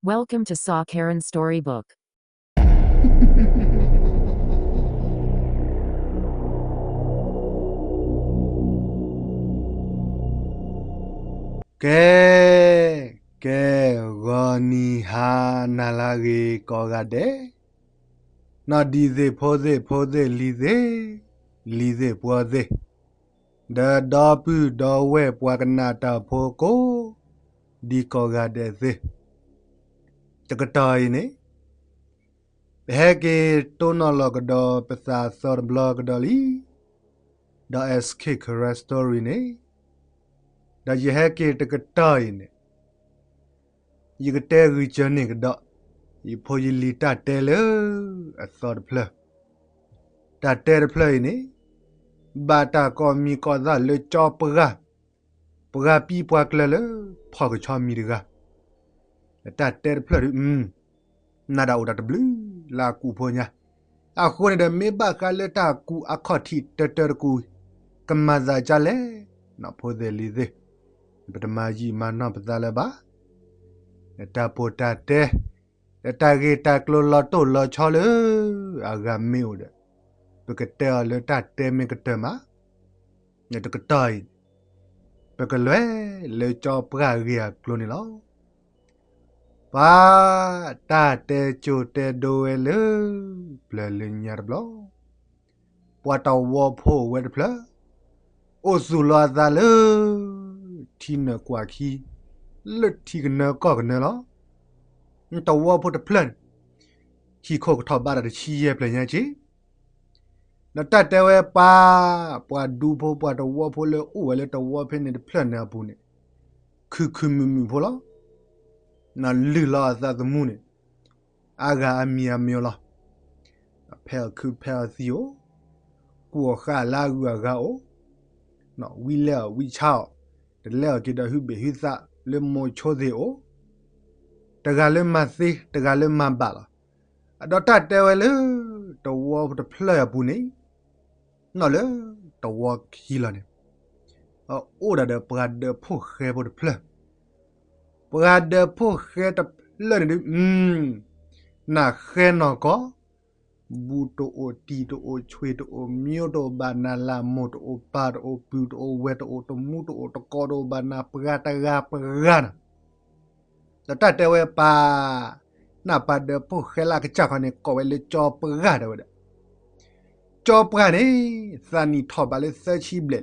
Welcome to Saw Karen Storybook. ကဲ, ကဲ, ဂီၤနံၤဟါနၤလၢအဂ့ၤကိးဂၤဒဲး, နီၢ်ဒံးသ့ၣ်ဖိသ့ၣ်ဖိသ့ၣ်လံၤသ့ၣ်, လံၤသ့ၣ်ပှီၤသ့ၣ်, ဒီးဒီပုၢ်ဒီဝဲၢ်ပှၤကနၣ်တၢ်ဖိကိး, ဒံးကိးဂၤဒဲးသ့ၣ်, တကတီၢ်အံၤန့ၣ် ပဟဲက့ၤတိၢ်နီၣ်လီၤကဒီးပသးသီတဘျီကဒီးလံ, ဒီး S K Karen Story န့ၣ်, ဒီးယဟဲက့ၤတကတီၢ်အံၤန့ၣ် ယကတဲဂံၢ်စၢၤန့ၢ်ကဒီး ယဖိယလံၤတၢ်တဲလၢအသီတဖျၢၣ်, တၢ်တဲတဖျၢၣ်အံၤန့ၣ် ဘၣ်တၢ်ကိးမံၤကိးသၣ်လၢကၠီပှၢ်, ပှၤပံပှၤကျၢၤလၢဖီၣ်ကဆီမံၤတဂၤ, တၢ်တဲတဖျၢၣ်ဒုး နးဒၣ်အိၣ်တၢ်တဘျုးလၢအကူးဖိညါ, အဃိန့ၣ်ဒီး မ့ၢ်ဘၣ်ဃးလၢတၢ်ကူးအခီၣ်ထံးတၢတၢတကူး ကမၤသးဒ်လဲၣ်, နီၢ်ဖိသ့ၣ်လံၤသ့ၣ်, ပတမၤယံာ်မၤနီၢ်ပသးလၢၤဘၣ်, တၢ်ပိၢ်တၢ်တဲ, တၢ်ဂ့ၢ်တၢ်ကျိၤလီၤတိၢ်လီၤဆီလၢအဂၤမ့ၢ်အိၣ်ဒီး ပကတဲအီၤလၢတၢ်တဲမ့ၢ်ကတၢၢ်မး, တကတီၢ်အံၤ ပကလဲၤလၢကၠီပှၢ်ဂ့ၢ်အကျိၤန့ၣ်လီၤ. ပှၤတၢ်တဲကၠိတဲဒိဝဲလၢ ပျၢၤလၢညါတဘျီ, ပှၤတဝီဖိဝဲတဖျၢၣ် အိၣ်သူၣ်လီၤအသးလၢ ထံနၢၣ်ကွၢ်ခံ လၢထံကနၢကီၢ်ကနၢလီၤ. တဝီဖိတဖျၢၣ်န့ၣ် ဟံၣ်ခိၣ်ကထီၣ်ဘးတၢ်တဆံယဲၢ်ဖျၢၣ်ညါက့, ဒီးတၢ်တဲဝဲပှၤ, ပှၤဒူဖိပှၤတဝီဖိလၢအိၣ်ဝဲလၢတဝီဖဲန့ၣ်တဖျၢၣ်န့ၣ်အပူၤန့ၣ် ခုၣ်ခုၣ်မုာ်မုာ်ဖိလီၤ. လုၢ်လီၤအသးသမူန့ၣ် အါဂၤအမံၤအမံၤလီၤ. ဖဲအီၣ်ခုးဖဲအီၣ်သံအိၣ်, ကူၣ်အီၣ်ဃာ်လၢအဂုၤအဂၤအိၣ်, ဝံလဲၢ်အီၣ်ဝံဆါအီၣ်, တလဲၤအီၣ်က့ၤဒီးဟုဘ့ၣ်ဟုသးလၢမိၤဆိသ့ၣ်အိၣ်, တဂၤလၢမၤသ့ တဂၤလၢမၤဘၣ်လီၤ. ဒီးတၢ်တဲဝဲလၢ တဝီတဖျၢၣ်အပူၤန့ၣ် နီၢ်လၢတဝီခံလီၤန့ၣ် အိၣ်ဒၣ်ဒီးပှၤဒၢးဖိၣ်ဃဲဖိတဖျၢၣ်, ပှၤဒၢးဖိၣ်ဃဲတဖျၢၣ်န့ၣ်ဒုး နၢ်ဃဲနီၢ်ကီၢ်, ဘူးတအိၣ်တံၢ်တအိၣ်ဆွ့ၣ်တအိၣ် မၠိတအိၣ်ဘၣ်နၤလၢမိၢ်တအိၣ်ပၢ်တအိၣ်ပုၢ်တအိၣ်ဝဲၢ်တအိၣ် တမူတအိၣ်တကိးတအိၣ်ဘၣ်နၤပှၤတဂၤပှၤဂၤနီၤ. ဒီးတၢ်တဲဝဲပှၤ, နၢ်ပှၤဒၢးဖိၣ်ဃဲလၢအကစၢ်ခီန့ၣ် ကိးဝဲလၢကၠီပှၢ်ဒၣ်ဝဲဒၣ်, ကၠီပှၢ်န့ၣ် သးနံၣ်ထီၣ်ဘးလၢသၢဆံဘျဲၣ်လံ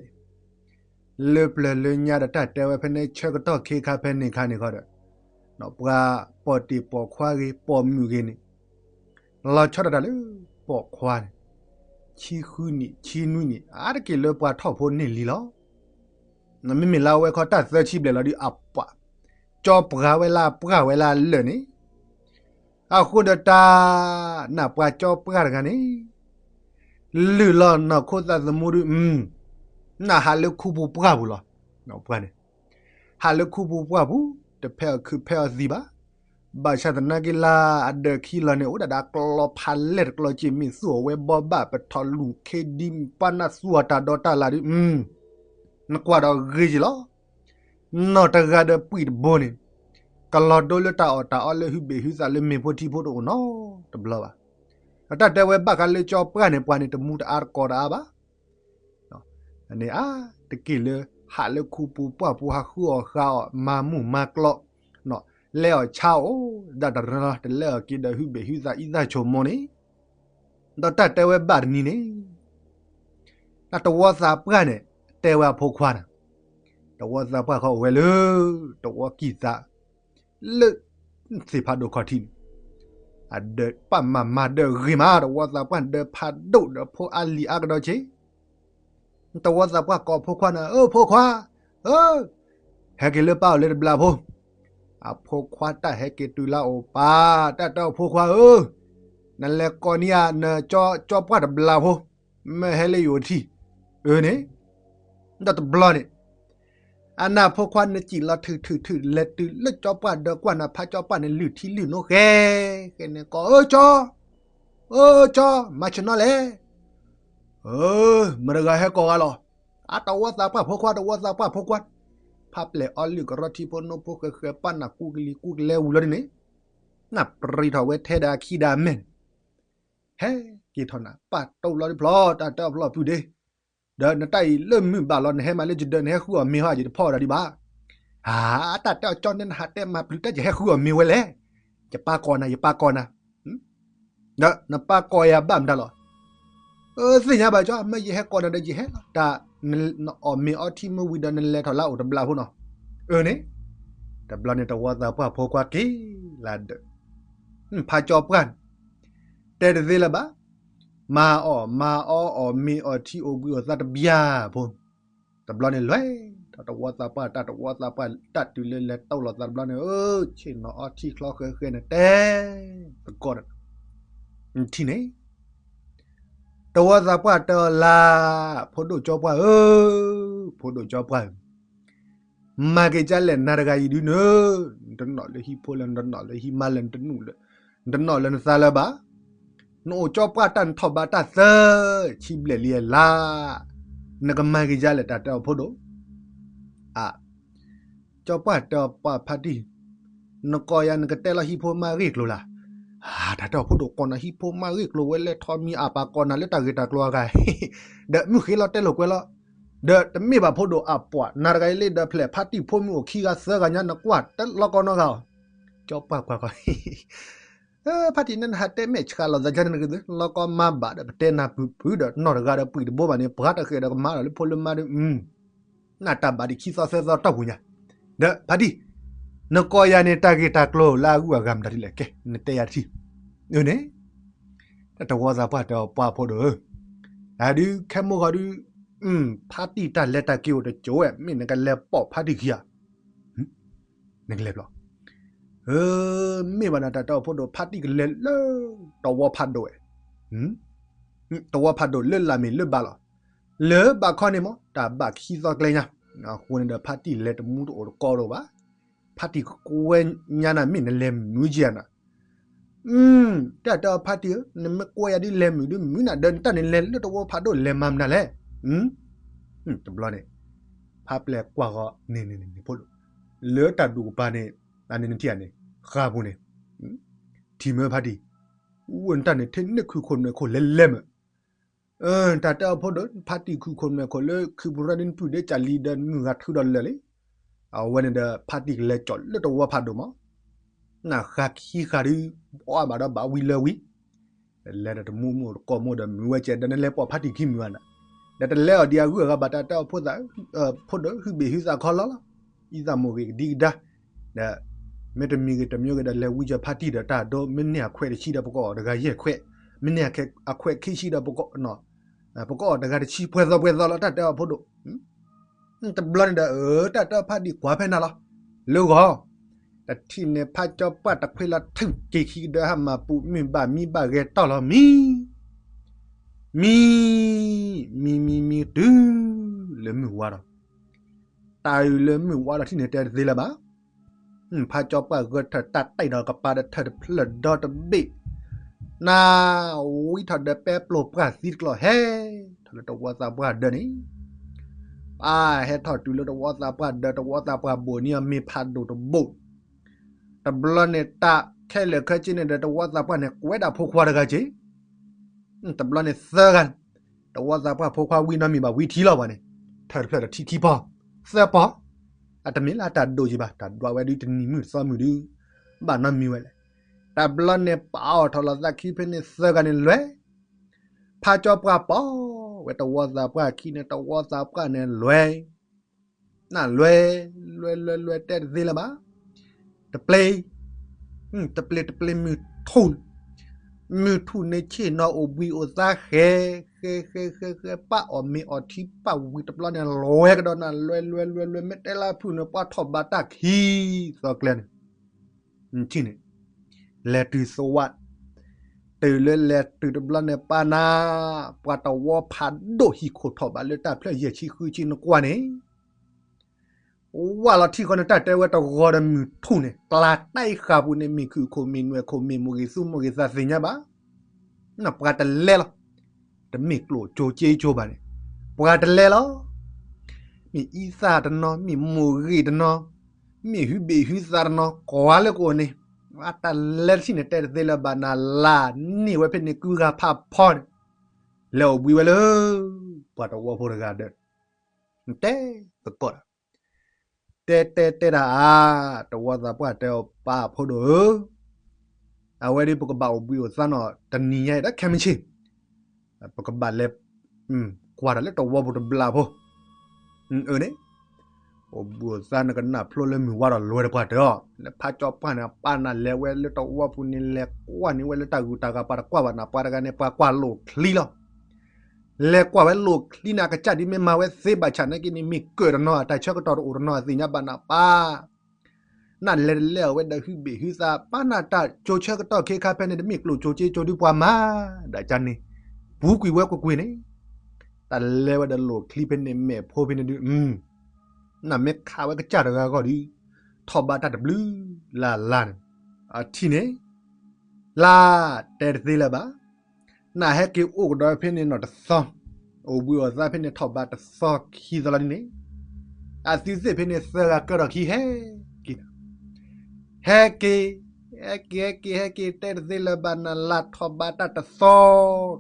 လၢပျၢၤလၢညါဒီးတၢ်တဲဝဲဖဲန့ၣ် ဆၢကတီၢ်ခ့ခါဖဲန့ၣ်ခါန့ၣ်ခီဒီး ပှၤပိာ်တ့ၢ်ပိာ်ခွါဂ့ၤ ပိာ်မုၣ်ဂ့ၤန့ၣ် လီၤဆီဒၣ်တၢ်လၢပိာ်ခွါန့ၣ် ဆံဃုနံၣ် ဆံနွံနံၣ် အါတက့ၢ်လၢပှၤထီၣ်ဖိန့ၢ်လံလီၤ. မ့မ့ၢ်လၢအဝဲခီတၢ်သၢဆံဘျဲၣ်လီၤဒုး အပှၤ ကၠီပှၢ်ဝဲလၢအပှၢ်ဝဲလၢအလၢာ်န့ၣ် အဃိဒီးတၢ် နၢ်ပှၤကၠီပှၢ်တဂၤန့ၣ် လုၢ်လီၤနီၢ်ခိသးသမူဒုး နၢ်ဟးလၢခူပူၤပှၢ်ပူၤလီၤ. ပှၤန့ၣ် ဟးလၢခူပူၤပှၢ်ပူၤ တဖဲအီၣ်ခုးဖဲအီၣ်သံဘၣ်. ဘၣ်ဆၣ်သနာ်က့လၢအဒၢးခံလီၤန့ၣ် အိၣ်ဒၣ်ဒီးကျီဖးလဲၢ်တကျီက့ၤ မ့ၢ်သူၣ်အီၣ်ဝဲဘီဘၣ် ပထီၣ်လူၢ်ခ့ဒံ ပာ်နၢ်သူၣ်အီၣ်တၢ်ဒီးတၢ်လၢ်ဒုး နကွၢ်ဒီးဂ့ၤက့ၤလီၤ. နီၢ်တဂၤဒီးပှံၢ်တဘိန့ၣ် ကလီၤဒိလၢတၢ်အီၣ်တၢ်အီလၢဟုဘ့ၣ်ဟုသးလၢမ့ၢ်ဖိထံဖိတအိၣ်နီတဘျီဘၣ်. ဒီးတၢ်တဲဝဲဘၣ်ဃးလၢကၠီပှၢ်န့ၣ် ပှၤန့ၣ်တမူတအါတကိးတအါဘၣ်. န့ၣ်အါတက့ၢ်လၢ ဟးလၢခူပူၤပှၢ်ပူၤ ဟးဃုအီၣ်ဃုအီၣ် မၤမုၢ်မၤကျီ လဲၤအီၣ်ဆါအိၣ်ဒၣ်တရၢလီၤ တလဲၤအီၣ်က့ၤဒီးဟုဘ့ၣ်ဟုသးအံသၣ်ဆိမိၣ်န့ၣ် ဒီးတၢ်တဲဝဲဘၣ်တနံၤန့ၣ် တၢ်တဝီသးပှၢ်န့ၣ် တဲဝဲအဖိခွါန့ၣ်, တဝီသးပှၢ်ခီအိၣ်ဝဲလၢ တဝီကံၢ်သး လၢ သ့ၣ်ဖးဒိၣ်ခီၣ်ထံးန့ၣ်, အဒၢးပာ်မၤမၤဒၢးဂ့ၤမး တဝီသးပှၢ်န့ၣ် ဒၢးဖးဒိၣ်ဒီးဖိအါလံၤအါကဒီးက့ၤ တဝီသးပှၢ်ကိးဖိခွါန့ၣ် အၢ ဖိခွါ, အၢ, ဟဲက့ၤလၢပၢ်အိၣ်လၢတဘျီဖိ, အဖိခွါတၢ်ဟဲက့ၤတုၤလၢအအိၣ်ပၢ်, တၢ်တဲအီၤဖိခွါဧၢ, နလဲၤကိးန့ၢ်ဧါ နကၠီပှၢ်တဘျီဖိ, မ့ၢ်ဟဲလၢယအိၣ်ထံၣ်, အၢန့ၣ်, ဒီးတဘျီန့ၣ် အနၢ်ဖိခွါန့ၣ်စံၣ်လီၤထုးထုးထုး လဲၤတုၤလၢကၠီပှၢ်ဒီးကွၢ်နၢ်ဖးကၠီပှၢ်န့ၣ် လုၢ်ထံလုၢ်နိဃဲ, ဃဲန့ၣ်ကိး အၢကၠီ, အၢကၠီ, မၤဆ့ၣ်နီၤလဲၣ်, အၢ, မတၤတဂၤဟဲကိးဂၤလီၤ, အတဝီသးပှၢ်ဖိခွါ တဝီသးပှၢ်ဖိခွါ, ဖးပျဲၢ်အီလုၢ်ကရီထံဖိနိဖိဃဲဃဲ ပာ်နၢ်ကူကလံၤကူကလဲဝံၤလီၤဒ်န့ၣ် နပရံးထီၣ်ဝဲထဲဒီးအခံဒီးအမဲာ်န့ၣ်, ဟဲက့ၤထီၣ်နၤ ပာ်တိၢ်လီၤဒုဖျီ တၢ်တဲအီၣ်ဖျီၣ်ပုၢ်ဒ့, ဒီးနတၢ်အံၤလၢမုၢ်ဘၣ်လီၤ နဟဲမၤလၢယဒၢး နဟဲဃုအီၣ်မ့ၤဟီ ယတဖီအီၣ်ဒီးဒံးဘၣ်. အတၢ်တဲအီၣ်ကၠီန့ၣ် နဟးတဲမၤပျုၤတၢ် ယဟဲဃုအီၣ်မ့ၤဝဲလဲၣ်. ယပာ်ကီၢ်နၤ ယပာ်ကီၢ်နၤ, ဒီးနပာ်ကီၢ်ယၤဘၣ်မတၤလီၤ. သ့ၣ်ညါဘၣ်ကၠီ မ့ၢ်ယဟဲကီၢ်နၤဒီးယဟဲလီၤ တၢ်နအီၣ်မ့ၤအီထံမ့ၢ်ဝံၤဒီးနလဲၤထီၣ်လၢအအိၣ်တဘျီဖိနီၤ. အၢန့ၣ်, တဘျီန့ၣ် တဝီသးပှၢ်ဖိခွါက့ၤလၢဒၢး, ဖးကၠီပှၢ်န့ၣ် တဲတသ့လၢၤဘၣ်, မၤအီၣ်မၤအီအီၣ်မ့ၤအီထံအိၣ်ဘှံးအိၣ်သါတဘျီဖိ, တဘျီန့ၣ်လွဲၢ်ထီၣ်တဝီသးပှၢ်တၢ် တဝီသးပှၢ်တၢ်တုၤလၢလဲၤတိၢ်လီၤသးတဘျီန့ၣ် ဆ့ၣ်နီၤအီထံချီဃဲဃဲန့ၣ်တဲသကိးဒီး ထံၣ်န့ၣ် တဝီသးပှၢ်တဲအီၤလၢ်, ဖိဒိၣ်ကၠီပှၢ်ဧၢ, ဖိဒိၣ်ကၠီပှၢ်ဧၢ, မၤက့ၤကၢ်လဲၣ် နၤတဂၤအံၤဒုးန့ၣ်, နတနီၣ်လၢဟံၣ်ဖိလဲၣ် နတနီၣ်လၢဟံၣ်မါလဲၣ် နတနီၣ်လၢနသးလၢၤဘၣ်. နအိၣ်ကၠီပှၢ်တၢ် နထီၣ်ဘးတၢ်သၢဆံဘျဲၣ်လံဧါလၢ်, နကမၤက့ၤကၢ်လဲၣ် တၢ်တဲအီၤဖိဒိၣ် အ ကၠီပှၢ်တဲအီၤပှၢ်ဖါတံၢ်, နကိးယၤနကတဲလီၤဟံၣ်ဖိမါဂ့ၢ်ကျိၤလၢ်. တၢ်တဲအီၤဖိဒိၣ် ကိးနၤဟံၣ်ဖိမါဂ့ၢ်ကျိၤဝဲလဲၤထီၣ်မံၤအပာ် ကိးနၤလၢတၢ်ဂ့ၢ်တၢ်ကျိၤအဂၤ, ဒီးမုၢ်ဃ့လီၤတဲလိာ်ကွဲလီၤ, ဒီးတမ့ၢ်ဘၣ်ဖိဒိၣ်အပှၢ် နၤတဂၤအံၤလံဒီးဖျဲၣ်ဖါတံၢ်ဖိမုၣ်အိၣ်ခံဂၤသၢဂၤညါ နကွၢ်တလီၤကီနီတဂၤဧါ. ကၠီပှၢ်ကွၢ်ကီ ဖါတံၢ်န့ၣ် နဟးတဲမဲာ်ဆှးလိာ်သးကန့ၣ် နကလီၤကီမါဘၣ်ဒီး ပတဲနၤပုၢ်ပုၢ်ဒီး နီၢ်တဂၤဒီးပှံၢ်တဘိဘၣ်န့ၣ် ပှၤတဃဲၤဒီးကမၤဒီးလၢဖိလၢမါဒီး နတၢ်ဘၣ်ဒံးခံသီသၢသီတီၢ်ပူၤညါ, ဒီးဖါတံၢ်, နကိးယၤန့ၣ် တၢ်ဂ့ၢ်တၢ်ကျိၤလၢအဂုၤအဂၤမတၤဒ်လဲၣ် ကဲ နတဲယၤတထံၣ်, အၢန့ၣ်, တဝီသးပှၢ်တဲအီၤပှၢ်ဖိဒိၣ်ဧၢ, အဒုးခဲမိၢ်ဂီၤဒုး, ဖါတံၢ်တၢ်လဲၤတၢ်က့ၤအိၣ်တစိၤဝဲ မ့ၢ်နကလဲၤပိာ်ဖါတံၢ်ခံဧါ နကလဲၤဘျီ, မ့ၢ်ဘၣ်နၤတၢ်တဲအီၤဖိဒိၣ် ဖါတံၢ်ကလဲၤလၢ တဝီဖးဒိၣ်ဝဲ, တဝီဖးဒိၣ်လၢလၢ်မ့ၢ်လၢဘၣ်လီၤ, လၢဘၣ်ခီန့ၣ်မ့ၢ် တၢ်ဘၣ်ခံသီကျဲညါ, အဃိန့ၣ်ဒီး ဖါတံၢ်လဲၤတမူတအိၣ်တကိးဒိၣ်ဘၣ်, ဖါတံၢ်ကွဲညါနၤ မ့ၢ်နလဲၤမုာ်က့ၤနၤ တၢ်တဲအီၤဖါတံၢ်ဧၢ, နမ့ၢ်ကွဲယၤဒ်လဲၤမုာ်ဒ်မုာ်နၤဒီး နတၢ်န့ၣ်လဲၤလၢတဝီဖးဒိၣ်လဲၤမၤမနုၤလဲၣ်, တဘျီန့ၣ်, ဖါပျဲၢ်ကွၢ်ဃီန့ၣ်န့ၣ်န့ၣ်ဖိဒိၣ်, လၢတၢ်ဒူၣ်ကပၤန့ၣ်, အန့ၣ်နထံၣ်ဧါန့ၣ်, ဃါပူၤန့ၣ်, ထံၣ်မ့ၢ်ဖါတံၢ်, အိၣ်နတၢ်န့ၣ် ထဲန့ၣ်ခုၣ်ခိၣ်နွဲၣ်ခိၣ်လဲၤလဲၤမုာ် တၢ်တဲအီၤဖိဒိၣ် ဖါတံၢ်ခုၣ်ခိၣ်နွဲၣ်ခိၣ်လၢ ခုၣ်ပူၤရၢဒ်နပုၢ်ဒ့ကၢ်လံဒီး နမုၢ်ဂၤထုးဒီးလၢာ်လံ, အဝဲန့ၣ်ဒီး ဖါတံၢ်ကလဲၤကၠီၣ်လၢတဝီဖးဒိၣ်မး, နဃါခံဃါဒုး, အီၣ်ဘၣ်ဒီးဘၣ်ဝံၤလၢာ်ဝံၤ, လဲၤဒီးတမူမုၢ်တကိးမုၢ်ဒီးမုၢ်ဝဲကဲဒီးနလဲၤပိာ်ဖါတံၢ်ခံမုၢ်ဘၣ်နၤ, ဒီးတလဲအီၤဒံးအဂုၤအဂၤဘၣ် တၢ်တဲအီၤဖိသၣ်, ဖိဒိၣ် ဟုဘ့ၣ်ဟုသးခီလီၤလီၤ, အံသးမိၢ်ဂ့ၤကဒံကဒါ, ဒီး မ့တမံၤဂ့ၤတမံၤဂ့ၤဒီး လဲၤဝံကၢ်ဖါတံၢ်ဒီးတၢ်ဒိ မ့ၢ်န့ၢ်အခွဲးတဆံဒီး ပကအီၣ်တဂၤယဲၢ်ခွဲး, မ့ၢ်န့ၢ်အခွဲးခံဆံဒီး ပကအီၣ်တဂၤတဆံ ပှဲၤသီပှဲၤသီလီၤ တၢ်တဲအီၤဖိဒိၣ်, တဘျီန့ၣ်ဒီး တၢ်တဲအီၤဖါတံၢ်ကွၢ်ဖဲနၤလီၤ, လၢဂီၤ, တထံၣ်န့ၣ်ဖါကၠီပှၢ်တခွ့လီၤထုးက့ၤခံကဒီး ဟါမၢ်ပူၤ မုၢ်ဘၣ်မံဘၣ်ဂဲၤတီၢ်လီၤမံ မံ, မံမံမံတုၤလၢမုၢ်ဝါဒီး, တၢ်အုၣ်လၢမုၢ်ဝါဒီးထံၣ်န့ၣ်တဲတသ့လၢၤဘၣ်, ဖါကၠီပှၢ်ဂၢၢ်ထၢၣ်တၢ်တံၢ်ဒီးကပၤဒီးထၢၣ်တဖျၢၣ်ဒီတဘ့ၣ်, နၤ, ဝံထီၣ်ဒီးပဲပျိာ်ပှၢ်သံတကျိာ်ဟဲ, ထီၣ်လၢတဝီသးပှၢ်ဒၢးန့ၣ်, ပၢ်ဟဲထီၣ်တုၤလၢတဝီသးပှၢ်ဒၢး တဝီသးပှၢ်ဘိၣ်န့ၢ်အီၤမ့ၤဖးဒိၣ်တဘိၣ်, တဘျီန့ၣ်တၢ်ခဲလၢာ်ခဲဆ့န့ၣ်ဒီး တဝီသးပှၢ်န့ၣ် ကွဲးဒၣ်ဖိခွါတဂၤက့ၤ တဘျီန့ၣ်သၢဂၤ, တဝီသးပှၢ်ဖိခွါဝံနီတမံၤဘၣ် ဝံထံလီၤဘၣ်န့ၣ်, ထၢၣ်တဖျၢၣ်ဒီးထံခံပီၤ, သၢပီၤ, အတမ့ၢ်လၢတၢ်ဒိၣ်က့ၤဘၣ် တၢ်ဒွးဝဲဒုတနံၤမုၢ်သီမုၢ်ဒု, ဘၣ်နီတမံၤဝဲလဲၣ်, တဘျီန့ၣ်ပာ်အီၣ်ထီၣ်လီၤသးခံဖဲန့ၣ်သၢဂၤန့ၣ်လွဲၢ်, ဖါကၠီပှၢ်ပီၤဝဲတဝီသးပှၢ်ခံန့ၣ် တဝီသးပှၢ်န့ၣ်လွဲၢ် နလွဲၢ်, လွဲၢ်လွဲၢ်လွဲၢ်တဲတသ့လၢၤဘၣ်, တပျ့ၤ, တပျ့ၤတပျ့ၤမုၢ်ထူၣ်, မုၢ်ထူၣ်န့ၣ်ဆ့ၣ်နီၤအိၣ်ဘှံးအိၣ်သါဃဲ, ဃဲဃဲဃဲဃဲ ပၢ်အီၣ်မ့ၤအီၣ်ထံပၢ်ဝံၤတဘျီန့ၣ် လွဲၢ်ကဒီးနၤ လွဲၢ်လွဲၢ်လွဲၢ်လွဲၢ် မ့ၢ်တဲလၢအဖုၣ်န့ၣ် ပှၤထီၣ်ဘးတၢ်ခံသီကျဲန့ၣ် ထံၣ်န့ၣ်, လဲၤတုၤသဝး, တုၤလၢလဲၤတုၤတဘျီန့ၣ် ပၢ်နၤ, ပှၤတဝီဖးဒိၣ်ဟံၣ်ခိၣ်ထီၣ်ဘးလၢတၢ်ဖျၢၣ်ယဲၢ်ဆံဃုဆံနကွၢ်န့ၣ်, ဝၢ်လီၤထံဃီန့ၣ် တၢ်တဲဝဲတဂီၤဒီးမုၢ်ထူၣ်န့ၣ် ကျါတၢ်အံၤဃာ်ပူၤန့ၣ် မ့ၢ်ခုၣ်ခိၣ်မ့ၢ်နွဲၣ်ခိၣ်မ့ၢ်မိၢ်ဂ့ၤသူမိၢ်ဂ့ၤသးသ့ၣ်ညါဘၣ်, ပှၤတလဲလီၤ, တမ့ၢ်ကျိၣ်ကၠိက့ကၠိဘၣ်န့ၣ်, ပှၤတလဲလီၤ, မ့ၢ်အံသၣ်တနီၤ မ့ၢ်မိၢ်ဂ့ၤတနီၤ, မ့ၢ်ဟုဘ့ၣ်ဟုသးတနီၤ ကွၢ်လၢကအိၣ်န့ၣ်, တၢ်လဲၤတထံၣ်န့ၣ် တဲတသ့လၢၤဘၣ်နၤ လၢ်န့ၢ်ဝဲဖဲန့ၣ် ကုဂၤဖးဖီန့ၣ် လဲၤအိၣ်ဘှံးဝဲလၢ ပှၤတဝီဖိတဂၤဒီး တဲသကိးတၢ်, တဲတဲတဲတၢ်အါ, တဝီသးပှၢ်တဲအီၤ ပၢ်ဖိဒိၣ်ဧၢ, အဝဲဒၣ်ပကဘၣ်အိၣ်ဘှံးအိၣ်သါနီၤ တနံၤညါအံၤဒီးခဲမုၢ်ဆ့ၣ်, ပကဘၣ်လဲၤ ကွၢ်တၢ်လၢတဝီပူၤတဘျီဖိ, အန့ၣ် အိၣ်ဘှံးအိၣ်သါ နကနၢ်ဖျိလၢမုၢ်ဝါဒီး လဲၤတပှၢ်တၢၢ်အီၤ လၢဖးကၠီပှၢ်န့ၣ် ပၢ်နၤလဲၤဝဲလၢတဝီပူၤန့ၣ် လဲၤကွၢ်န့ၢ်ဝဲလၢတၢ်ဂုၤတၢ်ဂၤ ပှၤတကွၢ်ဘၣ်နၤ ပှၤတဂၤန့ၣ် ပှၤကွၢ်လိၣ်ချံလီၤ. လဲၤကွၢ်ဝဲလိၣ်ချံန့ၣ် အကစၢ်ဒ်မ့ၢ်မၤဝဲသ့ဘၣ်ဆၣ်နာ်က့န့ၣ် မ့ၢ်ကၢၣ်တနီၤ အတၢ်ဆၢကတီၢ်တအိၣ်တနီၤ အသ့ၣ်ညါဘၣ်နၤပၢ် နလဲၤတလဲအီၤဝဲဒီးဟုဘ့ၣ်ဟုသး ပၢ်နၤတၢ်ကၠိဆၢကတီၢ်ခ့ခါဖဲန့ၣ် တမ့ၢ်ကျိၣ်ကၠိစ့ကၠိဒုပှၤမၤ ဒၣ်ကန့ၣ် ပူၤကွံာ်ဝဲကွ့ၢ်ကွ့ၢ်န့ၣ်, တၢ်လဲၤဝဲဒီးလိၣ်ချံဖဲန့ၣ် မဲာ်ဖိဖဲန့ၣ်ဒုး နမ့ၢ်ခးဝဲကစၢ်တဂၤဂီၢ်ဒီး ထီၣ်ဘးတၢ်တဘျုးလၢ်လၢ်န့ၣ်, အထံၣ်န့ၣ် လၢ်တဲတသ့လၢၤဘၣ်, နဟဲက့ၤအိၣ်ကဒီးဖဲန့ၣ်နီၤတသီ, အိၣ်ဘှံးအိၣ်သါဖဲန့ၣ်ထီၣ်ဘးတသီခံသီလီၤဒ်န့ၣ်, အသုသ့ၣ်ဖဲန့ၣ်သၢဂၤကၢထီၣ်ခံဟဲက့ၤ, ဟဲက့ၤ, ဟဲက့ၤ ဟဲက့ၤ ဟဲက့ၤ တဲတသ့လၢၤဘၣ် နလၢ်ထီၣ်ဘးတၢ်တသီ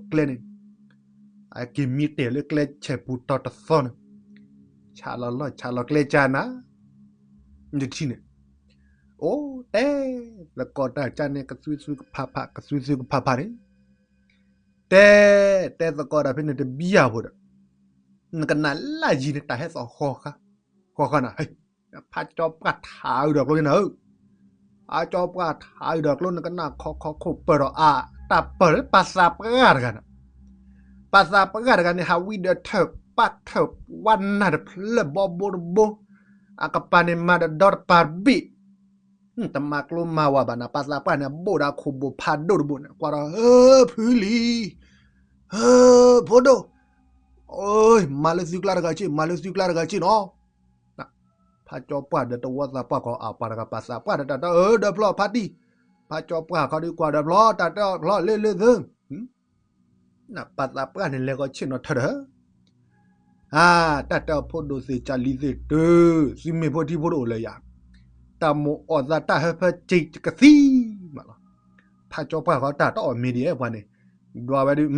ကျဲန့ၣ်, အက့ၤမံတ့ၢ်လၢကျဲဆဲးပူၤတီၤတသီန့ၣ်, ဆးလီၤလီၢ်ဆးလီၤကျဲကၢ်နၤ, တထံၣ်န့ၣ် အိၣ်တဲ သကိးတၢ်ကၢ်န့ၣ် ကသူသူကဖးဖး ကသူသူကဖးဖးန့ၣ်, တဲ တဲသကိးတၢ်ဖဲန့ၣ်တဘံယၢ်ဖိဒီး, နကနၣ်လၢ်ယံၤန့ၣ် တၢ်ဟဲသီၣ်ဃီဃာ်, ဃီဃာ်နၤ, ဖးကၠီပှၢ်ထးအုးဒီးကျိန့ၣ်ဧၢ, ဖးကၠီပှၢ်ထးအုးဒီးကျိ နကနၣ်ခီခီခိၣ်ပၢၢ်ဒီးအတၢ်ပၢၢ်လၢပှၤသးပှၢ်တဂၤန့ၣ်, ပှၤသးပှၢ်တဂၤန့ၣ် ဟးဝံဒီးထၢၣ်ပၢ်ထၢၣ်ဝါနၢ်တဖျၢၣ်ဘီဘိတဘိ, အကပၤန့ၣ်မၤဒီးဒီတပၤတဘ့ၣ် တမၤကျိမၤဝၤဘၣ်နၤ ပှၤသးပှၢ်န့ၣ် ဘိၣ်ဒီးခိၣ်ဘိၣ်ဖးဒိၣ်တဘိန့ၣ် ကွၢ်ဒီး ဟၢ ဖုလံၤ, ဟၢ ဖိဒိၣ်, မၤလၢသုကျါတဂၤက့ၢ် မၤလၢသုကျါတဂၤက့ၢ်နီၤ, ဖးကၠီပှၢ်ဒီးတဝီသးပှၢ်ကီး အပှၤတဂၤပှၤသးပှၢ်ဒီးတၢ်တဲအီၤ ဒီးဖျီဖးတံၢ်, ဖးကၠီပှၢ်ခီဒုးကွၢ်ဒီးဖျီ တၢ်တဲအီၤဖျီလၢလၢသၢ ပှၤသးပှၢ်န့ၣ်လဲၤဃီဆ့ၣ်နီၤထၢဒီး, အါ တၢ်တဲအီၤဖိဒိၣ်သ့ၣ်ကၢ်လံၤသ့ၣ်တၢၢ်, သုမ့ၢ်ဖိထံဖိတအိၣ်လၢၤယၤ, တၢ်မိၣ်အီၣ်သးတၢ်ဟၢဖၢစ့ၢ်ကသံမးလီၤ, ဖးကၠီပှၢ်ဃီတၢ်တအီၣ်မ့ၢ်ဒ်အဲၣ်ပှၤန့ၣ်, ဒွးဝဲဒုး,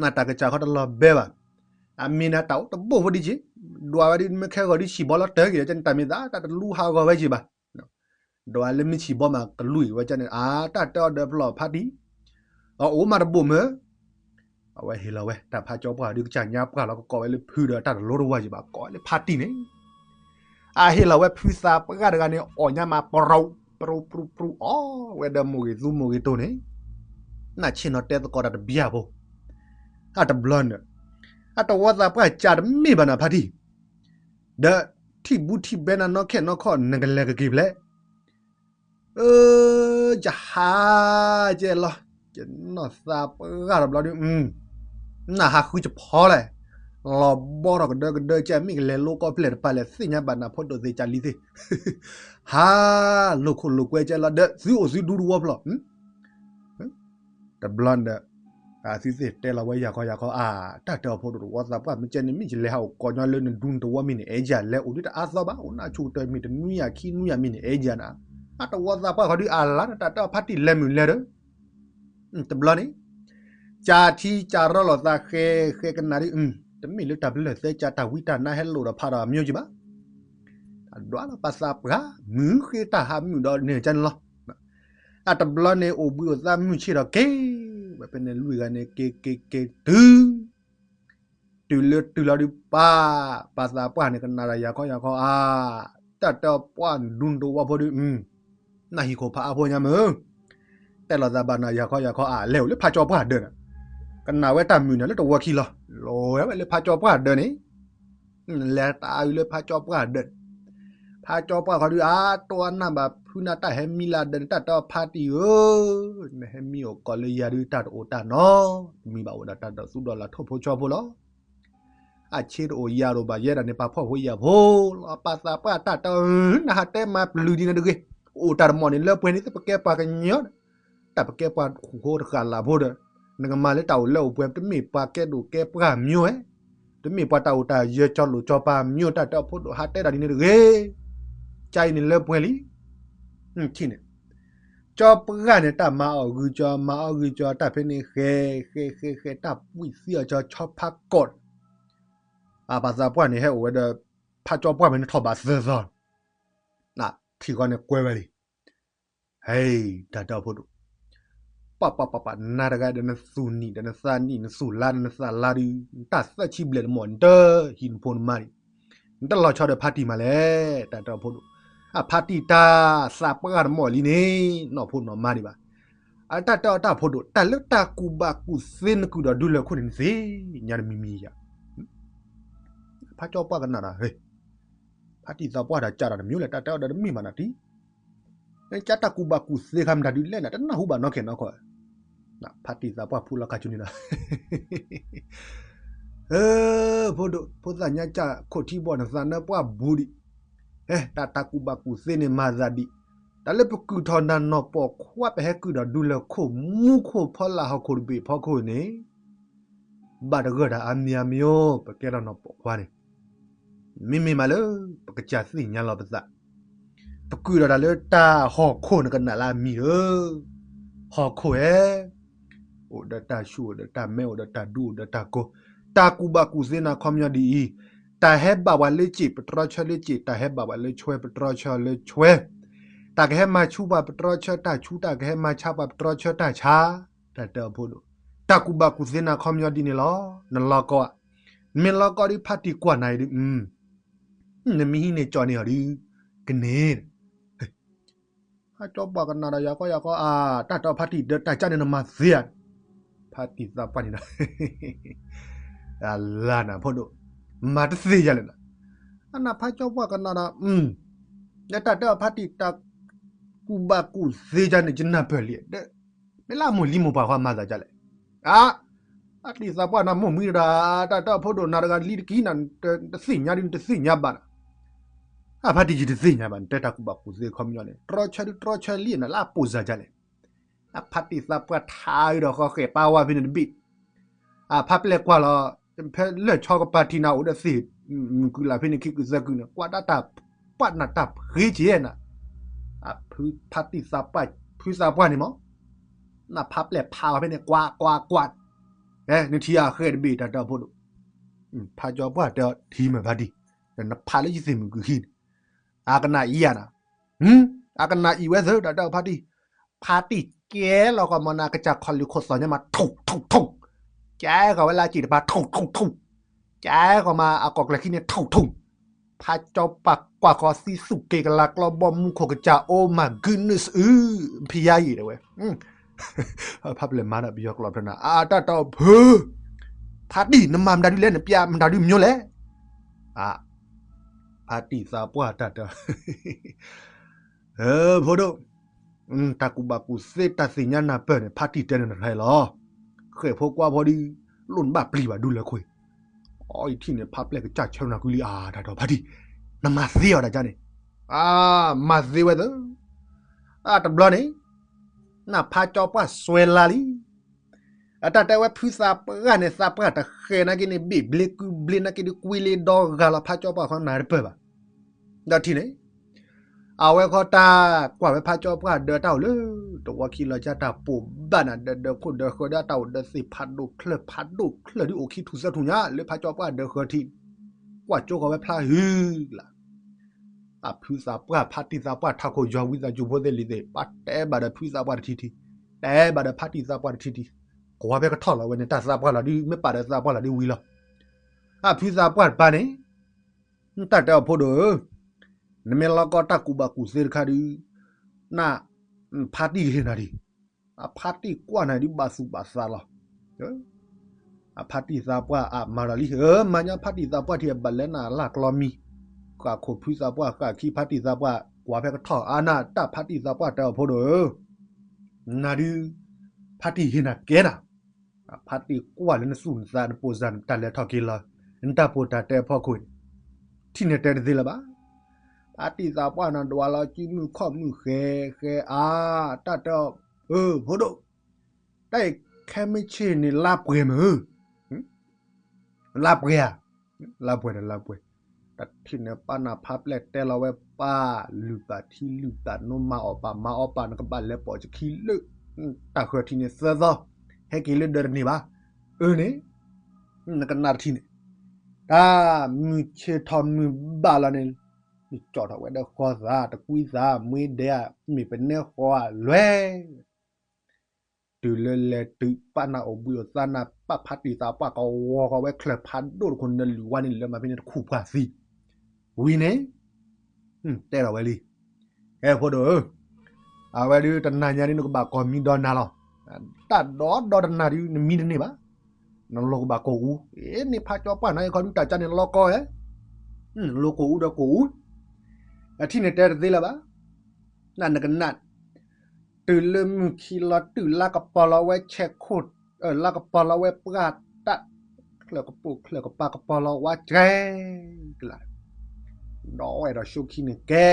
နတၢ်ကစၢ်ခီတလီၤဘဲဘၣ်, အမ့ၢ်နတၢ်အိၣ်တဘိၣ်ဖိဒ်က့ၢ်, ဒွးဝဲဒုးမ့ၢ်ခဲဂီၤဒုးဆံၣ်ဘီလီၤတၢ်က့ၤဒီးန့ၣ် တၢ်မ့ၢ်သးတၢ်တလူဟးဂီၤဝဲက့ၢ်ဘၣ် ဒီးလၢမ့ၢ်ဆံၣ်ဘီမးကလူၢ်အံၤဝဲကန့ၣ် အါ တၢ်တဲအီၤဒီးဖျီဖးတံၢ်, အအိၣ်မးတဘိၣ်မၢ်, အဝဲဟ့ၣ်လီၤဝဲ တၢ်ဖးကၠီပှၢ်ဒုးကစၢ်ညါပှၢ်လီၤ ကကိးဝဲလၢဖုဒီးတၢ်တလိတဝါယံၤဘၣ် ကိးဝဲလၢဖးတံၢ်န့ၣ်, အဟ့ၣ်လီၤဝဲဖုသးပှၢ်တဂၤန့ၣ် အီၣ်ညါမး ပရူၤပရူၤပရူၤအီၣ်ဝဲဒီးမိၢ်ဂ့ၤသူမိၢ်ဂ့ၤတိၢ်န့ၣ်, နဆ့ၣ်နီၤတဲသကိးတၢ်တဘျီဖိ, အတဘျီန့ၣ်, အတဝီသးပှၢ်ကၢ်တမ့ၢ်ဘၣ်နၤဖးတံၢ် ဒီးထံၣ်ဘူးထံၣ်ဘဲနၤနီၢ်ခဲနီၢ်ခီၣ် နကလဲၤကက့ၤဖျဲး, အၢ ယဟးကဲလီၤ, ယနီၢ်သးပှၢ်တဘျီဒုး, နဟးဃုကဖီလဲၣ်, လီၤဘီထီၣ်ကဒၢကဒၢကဲ မ့ၢ်ကလဲၤလိကီၢ်ဖျဲၣ်တပၤလဲၣ် သ့ၣ်ညါဘၣ်နၤဖိဒိၣ်သ့ၣ်ကၢ်လံၤသ့ၣ်, ဟးလိာ်ခိၣ်လိာ်ကွဲကဲလီၤ ဒီးသုအိၣ်သုဒူတဝီဖျီ တဘျီဒီး, အသုသ့ၣ်တဲလီၤဝဲယၤခီယၤခီ အါ တၢ်တဲအီၤဖိဒိၣ်တဝီသးပှၢ် မ့ၢ်ကဲန့ၣ် မ့ၢ်ယလဲၤဟးအိၣ်ကိးညီလၢနဒူနတဝီမ့ၢ်န့ၣ် အဲၣ်ယၤလဲၤအိၣ်ဒုးတအါသီဘၣ် အိၣ်နၢ်ဆူၣ်ကတၢၢ်မ့ၢ်တနွံယၤခံနွံယၤမ့ၢ်န့ၣ် အဲၣ်ယၤနၤ, အတဝီသးပှၢ်ခီဒုးအလါနတၢ်တဲအီၤဖးတံၢ်လဲၤမုာ်လဲၤဒီး, တဘျီန့ၣ်, ကၢ်ထံကၢ်ရီလိာ်သးဃဲဃဲကနၣ်ဒုး, တမ့ၢ်လၢတၢ်ပလၢၢ်သဲကၢ်တၢ်ဝံတၢ်နါဟဲလိာ်ဒီးဖးဒီးအမျိုးက့ၤဘၣ် အဒွးလီၤပှၤသးပှၢ် မုၢ်ဃ့တၢ်ဟးမုာ်ဒီးန့ၣ်ကန့ၣ်လီၤ. အတဘျီန့ၣ်အိၣ်ဘှံးအိၣ်သါမုၢ်ဆ့ၣ်ဒီးက့ၤ, ဝဲဖဲန့ၣ်လွံၢ်ဂၤန့ၣ်က့ၤက့ၤက့ၤတုၤ, တုၤလၢတုၤလီၤဒုးပၢ်, ပှၤသးပှၢ်န့ၣ်ကနၣ်ဒီးယၤခီယၤခီအါ, တၢ်တဲအီၤပှၢ်ဒူနတဝီဖိဒုး နၢ်ဟံၣ်ခိၣ်ဖးအါဖိညါမုၢ်, တဲလီၤသးဘၣ်နၤယၤခီယၤခီအါ လဲၤအိၣ်လၢဖးကၠီပှၢ်ဒၢးန့ၣ်, ကနၣ်ဝဲတၢ်မုာ်န့ၣ်လၢတဝီခံလီၤ, လဲၤဝဲလၢဖးကၠီပှၢ်ဒၢးန့ၣ်, လဲၤတၢ်အုးလၢဖးကၠီပှၢ်ဒၢး, ဖးကၠီပှၢ်ခီဒုး အါတိၢ်အနၢ်ဘၣ်ဖုနၢ်တၢ်ဟဲမံလၢဒၢးန့ၣ် တၢ်တဲအီၤဖးတံၢ်ဧၢ, နဟဲမံအိၣ်ကိးလၢယၤဒုးတၢ်တအိၣ်တၢ်နီတမံၤဘၣ် အိၣ်ဒီးတၢ်ဒိးသူဒီးလၢထိၣ်ဖိဆီဖိလီၤ. အဆ့တအိၣ်ယၤတအိၣ်ဘၣ်ယဲဒၣ်န့ၣ် ပာ်ဖှီၣ်ဖိယာ်ဖိလီၤ. ပှၤသးပှၢ်တၢ်တဲအီၤ နဟးတဲမၤပျုၤဒ်န့ၣ်တဂ့ၤ, အိၣ်တၢ်တမီၢ်န့ၣ်လၢပှဲၤန့ၣ် သပကဲပှၤကညီဒီး, တၢ်ပကဲပှၤဃူဃိတဃာ်လၢ်ဖိဒီး, နကမၤလၢတၢ်အိၣ်လၢအိၣ်ပှဲၤ တမ့ၢ်ပှၤကဲဒိၣ်ကဲပှၢ်မၠိဧဲ, တမ့ၢ်ပှၤတၢ်အိၣ်တၢ်ယၢၤကၠီလိာ်ကၠီပၤမၠိ တၢ်တဲအီၤဖိဒိၣ်ဟးတဲဒၣ်ဒ်န့ၣ်တဂ့ၤ, ကၢ်အံၤန့ၣ်လၢပှဲၤလံ, ထံၣ်န့ၣ် ကၠီပှၢ်န့ၣ် တၢ်မၤအီၣ်ဂုာ်ကၠီ မၤအီၣ်ဂုာ်ကၠီ တၢ်ဖဲန့ၣ် ဃဲ ဃဲ ဃဲ ဃဲ တၢ်ပှံၢ်သံအီၤကၠီ ဆီဖါကီး အပာ်သးပှၢ်န့ၣ် ဟဲအိၣ်ဝဲဒီး ဖးကၠီပှၢ်ဖဲန့ၣ်ထီၣ်ဘးသၢသီ ထံၣ်ဃီန့ၣ်ကွဲဝဲလံ. ဟဲ တၢ်တဲအီၤဖိဒိၣ်, ပၢ်ပၢ်ပၢ်ပၢ် နၤတဂၤဒီးနသူၣ်နံၣ်ဒီးနသးနံၣ် နသူၣ်လါဒီးနသးလါဒီး နတၢ်သၢဆံဘျဲၣ်တမီၢ် နတဟံးနဖိနမါဒံး, နတလီၤဆီဒီးဖါတံၢ်မးလဲၣ် တၢ်တဲအီၤဖိဒိၣ်. အဖါတံၢ်တၢ်သးပှၢ်တမီၢ်လံန့ၣ် နီၢ်ဖိနီၢ်မါဒံးဘၣ်. အတၢ်တဲအီၤတၢ်ဖိဒိၣ် တၢ်လၢတၢ်ကူၣ်ဘၣ်ကူၣ်သ့နကုၢ်ဒီးဒူလၢၢ်ခိၣ်န့ၣ် နသ့ၣ်ညါတမံၤမံၤယၤ ဖးကၠီပှၢ်ကနၣ်ဒီး ဟဲ ဖါတံၢ်သးပှၢ်ဒီးကးဒီးတမံၤလဲၣ် တၢ်တဲအီၤဒီးတမ့ၢ်ဘၣ်နၤတံၢ်, နကးတၢ်ကူၣ်ဘၣ်ကူၣ်သ့ခါမတၤဒုလဲၣ်နၤ တနၢ်ဟူဘၣ်နီၢ်ခဲနီၢ်ခီ, ဖါတံၢ်သးပှၢ်ဖူလီၤခါဆူန့ၣ်ဒီး ဖိဒိၣ် ဖိသၣ်ညါကၢ်ခိၣ်ထံဘီၣ်နသးနၢပှၢ်ဘူးဒံး, ဟဲ တၢ်တၢ်ကူၣ်ဘၣ်ကူၣ်သ့န့ၣ်မၤသးဒံး, တၢ်လၢပကုၢ်ထီၣ်နၤနီၢ်ပိာ်ခွါ ပဟဲကုၢ်ဒီးဒူလၢၢ်ခိၣ်မူခိၣ်ဖီလာ်ဟီၣ်ခိၣ်တဘ့ၣ်ဖီခိၣ်န့ၣ် ဘၣ်တဂၢၢ်တၢ်အါမံၤအါမံၤဧိၤ ပကဲထီၣ်နီၢ်ပိာ်ခွါန့ၣ်, မ့မ့ၢ်မးလၢ ပကစၢ်သ့ၣ်ညါလီၤပသး, ပကုၢ်ဒီးတၢ်လၢတၢ်ဟီၣ်ခိၣ်နကနၣ်လၢအမံၤဧၢ, ဟီၣ်ခိၣ်ဧၢ, အိၣ်ဒီးတၢ်ဆူၣ် အိၣ်ဒီးတၢ်မဲ အိၣ်ဒီးတၢ်ဒူ အိၣ်ဒီးတၢ်ကိၢ်, တၢ်ကူၣ်ဘၣ်ကူၣ်သ့နၤခီပညီဒ်အံၤ, တၢ်ဟဲဘၣ်ပှၤလၢစ့ၣ် ပတြီဆၢလၢစ့ၣ်, တၢ်ဟဲဘၣ်ပှၤလၢဆွဲ ပတြီဆၢလၢဆွဲ တၢ်ကဟဲမၤဆူၣ်ပှၤ ပတြီဆၢတၢ်ဆူၣ်, တၢ်ကဟဲမၤဆါပှၤ ပတြီဆၢတၢ်ဆါ, တၢ်တဲအီၤဖိဒိၣ်, တၢ်ကူၣ်ဘၣ်ကူၣ်သ့နၤခီပညီဒ်န့ၣ်လီၤ. နလီၤကီ, နမ့ၢ်လီၤကီဒီးဖါတံၢ်ကွၢ်နၤအံၤဒီး, နမ့ၢ်ဟံးန့ၢ်ကၠီၣ်န့ၢ်အီၤဒီး, ကန့ၣ် ဖးကၠီပှၢ်ကနၣ်ဒီးယၤကီယၤကီ, အါ တၢ်တဲအီၤဖါတံၢ်ဒီးတၢ်ကၢ်န့ၣ်နမၤသ့ဧါ, ဖါတံၢ်သးပှၢ်န့ၣ်ဒီး အလါနၤဖိဒိၣ်, မၤတသ့ယၤလဲၣ်နၤ, အနၢ်ဖးကၠီပှၢ်ကနၣ်ဒီး, လၢတၢ်တဲအီၤဖါတံၢ်တၢ် ကူၣ်ဘၣ်ကူၣ်သ့ကၢ်န့ၣ် ယနၢ်ပၢၢ်လံ, မ့ၢ်လၢအမိၢ်လံမိၢ်ပှၢ်ဃီမၤသးကၢ်လဲၣ်, အါ ဖါတံၢ်သးပှၢ်နၤမိၢ်မံၤတဂၤ, တၢ်တဲအီၤဖိဒိၣ်နၤတဂၤလံတကံၢ်နၤ, တသ့ၣ်ညါဒ်နတသ့ၣ်ညါဘၣ်နၤ, အဖါတံၢ်ယတသ့ၣ်ညါဘၣ် နတဲတၢ်ကူၣ်ဘၣ်ကူၣ်သ့ခီပညီန့ၣ် တြီဆၢဒုတြီဆၢလံနၤလၢအပိၢ်စၢ်ကၢ်လဲၣ်, အဖါတံၢ်သးပှၢ်ထါအံၤဒီးဃီဃဲၣ်ပာ်ဝါဖဲန့ၣ်တဘ့ၣ်, အဖါပျဲၢ်ကွၢ်လီၤ, ဖဲလၢၢ်ဆီကပၤထံနၤအိၣ်ဒီးသ့ၣ်, မုၢ်ကုၢ်လၢ်ဖဲန့ၣ်ခံကုၢ်သၢကုၢ်န့ၣ် ကွၢ်ဒၣ်တၢ်ပှၢ်နၤတၢ်ဖှ့က့ၤနၤ, အဖါတံၢ်သးပှၢ် ဖုသးပှၢ်န့ၣ်မး, နဖါပျဲၢ်ဖးအီၤဖဲန့ၣ် ကွၢ်ကွၢ်ကွၢ်, နထံၣ်အဃဲၣ်တဘ့ၣ်တၢ်တဲအီၤဖိဒိၣ်, ဖးကၠီပှၢ်တဲအီၤထံမ့ၢ်ဖါတံၢ်, နဖးလၢယသ့ၣ်မုၢ်ကုၢ်ဟံၣ်န့ၣ်, အကနၣ်အံၤယၤနၤ, အကနၣ်အံၤဝဲသၢတၢ်တဲအီၤဖါတံၢ်, ဖါတံၢ်ကဲလီၤကီၢ်မးနၤ ကစၢ်ခီၣ်လံၢ်ခိၣ်သီၣ်ညါမး ထိၣ်ထိၣ်ထိၣ်, ကဲကီၢ်ဝဲလၢအစ့ၣ်တပၤ ထိၣ်ထိၣ်ထိၣ်, ကဲကီၢ်မးအကီၢ်ကျၢၢ်ခံန့ၣ် ထိၣ်ထိၣ်, ဖးကၠီပှၢ်ကွၢ်ဃီသံသူၣ်က့ၤကလၤကျီဘီမူခိၣ်ကစၢ် Oh my goodness အု, ဖံယါယံာ်တဲဝဲ, ဖါပျဲၢ်မၤဒီးပယီၤကျိာ်ဖျဲနၤ အတၢ်တဲအီၤဖု, ဖါတံၢ်နမၤမတၤဒုလဲၣ် နပျဲမတၤဒုမညိလဲၣ်, ဖါတံၢ်သးပှၢ်တၢ်တဲ ဖိဒိၣ်, တၢ်ကူၣ်ဘၣ်ကူၣ်သ့တၢ်သ့ၣ်ညါနၢ်ပၢၢ်န့ၣ် ဖါတံၢ်တဲန့ၣ်တခါအံၤလီၤ. ဃဲၣ်ဖိကွၢ်ဖိဒီး လိၣ်နဘၣ်ပျံၤဘၣ်ဒူလၢၢ်ခိၣ်အံၤ, အီအံၤထံၣ်န့ၣ် ဖါပျဲၢ်ကစၢ်ဆၢနၤကုလံ အါ တၢ်တဲဖါတံၢ်, နမၤသ့အီၤတၢ်ကါန့ၣ်, အါ မၤသ့ဝဲသၢ, အတဘျီန့ၣ် နဖါကၠီပှၢ်စွဲလါလံ အတၢ်တဲဝဲဖုသးပှၢ်န့ၣ် သးပှၢ်တဃဲၤနာ်က့န့ၣ် ဘ့ၣ်ဘျ့ကုဘျ့နာ်က့ဒုးကွံလ့ဒီဂၤလီၤ ဖါကၠီပှၢ်ဃီနၤတပၢၢ်ဘၣ်. ဒီးထံၣ်န့ၣ် အဝဲဃီတၢ်ကွၢ်ဝဲဖါကၠီပှၢ်ဒၢတၢ်အိၣ်လၢ တဝီခံလီၤကၢ်တၢ်ပိာ်ဘၣ်နၤ ဒၢဒၢခိၣ်ဒၢဃၢဒၢတၢ်အိၣ်ဒၢသ့ၣ်ဖးဒိၣ်ချၢၣ် ဖးဒိၣ်ချၢၣ်ဒုးအိၣ်ခံထူၣ်သၢထူၣ်ညါ လၢဖါကၠီပှၢ်ဒၢဃၢထံး ကွၢ်ကၠိဃီၤဝဲဖျါဟုလၢ် အဖုသးပှၢ် ဖါတံၢ်သးပှၢ် ထးခိၣ်ယွၤဝံသးစူၤဖိသ့ၣ်လံၤသ့ၣ် ပှၤတဲဘၣ်ဒီးဖုသးပှၢ်တထံထံ တဲဘၣ်ဒီးဖါတံၢ်သးပှၢ်တထံထံ ကွၢ်ဖဲကထီၣ်လီၤဝဲန့ၣ် တၢ်သးပှၢ်လီၤဒုး မ့ၢ်ပာ်ဒီးသးပှၢ်လီၤဒုးဝံၤလီၤ. အဖုသးပှၢ်တပၤန့ၣ် တၢ်တဲအီၤဖိဒိၣ်ဧၢ, နမ့ၢ်လီၤကီတၢ်ကူၣ်ဘၣ်ကူၣ်သ့တခါဒုး န ဖါတံၢ်ကဟ့ၣ်နၤဒံး အဖါတံၢ်ကွၢ်နၤဒုးဘၣ်သူၣ်ဘၣ်သးလီၤ. အဖါတံၢ်သးပှၢ်အမၤလီၤလံဧၢ, မၤညီဖါတံၢ်သးပှၢ်ထံၣ်အဘၣ်လဲၤနၤလၢကျီမံၤ, ဃၣ်ခိၣ်ဖုသးပှၢ် ဃၣ်ခံဖါတံၢ်သးပှၢ် ကွၢ်ဖဲကထီၣ်အါနၢ် တၢ်ဖါတံၢ်သးပှၢ်တဲအီၤဖိဒိၣ်ဧၢ, နၤဒုး ဖါတံၢ်ဟ့ၣ်နၤကဲနၤ ဖါတံၢ်ကွၢ်လၢနသူၣ်နသးနပိာ်စၢ်နတၢ်လဲၤထီၣ်က့ၤလီၤ နတၢ်ပိာ်တၢ်တဲအဖီခိၣ်န့ၣ် ထံၣ်န့ၢ်တဲတသ့လၢၤဘၣ်. ဖါတံၢ်သးပှၢ်နၤဒွးလီၤစုမုၢ်ခီၣ်မုၢ်ဃဲဃဲအါ တၢ်တဲအီၤ ဖိဒိၣ် တၢ်အံၤခဲမုၢ်ဆ့ၣ်န့ၣ်လါပှဲၤမ့ၢ်ဧၢ, လါပှဲၤဧါ, လါပှဲၤဒီးလါပှဲၤ, တ တထံၣ်န့ၣ် ပၢ်နၢ်ဖါပျဲၢ်တဲလီၤဝဲပၢ်, လုၢ်ပာ်ထံလုၢ်ပာ်နိ မၤအီၣ်ပာ်မၤအီပာ် နကဘၣ်လဲၤပိာ်စခံလၢ တၢ်ဃၢၤထံးန့ၣ်သၢသီ, ဟဲက့ၤလၢဒၢးတန့ၢ်ဘၣ်. အၢန့ၣ် နကနၣ်တထံၣ်န့ၣ်, တၢ်မုၢ်ဆ့ၣ်ထီၣ်မုၢ်ဘၣ်လီၤန့ၣ်, နကၠီၣ်ထီၣ်ဝဲဒီးဃီသး တကွံသး မ့ၢ်ဒဲဧါ, မ့ၢ်ပနဲဃီဧါ လဲၤ တုၤလၢလဲၤတုၤ ပၢ်နၢ်အိၣ်ဘှံးအိၣ်သါနၤ ပၢ်ဖါတံၢ်သးပှၢ်ကဝီၤဃီၤဝဲချၢၣ်ဖးဒိၣ်တခိၣ် နလုၢ်ဝါန့ၣ် လၢမၤဖဲန့ၣ်တခူၣ်ပှၢ်သံ, ဝံၤန့ၣ် တဲလီၤဝဲလံ, ဟဲဖိဒိၣ်ဧၢ, အဝဲဒုးတနၤညါဒုး နကဘၣ်ကိးမံၤဒီးနၤလီၤ. တၢ်ဒီဒီတနၤဒုး နမံတန့ၢ်ဘၣ်, နလိၣ်ကဘၣ်ကိၢ်အူ, အ့ န့ၣ်ဖးကၠီပှၢ်နၤ အခီဒုးတၢ်ကါန့ၣ်လီၤကီဧါ, လိၣ်ကိၢ်အူဒီးကိၢ်အူ, အထံၣ်န့ၣ်တဲတသ့လၢၤဘၣ်, နနကနၣ် တုၤလၢမုၢ်ခံလီၤ တုၤလါကပီၤလီၤဝဲဆဲးခိၣ်, လါကပီၤလီၤဝဲပှၢ်တၢ်, ချၢၣ်ကပိာ်ချၢၣ်ကပၤ ကပီၤလီၤဝါကဲ, ဒီးဝဲဒီးၡိခံန့ၣ်ကဲ,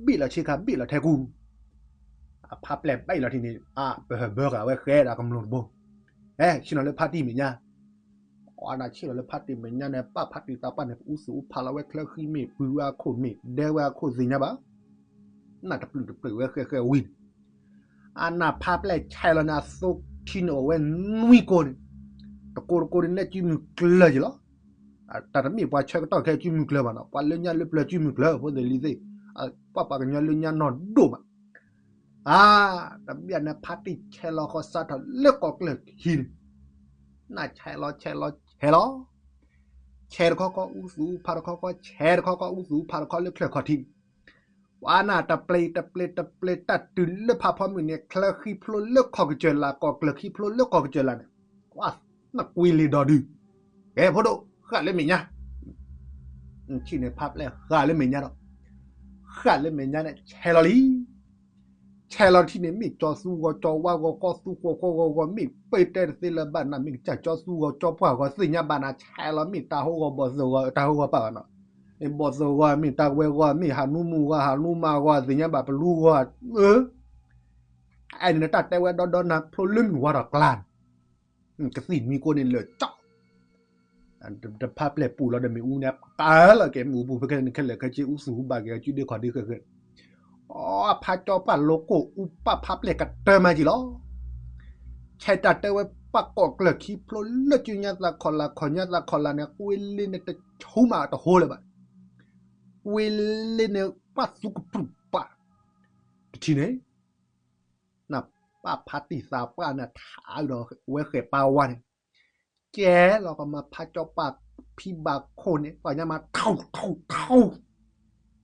ဘ့ၣ်လီၤဆ့ခါ ဘ့ၣ်လီၤထဲကူ, အဖါပျဲၢ်ဘၣ်အံၤလီၤထံၣ်န့ၣ် အပဟၢၣ်ဘၢဃာ်ဝဲဃဲဒီးကမျၢၢ်တဘိ, ဟဲ ဆ့ၣ်နီၤလၢဖါတံၢ်မဲာ်ညါ, အနၢ်ဆ့ၣ်နီၤလၢဖါတံၢ်မဲာ်ညါန့ၣ် ပၢ်ဖါတံၢ်သးပှၢ်န့ၣ် အူသူၣ်အူဖးလီၤဝဲချၢဃံမ့ၢ် ပုၢ်ဝဲအခိၣ်မ့ၢ် ဒဲဝဲအခိၣ်သ့ၣ်ညါဘၣ်, နၢ်တပျုာ်တပျုာ်ဝဲဃဲဃဲဝံၤန့ၣ်, အနၢ်ဖါပျဲၢ်ဆဲးလီၤန့ၣ် အသိခံန့ၣ်အိၣ်ဝဲနွံကိန့ၣ်, တကိတကိန့ၣ် နဲၣ်ကုမုၢ်ကျၢၤက့ၤလီၤ, တၢ်တမ့ၢ်ပှၤဆၢကတီၢ်ခဲကုမုၢ်ကျၢၤဘၣ်နီၤ, ပှၤလၢညါလၢပျၢၤကုမုၢ်ကျၢၤ ဖိသ့ၣ်လံၤသ့ၣ်, ပှၤပှၤကညီလၢညါနီၢ်ဒိၣ်မး အါ, တဘျီန့ၣ် ဖါတံၢ်ဆဲးလီၤဃီၤစးထီၣ်လၢကီၢ်ကျၢၢ်ခံန့ၣ်, နၢ်ဆဲးလီၤဆဲးလီၤဆဲးလီၤ, ဆဲးတခီခီအူသူၣ်အူဖးတခီခီ, ဆဲးတခီခီအူသူၣ်အူဖးတခီလၢချၢၣ်ခီၣ်ထံး, ပှၤနၢ်တပျ့ၤတပျ့ၤတပျ့ၤတၢ်တုၤလၢဖးဖီမုၢ်န့ၣ် ချၢဃံဖျိလၢခီၣ်ကစၢၢ်လာ် ကီၢ်ကျၢၢ်ခံဖျိလၢကီၢ်ကစၢၢ်လာ်န့ၣ်, ကွၢ်နကွံလံၤဒီးဒုး, ကဲဖိဒိၣ် ဃၣ်လၢမဲာ်ညါ ထံၣ်န့ၣ်ဖါပျဲၢ်ဃၣ်လၢမဲာ်ညါဒီး, ဃၣ်လၢမဲာ်ညါန့ၣ် ဆဲးလီၤလံ, ဆဲးလီၤထံၣ်န့ၣ် မ့ၢ်ကၠီသူဂီၤကၠီဝါဂီၤကီသူဃီၤဃီဂီၤဂီၤ မ့ၢ်ပၢၢ်တဲတသ့လၢၤဘၣ်နၤ မ့ၢ်ကစၢ်ကၠီသူဂီၤကၠီပှၢ်ဂီၤသ့ၣ်ညါဘၣ်နၤ ဆဲးလီၤ မ့ၢ်တၢ်ဟိဂီၤဘီၣ်သိၣ်ဂီၤ တၢ်ဟိဂီၤပာ်ဘၣ်နီၤ, မ့ၢ်ဘီၣ်သိၣ်ဂီၤ မ့ၢ်တၢ်ဝဲဂီၤ မ့ၢ်ဟးနူမူဂီၤ ဟးနူမါဂီၤ သ့ၣ်ညါဘၣ်ပလူဂီၤ, အၢ အဲန့ၣ်နတၢ်တဲဝဲဒီဒီနၤ ဖျိလၢမုၢ်ဝါထီၣ်ကျါန့ၣ်, ကသံၣ်မံၤကိးန့ၣ်လၢာ်ကၠီ, တဖါပျဲၢ်ပူၤလီၤဒီးမ့ၣ်အူန့ၣ် ကါလီၤက့ၤမ့ၣ်အူပူၤ ဖဲခဲန့ၣ်ခဲလၢာ်ခဲဆ့ အူသူၣ်ဟူဘၣ်က့ၤ အစုဒ့ခီၣ်ဒ့ဃဲဃဲ, အီ ဖါကၠီပှၢ်လိကိၢ်အူပၢ်ဖါပျဲၢ်ကတၢၢ်မးက့ၤလီၤ, ဆဲးတၢ်တဲဝဲပှၤကီၢ်ကျၢၢ်ခံဖျိလၢကၠူညါသးခီၣ်လာ် ခီၣ်ညါသးခီၣ်လာ်န့ၣ် ကွ့လ့န့ၣ်တဆူၣ်မးတဟိလၢၤဘၣ်, ကွ့လ့န့ၣ်ပှၤသူကပြုၢ်ပာ်, တထံၣ်န့ၣ် နပၢ်ဖါတံၢ်သးပှၢ်န့ၣ် ထးဒီးဝဲဃဲၤပာ်ဝါန့ၣ်, ကဲလီၤကမၤဖါကၠီပှၢ်ဖံဘၣ်ခိၣ်န့ၣ် ပှၤညါမၤထူၣ်ထူၣ်ထူၣ်,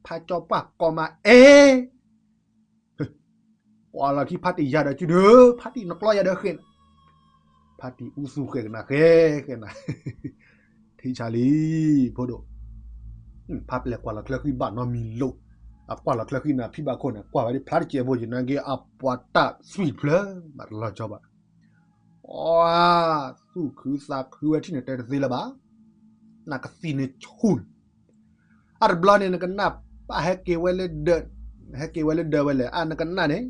ဖါကၠီပှၢ်ကိးမးအ့, ကွၢ်လီၤခံဖါတံၢ်ယၤဒီးစုဒုး ဖါတံၢ်နကျီယၤဒီးဃဲၤနၤ, ဖါတံၢ်အူသူၣ်ဃဲၤကနၤဃဲၤဃဲၤနၤ ထံဆါလံ, ဖိဒိၣ်, ဖါပျဲၢ်ကွၢ်လီၤချၢဃံဘၣ်နီတမံၤလိာ်, အကွၢ်လီၤချၢဃံန့ၣ် ဖံဘၣ်ခိၣ်န့ၣ် ကွၢ်ဝဲဒ်ဖျါတစဲးဖိ ယနာ်က့ အပှၤတၢ်သွံၣ်တဖျၢၣ် မၤတလီၤကၠီဘၣ်, အီ, သူၣ်ခုသးခုဝဲထံၣ်န့ၣ်တဲတသ့လၢၤဘၣ်, နကသံၣ်န့ၣ်ဆူၣ်န့ၣ်, အတဘျီန့ၣ် နကနၣ်ပၢ်ဟဲက့ၤဝဲလၢဒၢး, ဟဲက့ၤဝဲလၢဒၢးဝဲလဲၣ် အနကနၣ်န့ၣ်,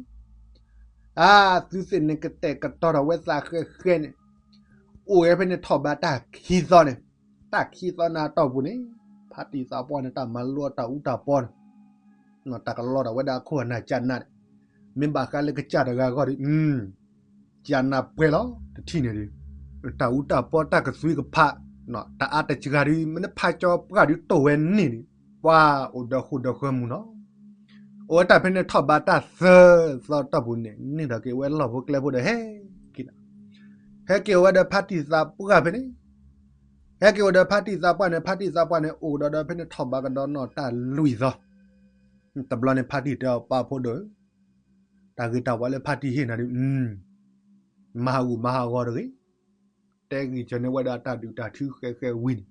အသုသ့ၣ်န့ၣ်ကတဲာ်ကတီၤထီၣ်ဝဲသးဃဲဃဲန့ၣ်, အိၣ်ဝဲဖဲန့ၣ်ထီၣ်ဘးတၢ်ခံသီန့ၣ်, တၢ်ခံသီန့ၣ်အတီၢ်ပူၤန့ၣ်, ဖါတံၢ်သးပှၢ်န့ၣ် တၢ်မၤလိတၢ်အူတၢ်ပီန့ၣ်, တၢ်ကလီထီၣ်ဝဲဒၣ်အခိၣ်အနၢ်ကနၣ်န့ၣ်, မ့ၢ်ဘၣ်ဃးလၢကစၢ်တဂၤအဂီၢ်ဒီး ကနၣ်ပှဲၤလီၤ တထံၣ်န့ၣ်ဒီး, တၢ်အူတၢ်ပီတၢ်ကသွံကဖး, တအါတစှၤဒီး မ့ၢ်နဖါကၠီပှၢ်ဒုးတိၢ်ဝဲန့ၣ်န့ၣ်, ပှၤအိၣ်ဒီးဃူဒီးဃၢမူနီၤ, အိၣ်ဝဲတၢ်ဖဲန့ၣ်ထီၣ်ဘးတၢ်သၢသီတီၢ်ပူၤန့ၣ် န့ၢ်ထီၣ်က့ၤဝဲလီၢ်ဖိကျဲဖိဒီးဟဲက့ၤ, ဟဲက့ၤအိၣ်ဝဲဒီးဖါတံၢ်သးပှၢ်ဖဲန့ၣ်, ဟဲက့ၤအိၣ်ဒီးဖါတံၢ်သးပှၢ်န့ၣ် ဖါတံၢ်သးပှၢ်န့ၣ် အိၣ်ဒီးဒီးဖဲန့ၣ်ထီၣ်ဘးကဒီးနီၢ်တၢ်လွံၢ်သီ, တဘျီန့ၣ်ဖါတံၢ်တဲအီၤ ပၢ်ဖိဒိၣ်ဧၢ, တၢ်ဂ့ၤတၢ်ဝါလၢဖါတံၢ်ဟ့ၣ်နၤဒုး, မၤဟးဂူာ်မၤဟးဂီၤတဂ့ၤ, တဲဂံၢ်စၢၤန့ၢ်ဝဲဒၣ်တၢ်ဒုးတၢ်ထုဃဲဃဲဝံၤန့ၣ်,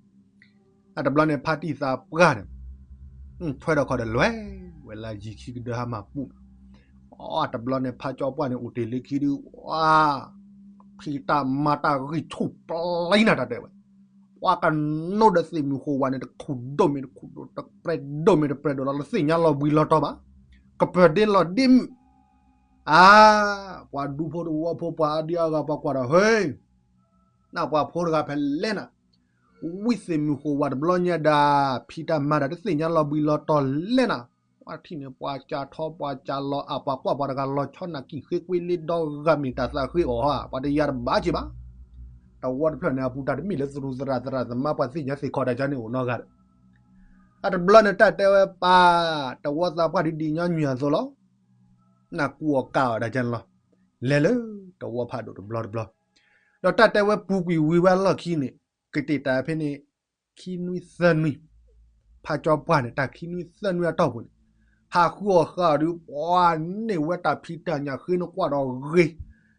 အတဘျီန့ၣ်ဖါတံၢ်သးပှၢ်န့ၣ်, ထွဲထီၣ်ခီၣ်ဒီးလဲၤဝဲလၢယံၤခံကဒၢဟါမၢ်ပူၤန့ၣ်, အတဘျီန့ၣ်ဖါကၠီပှၢ်န့ၣ် အိၣ်တ့ၢ်လၢခံဒုး, ဖံးတၢ်မၤတၢ်ဂံၢ်ဆူၣ်ပျံၤနၤတၢ်တဲဝဲ ပှၤကနိဒီးသ့ၣ်မုၢ်ဃိဝဲန့ၣ် တခူၣ်ဒိၣ်မ့ၢ်တခူၣ်ဒိၣ် တပြဲးဒိၣ်မ့ၢ်တပြဲးဒိၣ်လီၤ တသ့ၣ်ညါလီၤဘှံးလီၤတီၤဘၣ်, ကပၢၤဒ့လီၤဒ့မုၣ်, အါ, ပှၤဒူဖိတဝီဖိ ပှၤအါဒံအါဂၤ ပှၤကွၢ်ဒီး ဟ့, နပှၤဖိတဂၤဖဲလဲၣ်နၤ, ဝံသ့ၣ်မုၢ်ဃိၣ်ဝါတဘျီညါဒၣ် ဖံးတၢ်မၤတၢ်တသ့ၣ်ညါလီၤဘှံးလီၤတီၤလဲၣ်နၤ, ပှၤထံၣ်န့ၣ် ပှၤကးထီ ပှၤကးလီၤအၢ် ပှၤကွၢ်ပှၤတဂၤလီၤဆီ နၢ်ကံၢ်ဃ့ကွ့လ့ဒီဂၤ မ့ၢ်တၢ်သးဃ့အီၤဧါ ပှၤတယါတဘၣ်က့ၤဘၣ်. တဝီတဖျၢၣ်န့ၣ် အပူၤတၢ်တမ့ၢ်လၢသရူးသရၣ်သရၣ်သမါ ပှၤသ့ၣ်ညါသ့ၣ်ခီတၢ်ကန့ၣ်အိၣ်နီတဂၤဒီး အတဘျီန့ၣ် တၢ်တဲဝဲပၢ်, တဝီသးပှၢ်ဒ်ဒ်ညီနုၢ်အသိးလီၤ. နၢ်ကူအီၤကးအီၤတၢ်ကန့ၣ်လီၤ. လဲၤလၢတဝီဖးဒိၣ်တဘျီတဘျီ, ဒီးတၢ်တဲဝဲပူၤကွံာ်ဝံၤဝဲအလီၢ်ခံန့ၣ် ကတ့ၢ်တၢ်ဖဲန့ၣ် ခံနွံသၢနွံ, ဖးကၠီပှၢ်န့ၣ် တၢ်ခံနွံသၢနွံအတီၢ်ပူၤန့ၣ် ဟးဃုအီၣ်ဃာ်အီၤဒုး ပှၤန့ၢ်ဝဲတၢ်ဖံးတၢ်ညၣ်ဃ့နကွၢ်ဒီးဂ့ၤ,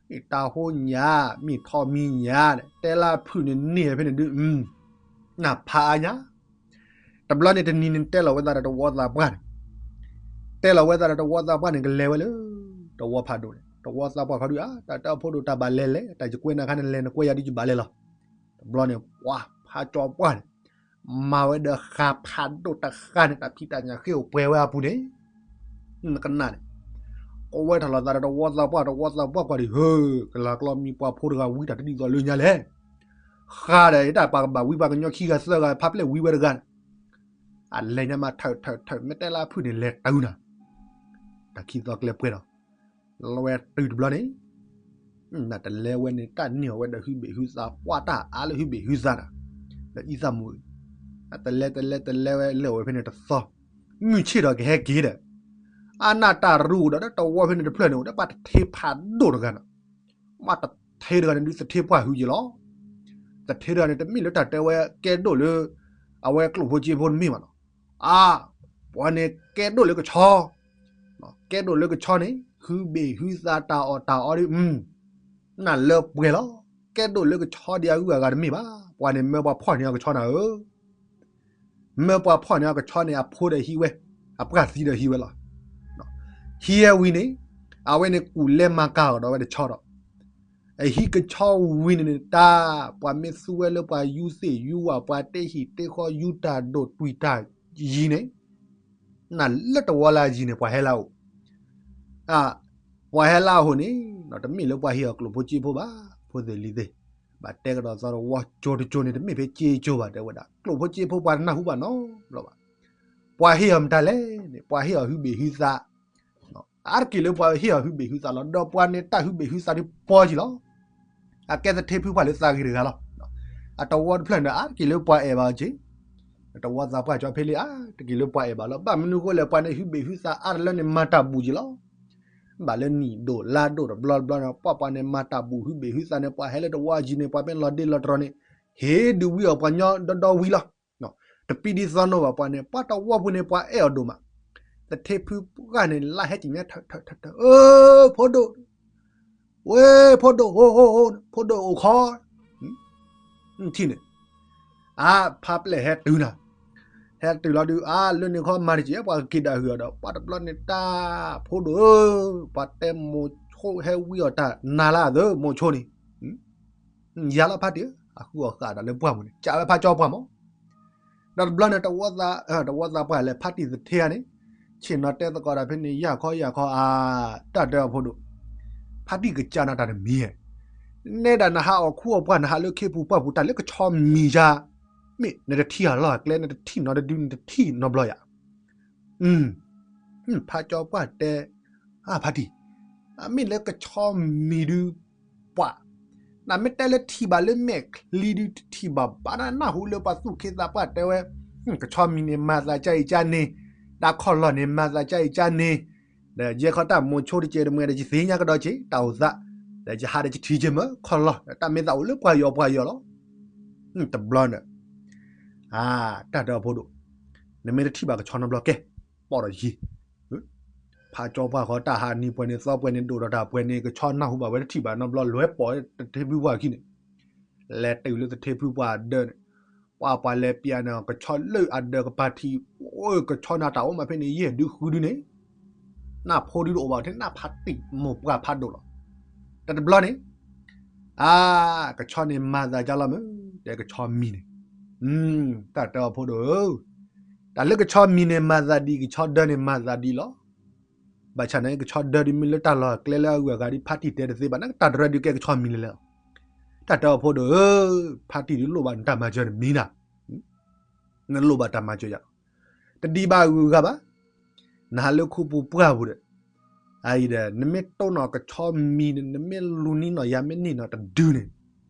မ့ၢ်တၢ်ဟိညၣ် မ့ၢ်ထီမံၤညၣ်န့ၣ် တဲလၢဖုၣ်န့ၣ်န့ၢ်ဖဲန့ၣ်ဒုး နၢ်ဖးအါညါ တဘျီန့ၣ်တနံၤန့ၣ် တဲလီၤဝဲသးဒီးတဝီသးပှၢ်န့ၣ်, တဲလီၤဝဲသးဒီးတဝီသးပှၢ်န့ၣ် ကလဲၤဝဲလၢ တဝီဖးဒိၣ်န့ၣ် တဝီသးပှၢ်ခီဒုး အါ တၢ်တဲအဖိဒိၣ်တၢ်ဘၣ်လဲၤလဲၤ တၢ်ယကွဲနၤခါန့ၣ် လဲၤနကွဲယၤဒုးယဘၣ်လဲၤလီၤ. တဘျီန့ၣ် ပှၤဖးကၠီပှၢ်န့ၣ် မၤဝဲဒီးဃာ်ဖးဒိၣ်တဃာ်န့ၣ် တၢ်ဖံးတၢ်ညၣ်ဃ့အိၣ်ပှဲၤဝဲအပူၤန့ၣ် နကနၣ်န့ၣ် ကဝဲထီၣ်လီၤသးဒီးတဝီသးပှၢ် တဝီသးပှၢ်ကွၢ်ဒံး ဟၢ ကလၤကျီမံၤပှၤဖိတဂၤဝံတၢ်တဒ်သိးလၢညါလဲၣ်. ဃာ်ဒီးယတၢ်ပာ်ကဘၣ်ဝံပှၤကညီခံဂၤသၢဂၤ ဖးပျဲၢ်ဝံဝဲတဂၤန့ၣ် အလဲၤညါမးထၢၣ်ထၢၣ်ထၢၣ် မ့ၢ်တဲလၢဖုၣ်န့ၣ် လဲၤတုၤနၤ တၢ်ခံသီကျဲပှဲၤဒီး လီၤဝဲတုၤတဘျီန့ၣ် နတလဲဝဲန့ၣ် တၢ်န့ၢ်အီၤဝဲဒီးဟုဘ့ၣ်ဟုသး ပှၤတၢ်အါလၢဟုဘ့ၣ်ဟုသးနၤ လၢအံသၣ်မူၤ တလဲတလဲတလဲဝဲလဲၤအိၣ်ဝဲဖဲန့ၣ်တသီ မုၢ်ဆ့ၣ်ဒီးကဟဲက့ၤဒီး အနၢ်တၢ်ရူၢ်ဒီးတဝီဖဲန့ၣ်တဖျၢၣ်န့ၣ် အိၣ်ဒီးပှၤတထ့ဖးဒိၣ်တဂၤနၤ မ့ၢ်တထ့တဂၤန့ၣ်ဒုးသထ့ပှၢ်ဟုက့ၤလီၤ. သထ့တဂၤန့ၣ် တမ့ၢ်လၢတၢ်တဲဝဲကဲဒိၣ်လၢ အဝဲကျိၣ်ဖိစ့ဖိတမ့ၢ်ဘၣ်နီၤ အါ ပှၤန့ၣ်ကဲဒိၣ်လၢကဆီ ကဲဒိၣ်လၢကဆီန့ၣ် ဟုဘ့ၣ်ဟုသးတၢ်အီၣ်တၢ်အီဒီး နၢ်လၢပှဲၤလီၤ. ကဲဒိၣ်လၢကဆီဒံးအဂုၤအဂၤတမ့ၢ်ဘၣ်. ပှၤန့ၣ်မၢပှၤဖီၣ်န့ၢ်အီၤကဆီနၤဧၢ မၢပှၤဖီၣ်န့ၢ်အီၤကဆီန့ၣ် အဖိဒီးဟံးဝဲ, အပှၢ်သံဒီးဟံးဝဲလီၤ. ဟံးဝဲဝံၤန့ၣ် အဝဲန့ၣ်ကူၣ်လဲမၤကၤအီၤဒီးဝဲတဆီဒီး အဟံးကဆီဝံၤန့ၣ်န့ၣ် တၢ်ပှၤမ့ၢ်သူဝဲလၢပှၤယူၤသ့ၣ်ယူၤဝၣ် ပှၤတ့ဟံၣ်တ့ဃီ ယူၤတၢ်ဒိၣ်တွံၢ်တၢ်ယံၤန့ၣ် နၢ်လၢတဝီလၢအယံၤန့ၣ် ပှၤဟဲလၢအအိၣ် ပှၤဟဲလၢအအိၣ်န့ၣ် တမ့ၢ်လၢပှၤဟ့ၣ်အီၤကျိၣ်ဖိစ့ဖိဘၣ်, ဖိသ့ၣ်လံၤသ့ၣ်, ဘၣ်တဲကဒီးသီတဝီကၠိတကၠိန့ၣ် တမ့ၢ်ဖဲစ့ကၠိဘၣ် တဲဝဲဒၣ် ကျိၣ်ဖိစ့ဖိပှၤတနၢ်ဟူဘၣ်နီတဘျီဘၣ်. ပှၤဟ့ၣ်အီၤမတၤလဲၣ်န့ၣ် ပှၤဟ့ၣ်အီၤဟုဘ့ၣ်ဟုသး, အါတက့ၢ်လၢပှၤဟ့ၣ်အီၤဟုဘ့ၣ်ဟုသးလီၤ. ဒီးပှၤန့ၣ်တၢ်ဟုဘ့ၣ်ဟုသးဒုးပီက့ၤလီၤ. အကဲသထ့ဖုပှၢ်လၢသးဂ့ၤတဂၤလီၤ. အတဝီတဖျၢၣ်န့ၣ် အါတက့ၢ်လၢပှၤအဲၣ်ဘၣ်အီၤက့ၤ တဝီသးပှၢ်ကၠီဖဲလံ အါတက့ၢ်လၢပှၤအဲၣ်ဘၣ်လီၤ. ဘၣ်မနုၤဃိလဲၣ် ပှၤန့ၣ်ဟုဘ့ၣ်ဟုသးအါတလၢန့ၣ် မၤတၢ်ဘူၣ်က့ၤလီၤ. ဘၣ်လၢနံၣ်ဒိၣ်လါဒိၣ်တဘျီတဘျီန့ၣ် ပှၤပှၤန့ၣ်မၤတၢ်ဘူၣ်ဟုဘ့ၣ်ဟုသးန့ၣ် ပှၤဟဲလၢတဝီအယံၤန့ၣ် ပှၤမ့ၢ်လီၤဒ့လီၤတရီၤန့ၣ် ဟ့ၣ်ဒုးဝံအီၤပှၤညီဒီဒီဝံလီၤ. တပံဒ်သိးနီၢ်ဘၣ်ပှၤန့ၣ် ပှၤတဝီပူၤန့ၣ် ပှၤအဲၣ်အီၤဒိၣ်မး. သထ့ဖုပှၢ်န့ၣ် လါဟဲက့ၤညါထၢၣ်ထၢၣ်ထၢၣ်ထၢၣ် အၢ ဖိဒိၣ် ဝဲ ဖိဒိၣ် ဟိဟိဟိ ဖိဒိၣ်အိၣ်ခီ ထံၣ်န့ၣ် အါ ဖးပျဲၢ်ဟဲတုၤနၤ, ဟဲတုၤလီၤဒုး အါ လၢန့ၣ်ခီမၤတက့ၢ် ပှၤကက့ၤဒၣ်ဟုၣ်အီၤဒီး ပှၤတဘျီန့ၣ်တၢ် ဖိဒိၣ်ဧၢ, ပှၤတဲမိၤဆိဟဲဝံအီၤတၢ်နၤလၢအသၢ မိၤဆိန့ၣ် ယၤလီၤဖးတံၢ်ဧၢ, အဃုအီၣ်ဃာ်ဒီးလၢပှၢ်ပူၤန့ၣ် ကးဝဲဖးကၠီပှၢ်မး ဒီးတဘျီန့ၣ် တဝီသးပှၢ်လဲၤဖးတံၢ်သထ့ဧါန့ၣ်, ဆ့ၣ်နီၤတဲသကိးတၢ်ဖဲန့ၣ် ယၢ်ခီယၢ်ခီအါ, တၢ်တဲအီၤဖိဒိၣ်, ဖးတံၢ်ကစၢ်နၤတၢ်တမံၤဧါ, နဲဒၣ်နဟးအီၣ်ခူအီၣ်ပှၢ် နဟးလၢခ့ပူၤပှၢ်ပူၤ တၢ်လၢကဆီမံၤယါ, မ့ၢ်နတထံၣ်အလီၢ်အကျဲ နတထံၣ်နီတဒု နတထံၣ်နီဘျီယါ ဖးကၠီပှၢ်တဲ, အါဖးတံၢ်, အမ့ၢ်လၢကဆီမံၤဒုး ပှၤ, နမ့ၢ်တဲလၢထံၣ်ဘၣ်လၢမဲာ်ချံဒုး တထံၣ်ဘၣ်ဘၣ်နၢ်ဟူလၢပှၤသူၣ်က့သးပှၢ်တဲဝဲ, ကဆီမံၤန့ၣ် မၤသးကါအံၤကါန့ၣ်, တၢ်ခီၣ်လီၢ်န့ၣ် မၤသးကါအံၤကါန့ၣ်, ဒီးယဲခီတၢ်မိၤဆိတကဲးတမှဲးဒီး ယသ့ၣ်ညါကဒီးက့ၤ တၢ်အိၣ်သး, ဒီးယဟးဒီးယထံၣ်က့ၤမ့ၢ်ခီၣ်လီၢ် တၢ်မ့ၢ်သးအိၣ်လၢပှၤယီၤပှၤယီၤလီၤ. တဘျီန့ၣ် အါ, တၢ်ဒီးအဖိဒိၣ်, နမ့ၢ်တထံၣ်ဘၣ်ကဆီနီတဘျီကဲ, ပိာ်ဒီးယံၤ, ဖးကၠီပှၢ်ဃီ တၢ်ဟးနံၤပှဲၤန့ၣ် သီပှဲၤန့ၣ် ဒိၣ်ဒီးတၢ်ပှဲၤန့ၣ် ကဆီနၢ်ဟူဘၣ်ဝဲတထံၣ်ဘၣ်နီတဘျီ လဲၤပိာ်သထ့ဖုပှၢ်အခံန့ၣ်, လဲၤတုၤလၢသထ့ဖုပှၢ်အဒၢးန့ၣ်, ပှၤပှၤလဲၤပျးန့ၣ် ကဆီလၢအဒၢးကပၤထံး, အိၣ်ကဆီနၤတၢ်အိၣ်မးဖဲန့ၣ် ယဲၢ်ဒုဃုဒုန့ၣ် နၢ်ဖိဒုတအိၣ်ဘၣ်ထဲ နၢ်ဖးတံၢ်မိၢ်ပှၢ်ဖးဒိၣ်လီၤ. တၢ်တဘျီန့ၣ်, အါ, ကဆီန့ၣ်မၤသးကါလီၤမ့ၢ်, တဲကဆီမံၤန့ၣ်, တၢ်တဲအီၤဖိဒိၣ်ဧၢ, တၢ်လၢကဆီမံၤန့ၣ်မၤသးဒ် ကဆီဒၢန့ၣ်မၤသးဒ်လီၤ. ဘၣ်ဆၣ်န့ၣ် ကဆီဒၢဒ်မ့ၢ်လၢတၢ်လီၢ်ကျဲလၢအဂုၤအဂၤဒ်ဖးတံၢ်တဲတသ့ဘၣ် နတၢ်တရၢဒုးကဲကဆီမံၤလဲၣ်လီၤ. တၢ်တၢအီၤဖိဒိၣ်ဧၢ, ဖါတံၢ်ဒုးလိၣ်ဘၣ်နတၢ်မၤစၢၤန့ၣ်မံၤနၤ, နလိၣ်ဘၣ်တၢ်မၤစၢၤယၤလီၤ. တဒံးဘၣ်ဂုၤဂၤဘၣ်, နဟးလၢခူပူၤပှၢ်ပူၤဒီး, အအံၤဒီး နမ့ၢ်တိၢ်နီၣ်ကဆီမံၤန့ၣ် နမ့ၢ်လူၤနံၤနီၣ်ယၤမ့ၢ်န့ၢ်နီၣ်တဒုန့ၣ်,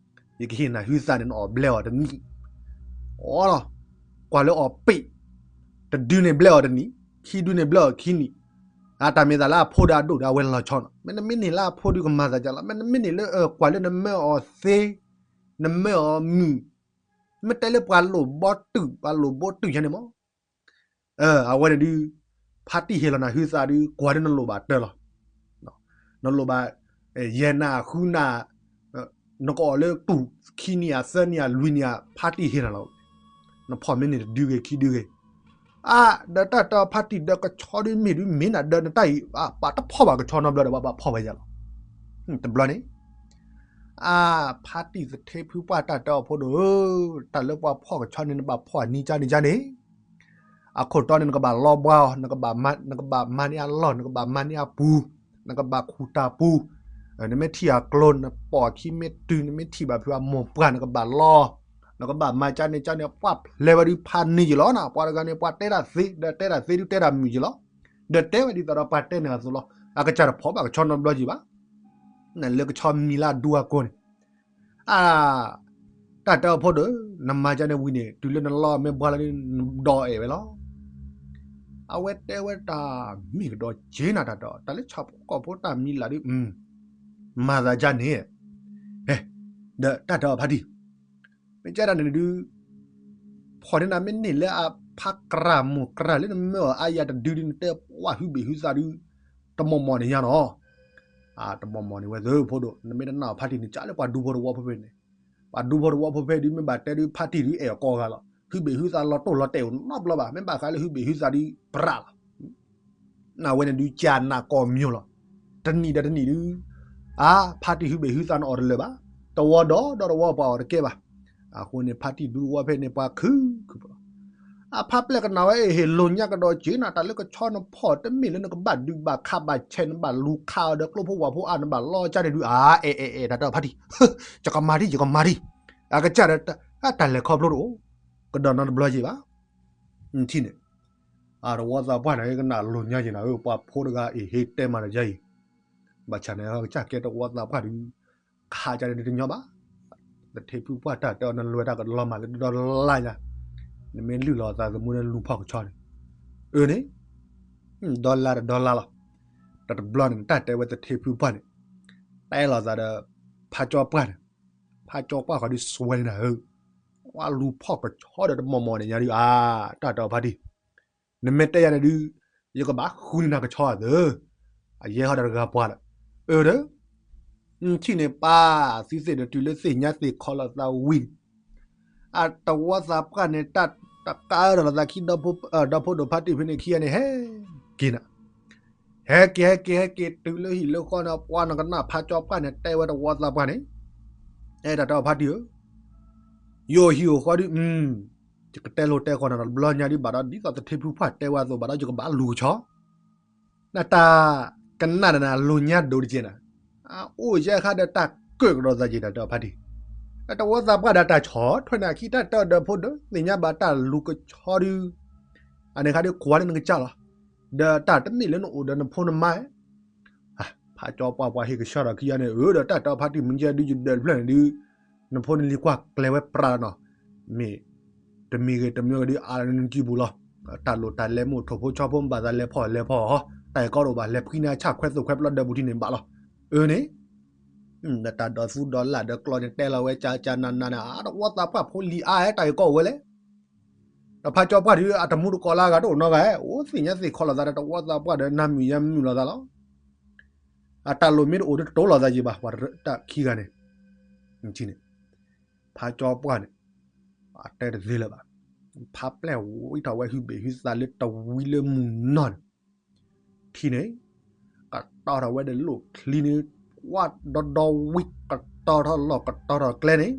ယကဟ့ၣ်နၤဟုသးန့ၣ် နအီၣ်ဘျဲအီၤတနံၣ်, အီလီၤ, ကွၢ်လၢအီၣ်ပ့ၣ်, တဒုန့ၣ်ဘျဲအီၤတနံၣ်, ခံဒုန့ၣ်ဘျဲအီၤခံနံၣ်, အတၢ်မ့ၢ်သးလၢအဖိဒီးအဒိၣ်ဒီးအဝဲလီၤဆီနီၤ, မ့ၢ်နမ့ၢ်န့ၢ်လၢအဖိဒုကမၤသးဒ်လဲၣ်, မ့ၢ်နမ့ၢ်န့ၢ်လၢ ကွၢ်လၢနမၢအီၤသ့, နမၢအီၤမုၢ်, မ့ၢ်တဲလၢပှၤလိၣ်ဘီတုာ် ပှၤလိၣ်ဘီတုာ်ယါန့ၣ်မး အဝဲန့ၣ်ဒုး, ဖါတံၢ်ဟ့ၣ်လီၤနၤဟုသးဒုး ကွၢ်ဒ်နလိၣ်ဘၣ်တၢ်လီၤ. နလိၣ်ဘၣ်, ယဲၢ်နၤ ဃုနၤ, နကအီၣ်လၢတူၢ်ခံနံၣ်ဧါ သၢနံၣ်ဧါ လွံၢ်နံၣ်ဧါ ဖါတံၢ်ဟ့ၣ်နၤလီၤ. နဖီၣ်မ့ၢ်န့ၢ်တဒုဂ့ၤခံဒုဂ့ၤ, အါ, ဒီးတၢ်တၢ်ဖါတံၢ်ဒီးကဆီဒုးမ့ၢ်ဒုးမ့ၢ်နၤဒီးနတၢ်အံၤ, ပာ်တဖီၣ်ဘၣ်ကဆီနီတဘျီဒီး ပဘၣ်ဖီၣ်ဝဲယၤလီၤ. တဘျီန့ၣ် အါ, ဖါတံၢ်သထ့ဖုပှၢ်တၢ်တၢအီၤဖိဒိၣ်ဧၢ, တၢ်လၢပှၤဖီၣ်ကဆီန့ၣ် နဘၣ်ဖီၣ်အနံၤကၠါန့ၣ်ကၠါန့ၣ်, အခိၣ်တီန့ၣ် နကဘၣ်လီဘှါအီၤ, နကဘၣ်မၤန့ၢ်အလီၢ် နကဘၣ်မၤန့ၢ်အပူၤ, နကဘၣ်ခူၣ်တၢ်ပူၤ, နမ့ၢ်ထံၣ်အကျိ နပိာ်အခံမ့ၢ်တုၤ နမ့ၢ်ထံၣ်ဘၣ်ဖုအမိၢ်ပှၢ် နကဘၣ်လီ, နကဘၣ်မၤကၠါန့ၣ်ကၠါန့ၣ် ပှၢ်ဖျဲးဝဲဒုးဖးန့ၢ်ယံၤလီၤနၤ, ပှၤတဂၤန့ၣ် ပှၤတဲတၢ်သ့ ဒီးတဲတၢ်သ့ဒုးတဲတၢ်မုာ်ယံၤလီၤ, ဒီးတဲဝဲဒ်သိးဒီးပှၤတဲန့ၣ်အသိးလီၤ, အကစၢ်တဖီၣ်ဘၣ်ကဆီနီတဘျီယံၤဘၣ်. နလၢကဆီမံၤလၢအဒူအကိာ်န့ၣ်, အါ, တၢ်တၢအီၤဖိဒိၣ်, နမၤကၠါန့ၣ်ဝံၤန့ၣ် တုၤလၢနလီမ့ၢ်ဘှါလီၤန့ၣ် နဒီအဲၣ်ဝဲလီၤ. အဝဲတဲဝဲတၢ်မ့ၢ်ကဒီးက့ၤနၤ တၢ်တၢ်, တၢ်လၢဆၣ်ဖိကီၢ်ဖိတၢ်မံၤလၢ်ဒုး, မၤသးကၠါန့ၣ်, ဒီးတၢ်တၢအီၤဖါတံၢ်, မ့ၢ်ကဲဒၣ်န့ၣ်ဒုး ဖီၣ်န့ၢ်နၤမ့ၢ်န့ၢ်လၢအဖါကြၢ်မိၢ်ကြၢ်လၢနမၢအီၤအါယၤတဒုဒုး နတဲပှၢ်ဟုဘ့ၣ်ဟုသးဒုး, တမီၢ်မီၢ်န့ၣ်ညါနီၤ, တမီၢ်မီၢ်န့ၣ်ဝဲသ့ၣ်ဖိဒိၣ်, နမ့ၢ်တနာ်အီၤဖါတံၢ်န့ၣ်ကးလၢပှၤဒူဖိတဝီဖိဖဲန့ၣ်, ပှၤဒူဖိတဝီဖိဖဲဒုး မ့ၢ်ဘၣ်တဲဒုး ဖါတံၢ်ဒုးအဲၣ်အီၤကိးဂၤလီၤ, ဟုဘ့ၣ်ဟုသးလီၤတိၢ်လီၤတဲာ်အိၣ်နီတဘျီဘၣ်, မ့ၢ်ဘၣ်ဃးလၢဟုဘ့ၣ်ဟုသးဒုးပြးလီၤ. အဝဲန့ၣ်ဒုးကၢ်နးကိးမံၤလီၤ. တနံၣ်ဒီးတနံၣ်ဒုး, အါ, ဖါတံၢ်ဟုဘ့ၣ်ဟုသးန့ၣ်အီၣ်တလၢာ်ဘၣ်, တဝီဒီးဒီးတဝီပှၤအီၣ်တကဲဘၣ်. အဃိန့ၣ် ဖါတံၢ်ဒူဝီဖဲန့ၣ် ပှၤခုခု, အဖါပျဲၢ်ကနၣ်ဝဲအဟ့ၣ်လိာ်ညါကဒီးက့ၤနၤ, တၢ်လၢကဆီနဖီၣ်တမ့ၢ်လၢနကဘၣ်ဒုးဘၣ်ခးဘၣ်ဆဲး နဘၣ်လူၤခးအီၤဒီးကျိဖိဝၤဖိအါ နဘၣ်လီကၠါန့ၣ်ဒုး, အါ, အဲၣ်အဲၣ်အဲၣ် တၢ်တၢ်ဖါတံၢ်, ယကမၤဒံး ယကမၤဒံး, အကစၢ်ဒီး တၢ်လဲၤခီဖျိတအိၣ်, ကဒီးနီတဘျီယံၤဘၣ်. ထံၣ်န့ၣ်, အတဝီသးပှၢ်န့ၣ် ကနၣ်လိာ်ညါယံၤနၤဧၢ, ပှၤဖိတဂၤအံၤဟ့ၣ်တဲမၤတယါအံၤ, ဘၣ်ဆၣ်န့ၣ် ကစၢ်ကဲတဝီသးပှၢ်ဒုး, ခးကၢန့ၣ်တညီဘၣ်. သထ့ဖုပှၢ်တၢ်တဲအီၤ နလဲၤတၢ်ကလီၤမၢ်လၢဒီလါညါ, နမ့ၢ်လုၢ်လီၤသးသမူန့ၣ် လူၤဖီၣ်ကဆီန့ၣ်, အၢန့ၣ်, ဒီလါတဒီလါလီၤ. တတဘျီန့ၣ် တၢ်တဲဝဲသထ့ဖုပှၢ်န့ၣ်, တဲလီၤသးဒီး ဖါကၠီပှၢ်န့ၣ်, ဖါကၠီပှၢ်ဃီဒုးစွဲန့ၣ်နၤဧၢ, ဝဲလူၤဖီၣ်ကဆီဒီးတမီၢ်မီၢ်န့ၣ်ညါဒုး, အါ, တၢ်တၢ်ဖါတံၢ်, နမ့ၢ်တဲယၤန့ၣ်ဒုး, ယကဘၣ်ဃုန့ၢ်နၤကဆီအသၢ, အယဲဟီဒီးတဂၤပှၤလၢ, အၢဒီး, ထံၣ်န့ၣ်ပၢ်, သုသ့ၣ်ဒီးတုၤလၢသ့ၣ်ညါသ့ၣ်ခီလီၤသးဝံၤ, အတဝီသးပှၢ်န့ၣ် တၢ်တကးအၢဒီးလီၤသးခံ, ဒီဖိဒိၣ်ဖါတံၢ်ဖဲန့ၣ်ခံဂၤန့ၣ် ဟဲက့ၤနၤ, ဟဲက့ၤ ဟဲက့ၤ ဟဲက့ၤတုၤလၢဟံၣ်လၢဃီန့ၣ် ပှၤနကနၣ်ဖါကၠီပှၢ်န့ၣ် တဲဝဲတဝီသးပှၢ်န့ၣ်, အဲတၢ်တၢ်ဖါတံၢ်ဧၢ, ယအိၣ်ဟံၣ်အိၣ်ဃီဒုး, ယကတဲလိၤတဲကီၢ်နၤဒီးတဘျီညါဒုး ဘၣ်ဒီးဒ်သိးသထ့ဖုပှၢ်တဲဝဲအသိး ဘၣ်ဒီးယကဘၣ်လူၤကဆီ, နတၢ်ကနၣ်နၤလိာ်ညါဒိၣ်တက့ၢ်နၤ, အအိၣ်ယဲခါဒီးတၢ်ကၢၣ်ကဒီးသးက့ၤ တၢ်တၢ်ဖါတံၢ်, တဝီသးပှၢ်ဒီးတၢ်ဆီၣ်ထွဲနၤခံ တၢ်တၢ်ဒီဖိဒီး သ့ၣ်ညါဘၣ်တၢ်လူၤကဆီဒုး, အန့ၣ်ခါဒုးကွၢ်လၢနကစၢ်လီၤ, ဒီးတၢ်တမ့ၢ်လၢနအိၣ်ဒီးနဖိနမါ ဖါကၠီပှၢ်ပှၤဟ့ၣ်ကဆှီထီၣ်ခံဂၤန့ၣ် အၢဒီးတၢ်တၢ်ဖါတံၢ်မုၢ်ကဲဒုး ယဒၢးတဖျၢၣ်န့ၣ်ဒုး, နဖိနလံၤကွၢ်ကျဲၤဝဲပြးလီၤနီၤ, မ့ၢ်တမံၤဂ့ၤတမံၤဂ့ၤဒုး အါလၢနစုပူၤလီၤ, တၢ်လိၣ်တၢ်လဲမ့ၢ်အိၣ် ထိၣ်ဖိဆီဖိ ဘၣ်သးလဲၤဖီၣ်လဲၤဖီၣ်ဟီ, တၢ်အံၤကီဒိၣ်ဘၣ် လဲၤဖှံန့ၢ်ဆၣ်ခွဲသိၣ်ခွဲပျီဒီးပူၤထံန့ၣ်ဘၣ်လီၤ, အၢန့ၣ်, ဒီးတၢ်ဒီးသူဒီးလၢ်ဒီးကျီန့ၣ် တဲလီၤဝဲကၢကၢနးနးန့ၣ် အတဝီသးပှၢ်ဖိလံၤအါ တၢ်အံၤကီအိၣ်ဝဲလဲၣ် ဒီးဖါကၠီပှၢ်ဒုး အတမူတကိးလၢအဂၤတအိၣ်နီတဂၤ, အိၣ်သ့ၣ်ညါသ့ၣ်ခီလိာ်သးဒီးတဝီသးပှၢ်ဒီး နၤမုာ်ယၤမုာ်လိာ်သးလီၤ, အတၢ်လိၣ်မ့ၢ်တအိၣ်ဒုးတတိၤလိာ်သးယံၤဘၣ်, ပှၤတၢ်ခံဂၤန့ၣ်, ထံၣ်န့ၣ်, ဖါကၠီပှၢ်န့ၣ်, အတဲတသ့လၢၤဘၣ်, ဖါပျဲၢ်ဝံထီၣ်ဝဲဟုဘ့ၣ်ဟုသးလၢတဝံလၢမုၢ်နီၢ်န့ၣ် ထံၣ်န့ၣ်, ကတီၤထီၣ်ဝဲဒီးလိၣ်ချံန့ၣ်, ကွၢ်ဒီဒီဝံကတီၤထီၣ်လီၢ်ကတီၤထီၣ်ကျဲန့ၣ်,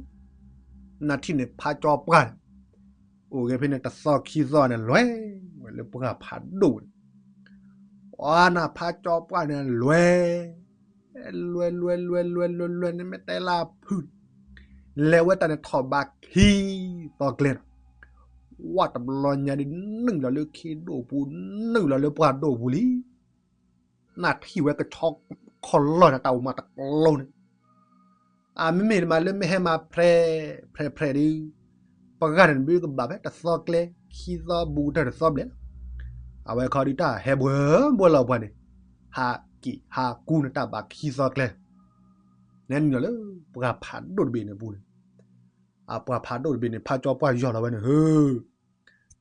နထံၣ်န့ၣ်ဖါကၠီပှၢ်န့ၣ်, အိၣ်ဂ့ၤဖဲန့ၣ်တသီခံသီန့ၣ် လဲၤဝဲလၢပှၢ်ဖးဒိၣ်န့ၣ်, အနဖါကၠီပှၢ်န့ၣ်လဲၤ, လဲၤလဲၤလဲၤလဲၤလဲၤလဲၤန့ၣ် မ့ၢ်တဲလၢအဖုၣ်န့ၣ် လဲၤဝဲတၢ်န့ၣ်ထီၣ်ဘးခံသီကျဲနီၤ. ဝဲတဘျီညါဒုး နုာ်လီၤလၢခ့ဒိၣ်ပူၤ, နုာ်လီၤလၢပှၢ်ဒိၣ်ပူၤလံ. နၢ်ထံၣ်ဝဲကဆီခီၣ်လီၢ်န့ၣ် တၢ်အိၣ်မးတကျိၤန့ၣ်, အမ့မ့ၢ်မးလၢမ့ၢ်ဟဲမၤဖြဲးဖြဲးဖြဲးဒုး, ပှၢ်န့ၣ်ဘၣ်ကဘၣ်ဖဲတသီကျဲ, ခံသီဘူးကတၢၢ်တသီဘျဲၣ်လီၤ. အဝဲခီဒုးတၢ်ဟဲဘှဲဘှဲလီၤပှၢ်န့ၣ်, ဟးက့ၤဟးကူန့ၣ်တၢ်ဘၣ်ခံသီကျဲ နနုာ်လီၤလၢပှၢ်ဖးဒိၣ်တဘ့ၣ်န့ၣ်ပူၤန့ၣ်, အပှၢ်ဖးဒိၣ်တဘ့ၣ်န့ၣ် ဖးကၠီပှၢ်ယီၢ်လီၤဝဲန့ၣ် ဟၢ,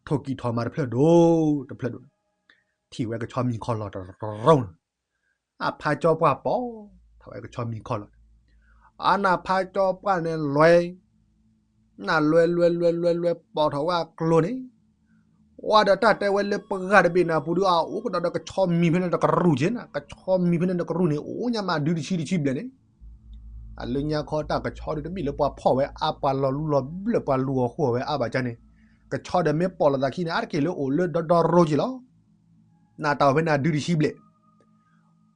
ထိၣ်ကံၢ်ထီၣ်မၤတဖျၢၣ်ဒိၣ်တဖျၢၣ်ဒိၣ်န့ၣ်, ထံၣ်ဝဲကဆီမံၤခီၣ်လီၢ်တရီန့ၣ်, အဖးကၠီပှၢ်ပိာ်ထီၣ်ဝဲကဆီမံၤခီၣ်လီၢ်န့ၣ်, အနဖးကၠီပှၢ်န့ၣ်လွဲ နလွဲလွဲလွဲလွဲလွဲပိာ်ထီၣ်ဝဲအကျိၤန့ၣ်, ဝဲဒီးတၢ်တဲဝဲလၢပှၢ်တဘ့ၣ်န့ၣ်အပူၤဒုး အအိၣ်ကဒီးဒီးကဆီမံၤဖဲန့ၣ်တကရူၢ်က့ၤနၤ, ကဆီမံၤဖဲန့ၣ်တကရူၢ်န့ၣ် အိၣ်ညါမးဒုတဆံတဆံဘျဲၣ်န့ၣ်, အလၢညါခီတၢ်ကဆီဒုးတမ့ၢ်လၢပှၤဖီၣ်ဝဲအါ ပှၤလီၤလူလီၤဘျၢၣ် ပှၤလူၤအီၤဃိအီၤဝဲအါဘၣ်ကန့ၣ်, ကဆီဒီးမ့ၢ်ပိာ်လိာ်သးခံန့ၣ် အါတက့ၢ်လၢအိၣ်လၢဒီဒီရိက့ၤလီၤ. နတၢ်အိၣ်ဖဲန့ၣ်ဒုတဆံဘျဲၣ်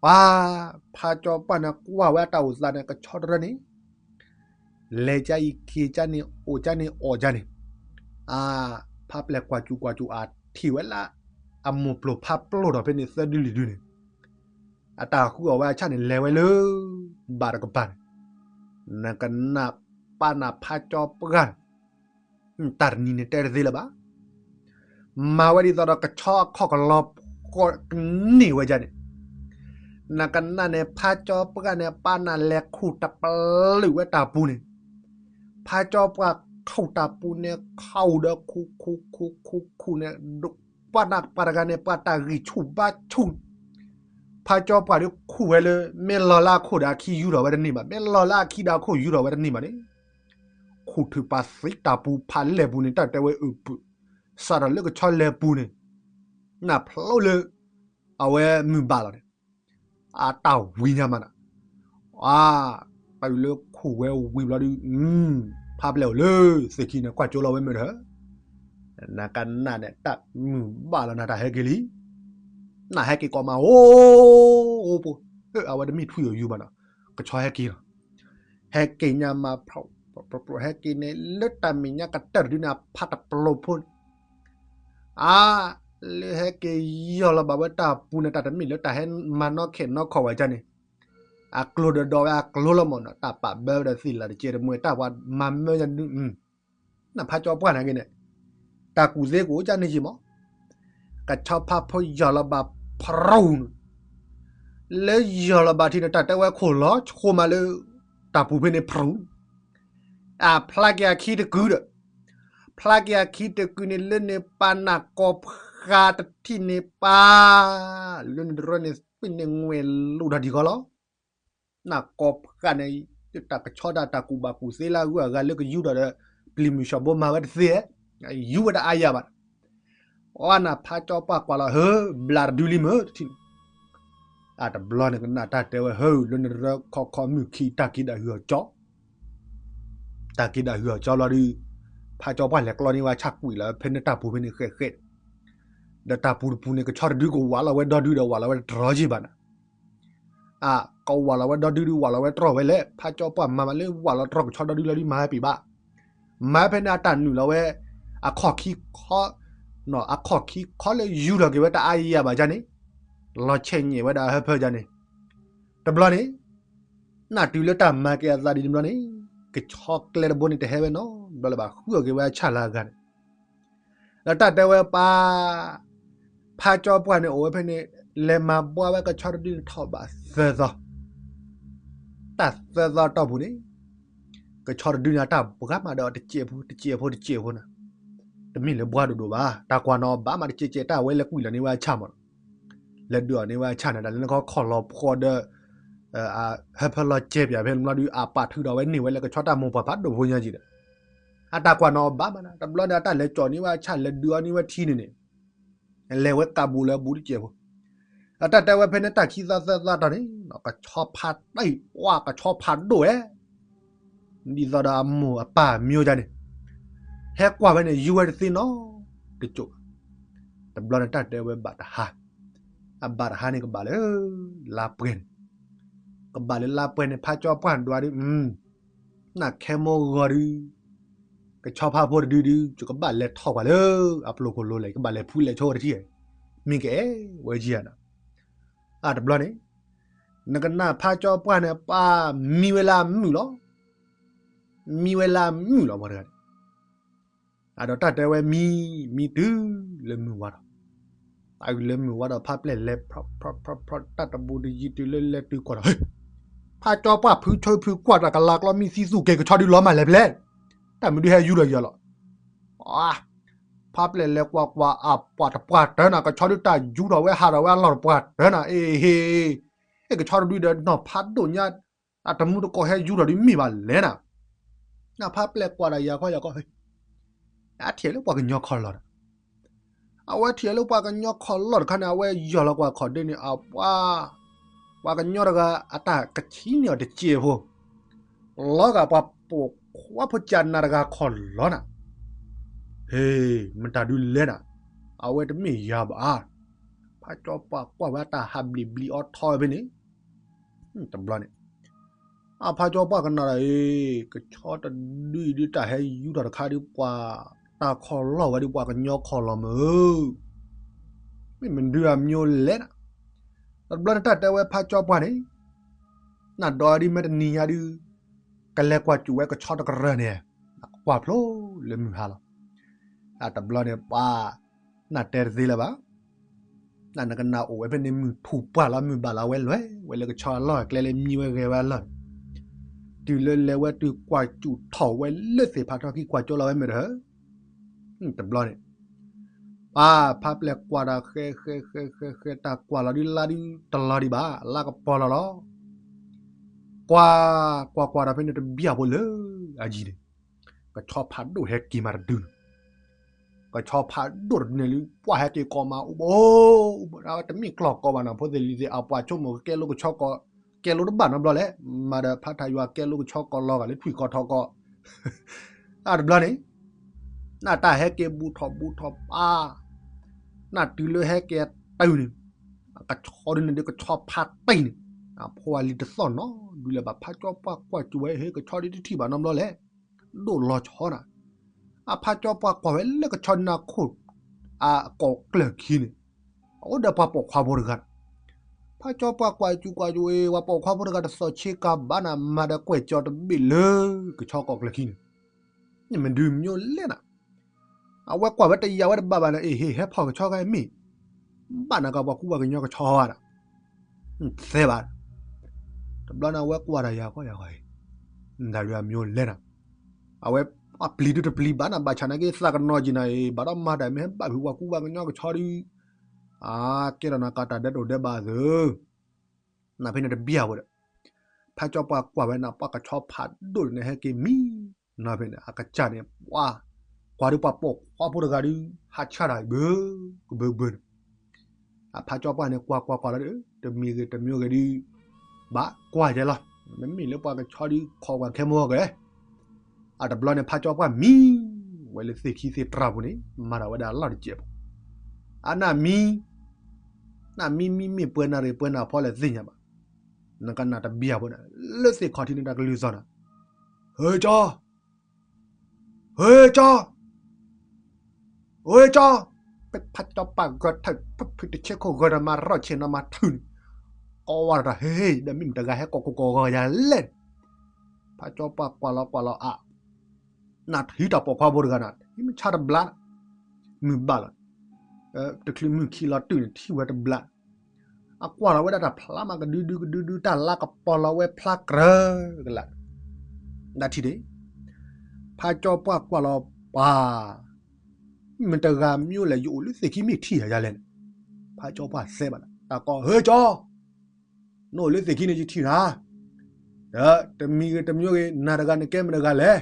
ပှၤဖးကၠီပှၢ်န့ၣ်ကွၢ်ဝဲအတၢ်အိၣ်သးန့ၣ် ကဆီတရၢန့ၣ်, လဲၤကါအံၤက့ၤကါန့ၣ် အိၣ်ကါန့ၣ်အီၣ်ကါန့ၣ်, အါ, ဖးပျဲၢ်ကွၢ်စူၣ်ကွၢ်စူၣ်အထံၣ်ဝဲလၢ အမိၢ်ပျိၢ်ဖးပျိၢ်ထီၣ်ဖဲန့ၣ်သၢဒုလံၤဒုန့ၣ်, အတၢ်ဃုအီၣ်ဝဲအဆၣ်န့ၣ် လဲၤဝဲလၢ ဘၣ်တကပၤန့ၣ်, နကနၣ်ပၢ်နၢ်ဖးကၠီပှၢ် တၢ်တနံၤန့ၣ်တဲတသ့လၢၤဘၣ်. မၤဝဲဒ်သိးဒီးကဆီအခီၣ်ကလီၤဖှီၣ်ကန့ၢ်ဝဲဒၣ်န့ၣ်, နကနၣ်န့ၣ် ဖးကၠီပှၢ်န့ၣ် ပၢ်နၢ်လဲၤခူၣ်တပလုာ်ဝဲတၢ်ပူၤန့ၣ်, ဖးကၠီပှၢ်ခူၣ်တၢ်ပူၤန့ၣ် ခူၣ်ဒီးခူၣ်ခူၣ်ခူၣ်ခူၣ်န့ၣ်, ပှၢ်နၢ်ပှၢ်တဂၤန့ၣ် ပှၤတၢ်ဂံၢ်ဆူၣ်ဘါဆူၣ်, ဖးကၠီပှၢ်ဒီးခူၣ်ဝဲလၢ မ့ၢ်လီၤလၢအခိၣ်ဒီးအခံယူထီၣ်ဝဲတန့ၢ်ဘၣ်, မ့ၢ်လီၤလၢအခံဒီးအခိၣ်ယူထီၣ်ဝဲတန့ၢ်ဘၣ်န့ၣ်, ခူၣ်ထုးပာ်သံတၢ်ပူၤဖးလဲၢ်ပူၤန့ၣ် တၢ်တဲဝဲအုးပုၢ်, စးထီၣ်လၢကဆီလဲၤပူၤန့ၣ်, နၢ်ဖျိလၢ အဝဲမုၢ်ဘၣ်လီၤန့ၣ်, အတၢ်ဝံၤညါမးနၤ, အါ, တၢ်အုးလၢခူၣ်ဝဲဝံၤဘျီဒုး, ဖးပျဲၢ်အိၣ်လၢ သ့ၣ်ခံန့ၣ် ကွၢ်ကၠိလီၤဝဲမ့ၢ်ဒီး နကနၣ်န့ၣ် တၢ်မုၢ်ဘၣ်လီၤနၤ တၢ်ဟဲက့ၤလံ, နၢ်ဟဲက့ၤကိးမး အိၣ်, အိၣ်ပှၤ, အဝဲတမ့ၢ်ထွံၣ်အီၤယူၤဘၣ်နီၤ, ကဆီဟဲက့ၤလီၤ, ဟဲက့ၤညါမး, ဟဲက့ၤန့ၣ် လၢတၢ်မဲာ်ညါကတၢၢ်တဒုန့ၣ် အဖးတပျိဖိန့ၣ်, အါ, လၢဟဲက့ၤယီၢ်လီၤဘၣ်ဝဲတၢ်ပူၤန့ၣ် တၢ်တမ့ၢ်လၢတၢ်ဟဲမၤနီၣ်ခဲနီၣ်ခီၣ်ဝဲဒၣ်န့ၣ်, အကျိၤဒီးဒိးဝဲအကျိၤလီၤမးနီၤ, တၢ်ပာ်ဘၢဝဲဒီးသ့ၣ်လၢ်တကဲတမှဲတၢ်ပှၤမၤမၢယၤဒု နဖးကၠီပှၢ်န့ၣ်က့န့ၣ်, တၢ်ကူၣ်သ့ကအိၣ်ကန့ၣ်က့မး, ကဆီဖးဖိယီၢ်လီၤဘၣ်ဖရူၤန့ၣ်, လၢယီၢ်လီၤဘၣ်ထံန့ၣ် တၢ်တဲဝဲခိၣ်လီၤဆိမးလၢ တၢ်ပူၤဖဲန့ၣ်ဖရူၤ, အဖျါက့ၤအခံတကုာ်ဒီး, ဖျါက့ၤအခံတကုာ်န့ၣ် လၢန့ၣ်ပၢ်နၢ်ကိးဖးတထံၣ်န့ၣ်ပၢ်, လၢန့ၣ်တရၢန့ၣ် သွံၣ်န့ၣ်ငွဲၣ်လိာ်ထီၣ်ဒံးကီးလီၤ. နၢ်ကိးဖးန့ၣ် တၢ်ကဆီတၢ်တၢ်ကူၣ်ဘၣ်ကူၣ်သ့လၢအဂုၤအဂၤလၢကယူထီၣ်ဒီး ပျံၤမုၢ်ဆှီဘိမၤဝဲတသ့, ယူဝဲတအါယၤဘၣ်. အီနၢ်ဖးကၠီပှၢ်ကွၢ်လီၤ ဟၢ ဘျးတဒုလံမ့ၢ်တထံၣ်န့ၣ်, အတဘျီန့ၣ်ကနၣ်တၢ်တဲဝဲ ဟၢ လၢနရၢခီခီမုၢ်ခံ တၢ်က့ၤဒၣ်ဟုၣ်အီၤကၠီ တၢ်က့ၤဒၣ်ဟုၣ်အီၤကၠီလီၤဒုး, ဖးကၠီပှၢ်လဲၤကျီန့ၢ်ဝဲဆၣ်ကွံာ်လီၤဖဲန့ၣ်တၢ်ပူၤဖဲန့ၣ်ဃဲးဃဲး, ဒီးတၢ်ပူၤတပူၤန့ၣ် ကဆီတဒုကဝးလီၤဝဲဒီဒုဒီးဝးလီၤဝဲတတြီက့ဘၣ်နၤ အကဝးလီၤဝဲဒီဒုဒုးဝးလီၤဝဲတြီဝဲလဲၣ်, ဖးကၠီပှၢ်မၤမးလၢဝးလီၤတြီကဆီဒီဒုလီၤဒုးမၤဝဲပံၤဘၣ်. မၤဖဲန့ၣ်အတၢ်နုာ်လီၤဝဲ အခီၣ်ခံခီ, အခီၣ်ခံခီလၢယူထီၣ်က့ၤဝဲတအါယၤဘၣ်ယၤန့ၣ်, လီၤဆဲးညဲၣ်ဝဲဒၣ်ဟၢဖၢယၤန့ၣ်, တဘျီန့ၣ် နၢ်တုၤလၢတၢ်မၤက့ၤအသးဒ်တဘျီန့ၣ်, ကဆီကျဲတဘိန့ၣ်တဟဲဝဲနီတဘျီလၢၤဘၣ် ဃုအီၣ်က့ၤဝဲအဆၣ်လၢအဂၤန့ၣ် ဒီးတၢ်တဲဝဲပၢ်, ဖးကၠီပှၢ်န့ၣ်အိၣ်ဝဲဖဲန့ၣ်, လဲၤမၤဘှါဝဲကဆီတဒုန့ၣ်ထီၣ်ဘးသၢသီ, တၢ်သၢသီတီၢ်ပူၤန့ၣ်, ကဆီတဒုန့ၣ်အတၢ်ဘှါမးဒီးတစဲးဖိတစဲးဖိတစဲးဖိန့ၣ်, တမ့ၢ်လၢဘှါဒိၣ်ဒိၣ်ဘၣ်, တၢ်ကွၢ်နီၤဘၣ်မးတစဲးစဲး တၢ်ဝဲလဲၤကွံာ်လီၤန့ၢ်ဝဲအဆၣ်မး လဲၤဒုးအီၤန့ၢ်ဝဲအဆၣ်န့ၣ် တၢ်လၢနခီခီၣ်လီၤဖှီဒီး, ဟၢဖၢလီၤစဲးပၠးဖဲန့ၣ်ဘျီဒုး အပာ်ထုးဒီးဝဲန့ၢ်ဝဲလၢကဆီတၢ်မိၢ်ပှၢ်ဖးဒိၣ်ဖိညါက့ဒီး, အတၢ်ကွၢ်နီၤဘၣ်မးနၤ တဘျီန့ၣ် အတၢ်လဲၤကၠီၣ်န့ၢ်ဝဲအဆၣ်လဲၤဒုးအီၤန့ၢ်ဝဲထံန့ၣ်န့ၣ်, လဲၤဝဲကးဘူးလၢအဘူးတစဲးဖိ, အတၢ်တဲဝဲဖဲန့ၣ်တၢ်ခံသီသၢသီတီၢ်န့ၣ် ကဆီဖးတၢ်အံၤ ပှၢ်ကဆီဖးဒိၣ်ဝဲ ဒ်သိးဒီးအမိၢ်အပၢ်အမျိုးယၤန့ၣ်, ဟဲကွၢ်ဝဲန့ၣ် ယူဝဲတသ့နီတကၠိၢ်ဘၣ်. တဘျီန့ၣ်တၢ်တဲဝဲဘၣ်တဟါ, အဘၣ်တဟါန့ၣ်ကဘၣ်လၢ လါပှဲၤန့ၣ်, ကဘၣ်လၢလါပှဲၤန့ၣ် ဖးကၠီပှၢ်ဒွးဒုး, နခဲမိၢ်ဂီၤဒုး ကဆီဖါဖိတဒုဒုး ယကဘၣ်လဲၤထီၣ်ပှၤလၢအပျိၢ်ခိၣ်လိၤလဲၣ် ယကဘၣ်လဲၤဖုလဲၤဆိဝဲတထံၣ်, မ့ၢ်ကအဲၣ်ဝဲကယၤနီၤ, အတဘျီန့ၣ် နကနၣ်ဖါကၠီပှၢ်န့ၣ် ပှၤမံဝဲလၢအမုာ်လီၤ, မံဝဲလၢအမုာ်လီၤ ပှၤတဂၤန့ၣ် အဒီးတၢ်တဲဝဲမံ, မံတုၤလၢမုၢ်ဝါဒီး, အလၢမုၢ်ဝါဒီး ဖါပျဲၢ်လဲၤ ဖြီဖြီဖြီ တၢ်တဘူးတယံၤတုၤလၢလဲၤတုၤကွၢ်ဒီး, ဖါကၠီပှၢ်ဖုဆိဖုကွၢ်တၢ် ကလၤကျီမံသံသူၣ်က့ၤ ကဆီဒုးလီၤမၢ်လဲၤဖဲလဲၣ်, တၢ်မုာ်ဒုးဟဲယူၤဒီးယၤလီၤ. ဖါပျဲၢ်လဲၤကွၢ်ကွၢ်အပှၤတပှၢ်တၢၢ်နီၤ, ကဆီဒုးတၢ်ယူၤထီၣ်ဝဲဟးထီၣ်ဝဲအလီၢ်တပှၢ်တၢၢ်နီၤ, အ့ဟ့, ဟ့ၣ်ကဆီတဒုဒီးနီၢ်ဖးဒိၣ်ညါ အတမူတကိးဟဲယူၤထီၣ်ဒုးမ့ၢ်ဘၣ်လဲၣ်နီၤ, နဖါပျဲၢ်ကွၢ်ဒီးယၤခီယၤခီ, အထံၣ်လၢပှၤကညီခီၣ်လီၢ်ဒီး, အဝဲထံၣ်လၢပှၤကညီခီၣ်လီၢ်တခါန့ၣ် အဝဲယီၢ်လီၤကွၢ်ခီၣ်ဒ့န့ၣ် အပှၤ, ပှၤကညီတဂၤအတၢ်ကဆံန့ၢ်အီၤတစဲးဖိ, လီၤဂာ်ပှၤပိာ်ခွါဖိကနၤတဂၤခီၣ်လီၢ်နီၤ, ဟ့ၣ် မတၤဒုးလဲၣ်နီၤ, အဝဲတမ့ၢ်ယၤဘၣ် ဖါကၠီပှၢ်ကွၢ်ဝဲ အတၢ်ဟးဘျံးဘျံးအီထီဝဲဖဲန့ၣ်, တဘျီန့ၣ်, အဖါကၠီပှၢ်ကနၣ်ဒီး အ့ ကဆီတဒုဒုးတၢ်ဟဲယူၤထီၣ်တခါဒုး ပှၤတၢ်ခီၣ်လီၢ်ဝဲဒုး ပှၤကညီခီၣ်လီၢ်မုၢ်, မ့ၢ်မနုၤအမံၤလဲၣ်နီၤ, တဘျီန့ၣ်တၢ်တဲဝဲဖါကၠီပှၢ်န့ၣ်, နဒီးဒ်မ့ၢ်တနံၤညါဒုး, ကလဲၤကွၢ်စူၣ်ဝဲကဆီတကရၢၢ်န့ၣ်, ကွၢ်ဖျိလၢမုၢ်ဟါလီၤ, အတဘျီန့ၣ်ပှၤ, နတဲတသ့လၢၤဘၣ် နနကနၣ်အိၣ်ဝဲဖဲန့ၣ် မုၢ်ထူၣ်ပှၢ်လီၤ မုၢ်ဘၣ်လီၤ ဝဲလဲၤဝဲလၢကဆီအလီၢ်အကျဲလၢမံဝဲဂဲၤဝဲအလီၢ်န့ၣ်, တုၤလၢလဲၤဝဲတုၤကွၢ်စူၣ်ထီၣ်ဝဲလၢသ့ၣ်ဖးထီခံကွၢ်ကၠိလီၤဝဲမ့ၢ်တဟၢ, တဘျီန့ၣ်, ပၢ်ဖါပျဲၢ်ကွၢ်ဒီးဃဲဃဲဃဲဃဲဃဲ တၢ်ကွၢ်လီၤဒုးလါဒုးတလီၤဒံးဘၣ် လါကပီၤလီၤလီၤ, ကွၢ်, ကွၢ်ကွၢ်ဒီးဖဲန့ၣ်တဘံၣ်အဖိလၢအယံၤန့ၣ်, ကဆီဖးဒိၣ်ဟဲက့ၤမးတဒုန့ၣ် ကဆီဖးဒိၣ်တဒုန့ၣ်လၢ ပှၢ်ဟဲက့ၤကိးမးအိၣ်ဘၣ်, အိၣ်ဘၣ် တမ့ၢ်ကျီၢ်ကိးဘၣ်နီၤ ဖိသ့ၣ်လံၤသ့ၣ် အပှၤဆိကမိၣ်ကကဲလိကဆီကိး, ကဲလိတဘၣ်နီတဘျီလဲၣ်, မၤဒီးဖါထးယွၤကဲလိကဆီကိးလီၤဂာ်လၢထွံၣ်ကီထီကီ, အတဘျီန့ၣ်, နတၢ်ဟဲက့ၤဘူးထီၣ်ဘူးထီၣ်ပၢ်, နတုၤလၢဟဲက့ၤတုၤန့ၣ်, ကဆီဒုန့ၣ်ဒုးကဆီဖးတံၢ်န့ၣ်, အဖိအလံၤတသီၣ်နီတဒုလၢၤဘၣ် ဖါကၠီပှၢ်ကွၢ်စူၣ်ဝဲ ဟ့ၣ်ကဆီဒုတထံၣ်ဘၣ်နီတဘျီလဲၣ်, ဒိၣ်လီၤဆီနၤ, အဖါကၠီပှၢ်ကွၢ်ဝဲလၢကဆီဒုနၤခိၣ်, အကိာ်ကျၢၢ်ခံန့ၣ်, အအိၣ်ဒီးပှၤပိာ်ခွါဖိတဂၤန့ၣ်, ဖါကၠီပှၢ်ကွၢ်စူၣ်ကွၢ်စူၣ်ဝဲ ပှၤပိာ်ခွါဖိတဂၤတသီၣ်ဆ့ကၤဘၣ်နၤ မၤဒီးကွဲးကၠီတဘ့ၣ်လၢ ကဆီကိာ်ကျၢၢ်ခံန့ၣ်, မ့ၢ်မနုၤမ့ၢ်လဲၣ်နၤ, အဝဲကွၢ်ဝဲတယာ်ဝဲတဘၣ်ဘၣ်န့ၣ် အ့ၣ်ဟ့ၣ်ဟဲဖီၣ်ကဆီဂၤမ့ၢ်, ဘၣ်နၤကပှၤကူပှၤကညီကဆီဂၤဒီး, သဲဘၣ်, တဘျီန့ၣ်အဝဲကွၢ်ဒီးယၤခီယၤခီအံၤ, နတၢ်ဒုးအမံၤလဲၣ်နၤ, အဝဲ, အပျံၤဒုတပျံၤဘၣ်နၤ ဘၣ်ဆၣ်နာ်က့သးကနီၤက့ၤနၤအံၤ ဘၣ်ဒီးမၤတၢ်မ့ၢ်ဟဲဘၣ်ဖုးပှၤကူပှၤကညီကဆီဒုး, အကဲထီၣ်နၤကးတၢ်ဒဲးတိၢ်ဒဲးဘးသၢ နဖဲန့ၣ်တဘံၣ်အဝဲဒီး, ဖါကၠီပှၢ်ကွၢ်ဝဲနၤ ပှၤကဆီဖးဒိၣ်န့ၣ်ဟဲက့ၤမံ, နဖဲန့ၣ် အကစၢ်န့ၣ် ပှၤ, ကွၢ်ဒုးပှၤပိာ်ခွါဖိတဂၤဒုး ဟးဆါတၢ်ဘၢ, ကဘၢဘၢန့ၣ်, အဖါကၠီပှၢ်န့ၣ် ကွၢ်ကွၢ်ကွၢ်လီၤဒီး တမံၤဂ့ၤတမံၤဂ့ၤဒုး, ဘၣ်ကွၢ်ယဲလီၤ, မ့မ့ၢ်လၢပှၤကဆီဒုးခိးပှၤခဲမိၢ်ဂဲၤ အတဘျီန့ၣ် ဖါကၠီပှၢ်မံ, ဝဲလၢသ့ၣ်ခံသ့ၣ်တြၢ်ပူၤန့ၣ် မၤတၢ်ဝဲဒၣ်အလီၢ်တစဲးဖိ, အနၢ်မံ, နၢ်မံမံမ့ၢ်ပှဲၤနၣ်ရံၣ်ပှဲၤနၣ်ဖီလဲၣ်သ့ၣ်ညါဘၣ်, နကနၣ်တဘံၣ်အဖိန့ၣ် လၢသ့ၣ်ခီၣ်ထံးန့ၣ်တၢ်ကလုၢ်သီၣ်နၤ, ဟ့ကၠီ ဟ့ကၠီ, ဟ့ကၠီ, ဖါကၠီပှၢ်ဂဲၤထၢၣ် ဖုတဆ့ခိၣ်ဂဲၤဒီးမၤရီၣ်ဆ့ၣ်နီၤမၤထုးန့ၣ်, ကိးဝဲတၢ်ဟ့ဟ့ ဒီးမ့ၢ်မတၤဂၤဟဲကိးကိးကိးဂီၤယၤလဲၣ်, ဖါကၠီပှၢ်ကွၢ်လီၤကွၢ်လီၤအါ နထံၣ်တၢ်ပိာ်ခွါဖိတဂၤန့ၣ် ထံၣ်မုၢ်ဆါတဘျါ, မုၢ်ဘၣ်လီၤ, တချုးမုၢ်ခံလီၤတုၤန့ၣ် ထံၣ်ဝဲတဘျါ, အကွၢ်လီၤဝဲဒၣ်တၢ်ဖျါမးကဒုဒုကဒုဒု တၢ်လါကပီၤလီၤဝဲဖျါကြၢးကလာ်, နထံၣ်ဒ့ၣ်, ဖါကၠီပှၢ်ကွၢ်လီၤပှၤ, မတၤဂၤမ့ၢ်လဲၣ် ယအိၣ်လၢသ့ၣ်ခံမ့ၢ်ထံၣ်ယၤလဲၣ်န့ၣ်, ဖါကၠီပှၢ်သဲဘၣ်လီၤ တၢ်ကိး ဟ့ကၠီ နအိၣ်လၢသ့ၣ်ခံန့ၣ်ယထံၣ်နၤ, ဒီးတမံၤဂ့ၤတမံၤဂ့ၤ နၤတဂၤနကဲမတၤတဂၤလဲၣ်,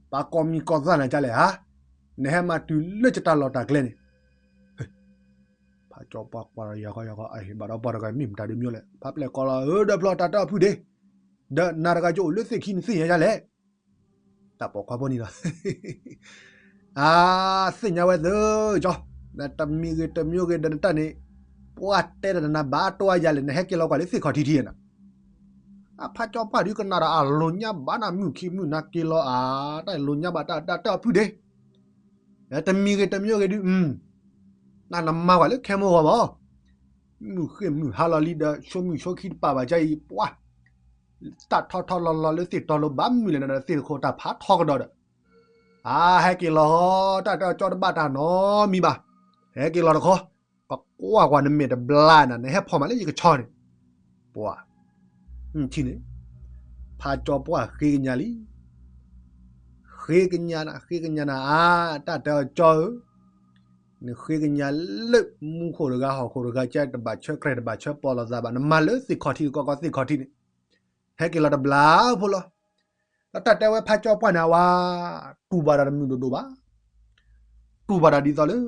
ပှၤကိးမံၤကိးသၣ်နၤဒ်လဲၣ်ဧါ, နဟဲမၤတုၤလၢယတၢ်လီၢ်တၢ်ကျဲန့ၣ်, ဖါကၠီပှၢ်ကွၢ်လီၤယၤဃီယၤဃီ အဟ့ၣ်ဘၣ်ဒီးပှၤတဂၤမ့ၢ်မတၤဒုးမ့ၢ်လဲၣ် ဖါပျဲၢ်ကိးလီၤ ဧၢ ဒီးဖျီတၢ်တၢ်ဖုၣ်ဒ့, ဒီးနၤတဂၤယအိၣ်လၢသ့ၣ်ခံန့ၣ်သ့ၣ်ညါဒ်လဲၣ် တၢ်ပိာ်ခွါဖိန့ၣ်လီၤ, အါ, သ့ၣ်ညါဝဲသၢကၠီ, နတမံၤဂ့ၤတမံၤဂ့ၤဒီးနတၢ်န့ၣ်, ပှၤတဲဒီးနၤဘၣ်တွၤယၤလဲၣ် နဟဲက့ၤလီၤကွၢ်လၢသ့ၣ်ခီၣ်ထံးထံးနၤ, အဖါကၠီပှၢ်ဒုးကနၣ်ဒီးအလိၤညါဘၣ်နၤ မုၢ်ခံမုၢ်နၤက့ၤလီၤအါ, တၢ်လိၤညါဘၣ်တၢ်တၢ်အဖုၣ်ဒ့, တမံၤဂ့ၤတမံၤဂ့ၤဒုး, နနမၤကွၢ်လၢခဲမုၢ်ဂီၤမး, မုၢ်ဃ့ၢ်မုၢ်ဟါလီၤလံဒီး ဆိမုၢ်ဆိခံတပာ်ဘၣ်ကါအံၤ ပှၤ တၢ်ထီထီလီၤလီၤလၢသ့ၣ်တီၤလိၤဘၣ်မုၢ်လဲၣ်နၤဒီး သ့ၣ်တခိၣ်တၢ်ဖးထီကဒီးဒီး, အါ ဟဲက့ၤလီၤဃီ, တၢ်တၢ်ကၠီတဘၣ်တၢ်နီတမံၤဘၣ်, ဟဲက့ၤလီၤတခီ, ကကွၢ်ကွၢ်နမဲာ်တဘျါနၤ နဟဲဖီၣ်မးလၢယကဆီန့ၣ်, ပှၤ ထံၣ်န့ၣ်, ဖါကၠီပှၢ်ဃ့ကညးလံ, ဃ့ကညးနၤ ဃ့ကညးနၤ အါ တၢ်တၢ်ကၠီဧၢ, နဃ့ကညးလၢမူခိၣ်တဂၤဟီၣ်ခိၣ်တဂၤ ကတဘၣ်ဆၢကြဲၢ်တဘၣ်ဆၢပီၤလိာ်သးဘၣ် နမၤလၢသ့ၣ်ခီၣ်ထံးကီကီသ့ၣ်ခီၣ်ထံးန့ၣ်, ဟဲက့ၤလီၤတဘျါဖိလီၤ. ဒီးတၢ်တဲဝဲဖါကၠီပှၢ်န့ၣ် အဝၤ တူၢ်ဘၣ်တၢ်တမုာ်ဒိၣ်ဒိၣ်ဘၣ်, တူၢ်ဘၣ်တၢ်ဒ်သိးလၢ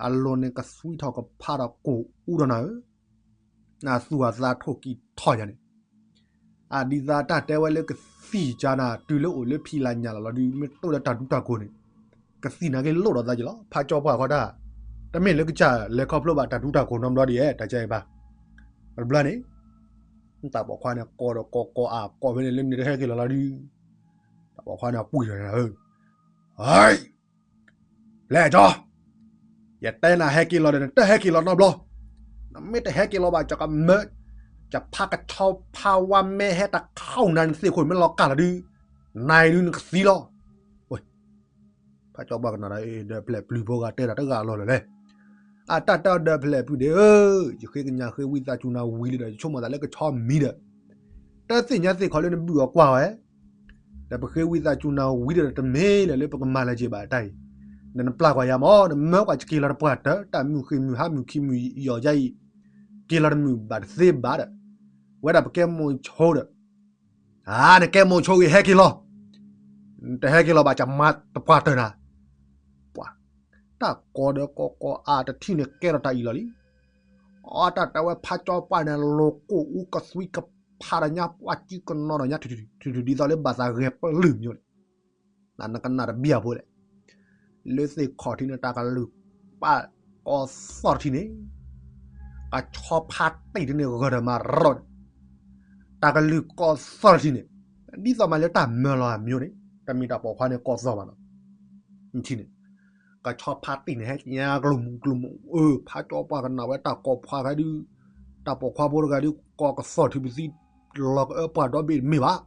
အလိၤန့ၣ်ကသွံထီၣ်ကဖးဒီးကိၣ်အူဒီးနၤဧၢ, နသူၣ်အသးထိၣ်ကံၢ်ထီၣ်ယၤန့ၣ်, အဒ်သိးတၢ်တဲဝဲလၢကသံၣ်ကါနၤ တုၤလၢအိၣ်လၢဖံလၢ်ညၣ်လီၤလီၤဒုး မ့ၢ်တိၢ်လၢတၢ်ဒူတၢ်ကိၢ်န့ၣ်, ကသံၣ်နၤက့ၤလိၣ်ဒီးသးက့ၤလီၤ. ဖါကၠီပှၢ်ဃီတၢ်, တမ့ၢ်လၢကစၢ်လဲၤခီဖျိဘၣ်တၢ်ဒူတၢ်ကိၢ်နီတဘျီဒ်အံၤ တၢ်ကဲအံၤဘၣ်. တဘျီန့ၣ် တၢ်ပိာ်ခွါန့ၣ် ကိးဒီးကိးကိးအါကိးဖဲန့ၣ်လၢန့ၣ်တဟဲက့ၤလီၤလီၤဒုး, တၢ်ပိာ်ခွါန့ၣ်အပှံၢ်ထီၣ်န့ၣ်ဧၢ, ဟဲ, လဲၤကၠီ, ယတဲနၤဟဲက့ၤလီၤဒီး နတဟဲက့ၤလီၤနီတဘျီ, နမ့ၢ်တဟဲက့ၤလီၤဘၣ် ကကမၢ, ကဖးကဆီဖးဝါမဲဟဲတခီနၤ နသ့ၣ်ခိၣ်မ့ၢ်လီၤကၢ်လီၤဒုး, နၤအံၤဒုးနကသံလီၤ. ဖါကၠီပှၢ်ကနၣ်ဒီး ဒီးဖျဲၣ်ပျုၤဖိဂၤတဲတၢ်တဂၤအလီၢ်လၢၤလဲၣ်, အတၢ်တဲအီၤဒီးဖျဲၣ်ပျုၤဒ့ဧၢ, ယဃ့ကညးဃ့ဝံသးစူၤနၤဝံၤလံဒီး ယဆိကမိၣ်သးလၢကဆီမံၤဒီး, တသ့ၣ်ညါသ့ၣ်ခီလၢနဘုၣ်အီၤကွၢ်ဝဲ ဒီးပဃ့ဝံသးစူၤနၤဝံၤဒီး တမ့ၢ်လၢလၢပကမၤလၢၤက့ၤဘၣ်တၢ်အံၤ, နနပျၢ်ကွၢ်ယၤမး နမၢကွၢ်က့ၤလီၤတပှၢ်တၢၢ် တၢ်မုၢ်ဃ့ၢ်မုၢ်ဟါမုၢ်ခံမုၢ်ယီၤယါအံၤ, က့ၤလီၤတမုာ်ဘၣ်တသ့ဘၣ်ဒီး, ဝဲဒၣ်ပကဲမိၤဆိဒီး, အါ နကဲမိၤဆိဂ့ၤဟဲက့ၤလီၤ, နတဟဲက့ၤလီၤဘၣ် ကမၤတပှၢ်တၢၢ်နၤ, ပှၤ, တၢ်ကိးဒီးကိးကိးအါတထံၣ်န့ၣ်ကဲထီၣ်တၢ်အံၤလီၤလံ. အတၢ်တဲဝဲဖါကၠီပှၢ်န့ၣ် လိၤကိၣ်အူကသွံကဖးဒီးညါ ပှၤစုကနီၤဒီးညါ ထူၣ်ထူၣ်ဒ်သိးလၢဘၣ်သးဂဲၤပလုၢ်မ့ၢ်န့ၣ်, နကနၣ်တဘံၣ်အဖိလဲၣ်, လၢသ့ၣ်ခီၣ်ထံးန့ၣ် တၢ်ကလုၢ်ပာ်ကိးသီၣ်တထံၣ်န့ၣ်, ကဆီဖါတံၢ်တန့ၣ်ဂၢၢ်ဒီးမၤရီၣ်န့ၣ်, တၢ်ကလုၢ်ကိးသီၣ်တထံၣ်န့ၣ်, ဒ်သိးမးလၢတၢ်မၢလီၤအမ့ၢ်န့ၣ် တမ့ၢ်တၢ်ပိာ်ခွါန့ၣ်ကိးသီၣ်ဘၣ်နီၤ ထံၣ်န့ၣ်, ကဆီဖါတံၢ်န့ၣ် ဟဲကညါကျိၤမူၤကျိၤမူၤ အၢ ဖါကၠီပှၢ်ကနၣ်ဝဲတၢ်ကိးဖှါဂၤဒုး, တၢ်ပိာ်ခွါဖိတဂၤဒုး ကိးကသီၣ်ထူပသံ လီၤကအၢပှၢ်ဒီဘ့ၣ်တမ့ၢ်ဘၣ်,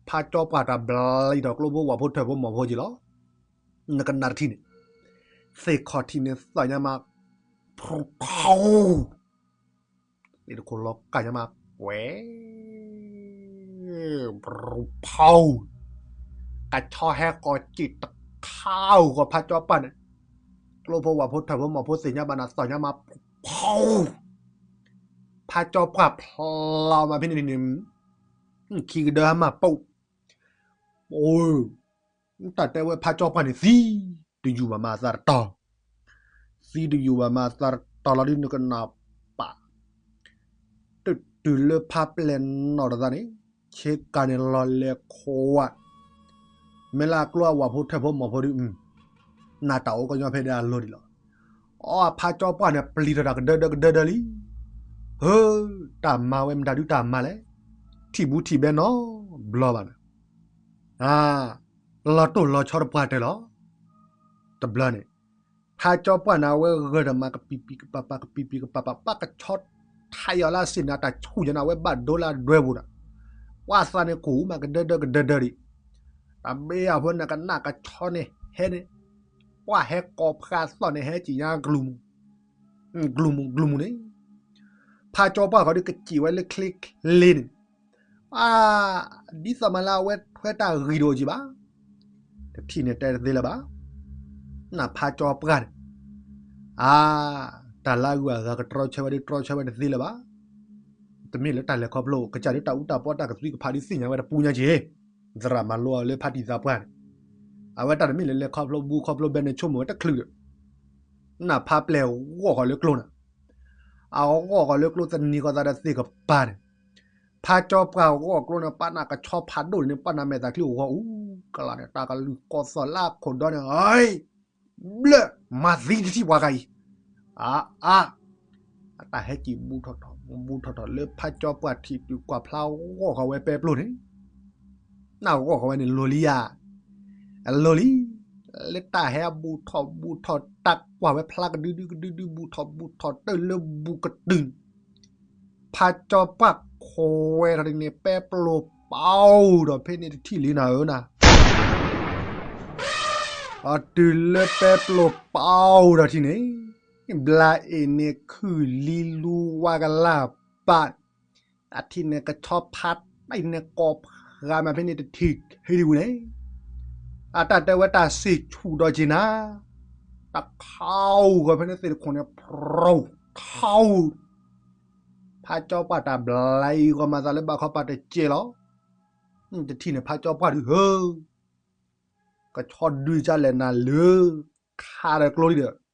ဖါကၠီပှၢ်တၢ်ဘျါလံဒီးကျိဖိဝၣ်ဖိထၢၣ်ဖိမီၢ်ဖိက့ၤလီၤ, နကနၣ်တထံၣ်န့ၣ်, သ့ၣ်ခီၣ်ထံးန့ၣ်သီၣ်ညါမး, ဖူဖူ သ့ၣ်တခိၣ်လီၤကၢ်ညါမး, ကွဲ ဖူဖူ, ကဆီဟဲကိးစ့ၢ်တခါဧိၤဃီဖါကၠီပှၢ်န့ၣ်, ကျိဖိဝၣ်ဖိထၢၣ်ဖိမီၢ်ဖိသ့ၣ်ညါဘၣ်နၤသီၣ်ညါမး, ဖူဖူ, ဖါကၠီပှၢ်ဖျါမးဖဲန့ၣ်န့ၣ်, ခံကဒၢဟါမၢ်ပိာ် တၢ်တဲဝဲဖါကၠီပှၢ်န့ၣ် သံတယူၢ်ဘၣ်မးအသးတတီၤ, သံတယူၢ်ဘၣ်မးအသးတတီၤလီၤဒုး နကနၣ်ပၢ်, တတုၤလၢဖါပျဲၢ်နီၣ်တသးန့ၣ်, ဆ့ကၤန့ၣ်လီၤလဲၤခိးဝဲ, မ့ၢ်လၢအကျိအဝၣ်ဖိထၢၣ်ဖိမီၢ်ဖိဒုး, နၢ်တၢ်အိၣ်ကညီဖဲဒၣ်အလိၤဒံးလီၤ. အဖါကၠီပှၢ်န့ၣ် ပျံၤထီၣ်တၢ်ကဒၢဒၢကဒၢဒၢလံ, ဟၢ, တၢ်မၤဝဲမတၤဒုးတၢ်မၤလဲၣ်, ထံၣ်ဘူးထံၣ်ဘဲနီတဘျီဘၣ်န့ၣ် လီၤတိၢ်လီၤဆီတပှၢ်တၢၢ်လီၤ. တဘျီန့ၣ်, ဖါကၠီပှၢ်န့ၣ် အဝဲဂၢၢ်ဒီးမၤကပံာ်ပံာ်ကပၤပၤ ကပံာ်ပံာ်ကပၤပၤ ပှၤကဆီထးယီၤလၢအစ့ၣ်န့ၣ် အတၢ်ဆူၣ်ယၤန့ၣ် အဝဲဘၣ်ဒိလၢအဒွဲပူၤဒီး, ပှၤသးန့ၣ်ကိၢ်မးကဒၢဒၢကဒၢဒၢဒံး, တၢ်ဘ့ၣ်အဖိန့ၣ်ကနၣ်ကဆီန့ၣ်ဟဲန့ၣ်, ပှၤဟဲကိးဖှါသီၣ်န့ၣ် ဟဲက့ၤညါကလူၤမူၤ ကလူၤမူၤ ကလူၤမူၤန့ၣ်, ဖါကၠီပှၢ်ဃီဒုးကစံးဝဲလၢချ့ချ့န့ၣ်, အါ, ဒ်သိးမးလၢအဝဲထွဲတၢ်ဂံၢ်တအိၣ်ကံဘၣ်, တထံၣ်န့ၣ်တဲတသ့လၢၤဘၣ်, နဖါကၠီပှၢ်န့ၣ်, အါ, တၢ်လၢအဂုၤအဂၤကတြီဆၢဝဲဒုးတြီဆၢဝဲတသ့လၢၤဘၣ်, တမ့ၢ်လၢတၢ်လဲၤခီဖျိ ကစၢ်ဒုးတၢ်အူတၢ်ပီတၢ်ကသွံကဖးဒုးသ့ၣ်ညါဝဲတပူၤညါက့ၤ သရၣ်မၤလိအီၤလၢဖါတံၢ်သးပှၢ်န့ၣ်, အဝဲတၢ်တမ့ၢ်လၢလဲၤခီဖျိဘူးခီဖျိဘဲန့ၣ်ဆိကမိၣ်ဝဲတချုးဒီး, နဖါပျဲၢ်ဂီၢ်ဃီၤလၢကျိန့ၣ်, အဂီၢ်ဃီၤလၢကျိသန့ၤဃီၤသးဒီးသ့ၣ်ကပၤန့ၣ်, ဖါကၠီပှၢ်ဂီၢ်ကျိန့ၣ် ပၢ်နၢ်ကဆီဖးဒိၣ်န့ၣ် ပၢ်နၢ်မဲာ်သးချံအိၣ်ဂီၢ်အူကလးန့ၣ် တၢ်ကလုၢ်ကိးသီၣ်လၢအခိၣ်ဒီန့ၣ်, ဘျၢၣ်မၤသံတထံၣ်ပှၤဂၤအံၤ, အါအါ, အတၢ်ဟဲက့ၤဘူးထီၣ်ထီၣ် ဘူးထီၣ်ထီၣ်လၢဖးကၠီပှၢ်ထံးတုၤကွၢ်ဖျါဂီၢ်ဃီၤဝဲပဲပျိၢ်န့ၣ်, နၢ်ဂီၢ်ဃီၤဝဲန့ၣ်လိၤလံဧါ, အလိၤလံ, လၢတၢ်ဟဲဘူးထီၣ်ဘူးထီၣ်တၢ်ကွၢ်ဝဲဖျါကဒုဒုကဒုဒုဘူးထီၣ်ဘူးထီၣ်တၢၢ်လၢဘူးကတုၤ ဖးကၠီပှၢ်ခွဲးထီၣ်ဒ်န့ၣ် ပဲပျိၢ်ပာ်အိၣ်ဒီးဖဲန့ၣ်တထံၣ်လံနၤဧၢနၤ, အတုၤလၢပဲပျိၢ်ပာ်အိၣ်ဒီးထံၣ်န့ၣ်, ဘျါအ့ၣ်န့ၣ်ခုၣ်လံလူဝါကလၢ်ပာ်, အထံၣ်န့ၣ်ကဆီဖးတံၢ်န့ၣ်ကိးဖးမးဖဲန့ၣ်တထံၣ်ဟံၣ်ဒံးဝံၤန့ၣ်, အတၢ်တဲဝဲတၢ်စံၣ်ဆူၣ်ဒီးက့ၤနၤ, တခါအိၣ်ဂီၤဖဲန့ၣ်သ့ၣ်တခိၣ်န့ၣ် ဖရီထီၣ် ဖးကၠီပှၢ်တၢ်ဘျါအံၤဂီၤမၤသးလၢဘၣ်ခီပၤတကဲလီၤ, တထံၣ်န့ၣ်ဖးကၠီပှၢ်ဒုးဟၢ, ကဆီဒုးကလဲၣ်နၤလၢ, ခါဒီးကျိလံဒီး,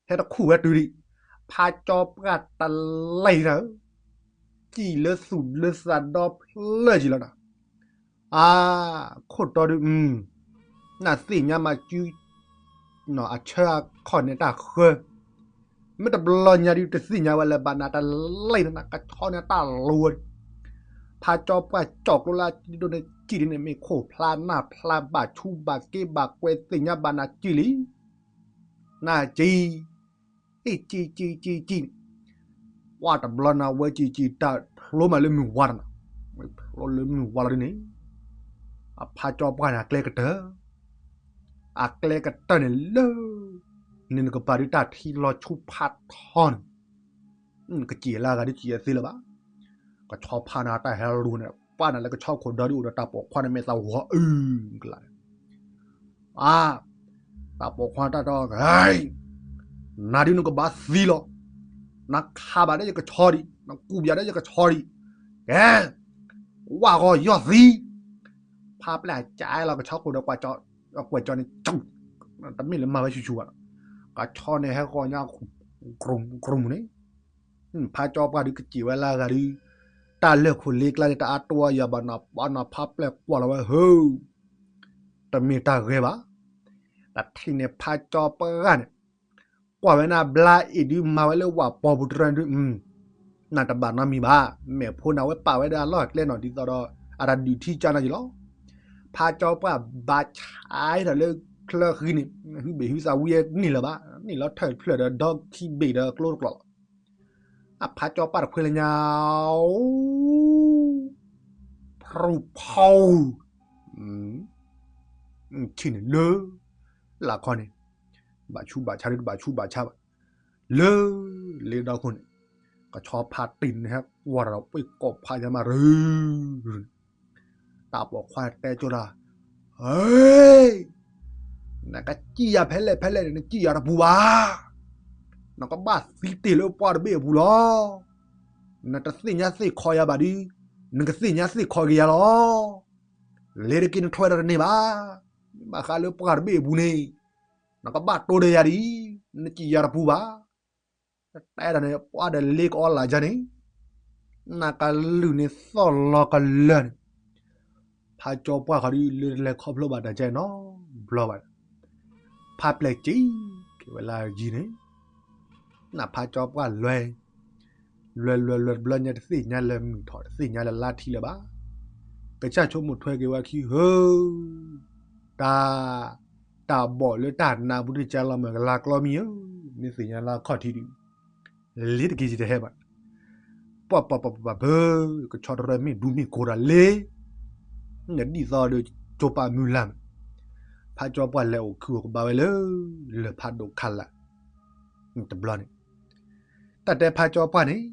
ဟဲတခူၣ်ဝဲတုၤဒံး, ဖးကၠီပှၢ်တလဲၤနၤဧၢ, စံၣ်လၢသူၣ်လၢသးဒီဖျၢၣ်က့ၤလီၤနၤ, အါ, ခိၣ်တီဒုး, နသ့ၣ်ညါမၤစု အဆၢအခီၣ်န့ၣ်တၢ်ဃၢ, မ့ၢ်တဘျီညါဒုးတသ့ၣ်ညါဝဲလၢၤဘၣ်နၤတလဲၤနၤ ကဆီန့ၣ်တၢ်လိၤဝဲ, ဖးကၠီပှၢ်ကၠီၣ်ကျိလၢအစုဒိၣ်န့ၣ်စံၣ်ဒ်န့ၣ် မ့ၢ်ခိၣ်ဖျါနၢ်ဖျါဘၣ်ဆူးဘၣ်က့ဘၣ်ကွဲသ့ၣ်ညါဘၣ်နၤစံၣ်လံ, နစံၣ်, အ့ၣ်စံၣ်စံၣ်စံၣ်စံၣ်, ပှၢ်တဘျီနၤဝဲစံၣ်စံၣ်တၢ်ဖျိမးလၢမုၢ်ဝါတနၤ, ဖျိလၢမုၢ်ဝါလီၤဒ်န့ၣ်, အဖးကၠီပှၢ်န့ၣ်အကျဲကတၢၢ် အကျဲကတၢၢ်န့ၣ်လၢ, န့ၣ်နကပၤဒုးတၢ်ထံလီၤဆူဖးထီန့ၣ်, ကစံၣ်လၢအဂၤဒုးစံၣ်အသ့လၢၤဘၣ်, ကဆီဖးန့ၣ်တၢ်ဟဲလူၤန့ၣ် ပှၢ်န့ၣ်လၢကဆီခိၣ်ဒီဒုးအိၣ်ဒီးတၢ်ပိာ်ခွါန့ၣ်မ့ၢ်သးဝီၤအုၣ်ကလးန့ၣ်, အါ, တၢ်ပိာ်ခွါတၢ်တီ, နၤဒုးနကဘၣ်သံလီၤ, နခးဘၣ်ဒီးယကဆီဒံး နကူးဘၣ်ဒီးယကဆီဒံး, ကဲ, ဝၢ်ဂီၤယီၢ်သံ, ဖးပျဲၢ်အကလီၤကဆီခိၣ်ဒီး ကွဲးကၠီန့ၣ်, တမ့ၢ်လၢမၤဝဲဆူၣ်ဆူၣ်ဘၣ်, ကဆီန့ၣ်ဟဲဂီၤညါ, ကြုမ်ကြုမ်န့ၣ်, ဖးကၠီပှၢ်ဒုးကစံၣ်ဝဲလၢအဂၤဒုး, တၢ်လၢာ်ခိၣ်လ့ကျါန့ၣ် တအါတီအယၤဘၣ်နၤ ပှၤနီၤဖးပျဲၢ်ကွၢ်လီၤဝဲဟၢ, တမ့ၢ်တၢ်ဂ့ၤဘၣ်, တထံၣ်န့ၣ်ဖးကၠီပှၢ်န့ၣ်, ကွၢ်ဝဲန့ၣ်ဘျါအ့ၣ်ဒုးမၤဝဲလၢဝၣ်ပီၤပူၤတရၢဒုး, နတဘၣ်နီတမံၤဘၣ်, မဲာ်ဖိန့ၣ်ဝဲပာ်ဝဲဒၣ်အလီၢ်အကျဲနီၤ ဒ်သိးဒီး, အတၢ်ဒုးထံကၢ်နၤက့ၤလီၤ, ဖးကၠီပှၢ်ဘၣ်ဆါထီၣ်လၢချၢဃံန့ၣ်, ဟုဘ့ၣ်ဟုသးဝံအန့ၣ်လၢၤဘၣ်, န့ၣ်လီၤထၢၣ်ဖျၢၣ်ဒီးဒီခံဘ့ၣ်ဒီးကျိတကျိာ်လီၤ, အဖးကၠီပှၢ်တခွဲးလၢညါ, ဖရူဖီ, ထံၣ်န့ၣ်လၢ, လၢခီန့ၣ်, ဘၣ်ဆူးဘၣ်ဆါဒုးတဘၣ်ဆူးဘၣ်ဆါဘၣ်, လၢ, လ့ဒီခိၣ်န့ၣ်, ကဆီဖးတံၢ်န့ၣ်ဟဲကွၢ်ဒီးပှ့ၤကိးဖးညါမးရၢ, တၢ်ပိာ်ခွါတဲကၠိတၢ်, ဟဲ, နကစံၣ်ယၤဖဲလဲၣ်ဖဲလဲၣ်န့ၣ် နစံၣ်ယၤတပူၤဘၣ်, နကဘၣ်သံတ့ၢ်လၢပှၢ်တဘ့ၣ်အပူၤလီၤ, နတသ့ၣ်ညါသ့ၣ်ခီယၤဘၣ်ဒုး, နကသ့ၣ်ညါသ့ၣ်ခီက့ၤယၤလီၤ, လဲၤတက့ၤနထွဲဒီးတန့ၢ်ဘၣ်, ဘၣ်ဃးလၢပှၢ်တဘ့ၣ်အပူၤန့ၣ်, နကဘၣ်တိၢ်ဒီးယၤဒ်, နစံၣ်ယၤတပူၤဘၣ်, တၢ်အဲၣ်ဒိးန့ၣ် ပှၤဒီးလ့ကအီလၢ်ကန့ၣ်, နကလုၢ်န့ၣ်သီၣ်လီၤကလၢာ်န့ၣ်, ဖးကၠီပှၢ်ခီဒုးလၢတလဲၤခီဖျိဘၣ်တၢ်ကဲနီတဘျီဘၣ်, ဖးပျဲၢ်က့ၤ, က့ၤဝဲလၢယံၤန့ၣ်, နဖးကၠီပှၢ်လွဲ, လွဲလွဲလွဲတဘျီညါတသ့ၣ်ညါလၢမုၢ်ထီၣ်တသ့ၣ်ညါလၢလါထံလၢၤဘၣ်, ကစၢ်ဆိကမိၣ်ထွဲက့ၤဝဲခံဧၢ, တၢ်, တၢ်ဘီၣ်လၢတၢ်နးပူၤတကလီၤမၢ်ကလါကျီမံၤဧၢ, မ့ၢ်သ့ၣ်ညါလၢအခီၣ်ထံးဒုး လ့တက့ၤယတဟဲဘၣ်, ပှၤပှၤပှၤပှၤပၢ, ကဆီတရၢမ့ၢ်ဒူမ့ၢ်ကိၤတၢ်လ့, နဒ်သိးဒီးကၠိပာ်မုၢ်လၢ်မး, ဖးကၠီပှၢ်လဲၤအိၣ်ခုၣ်အိၣ်ကဘၣ်ဝဲလၢ, လၢၢ်ဖးဒိၣ်ခးလၢ်, တဘျီန့ၣ်, တၢ်တဲဖးကၠီပှၢ်န့ၣ်,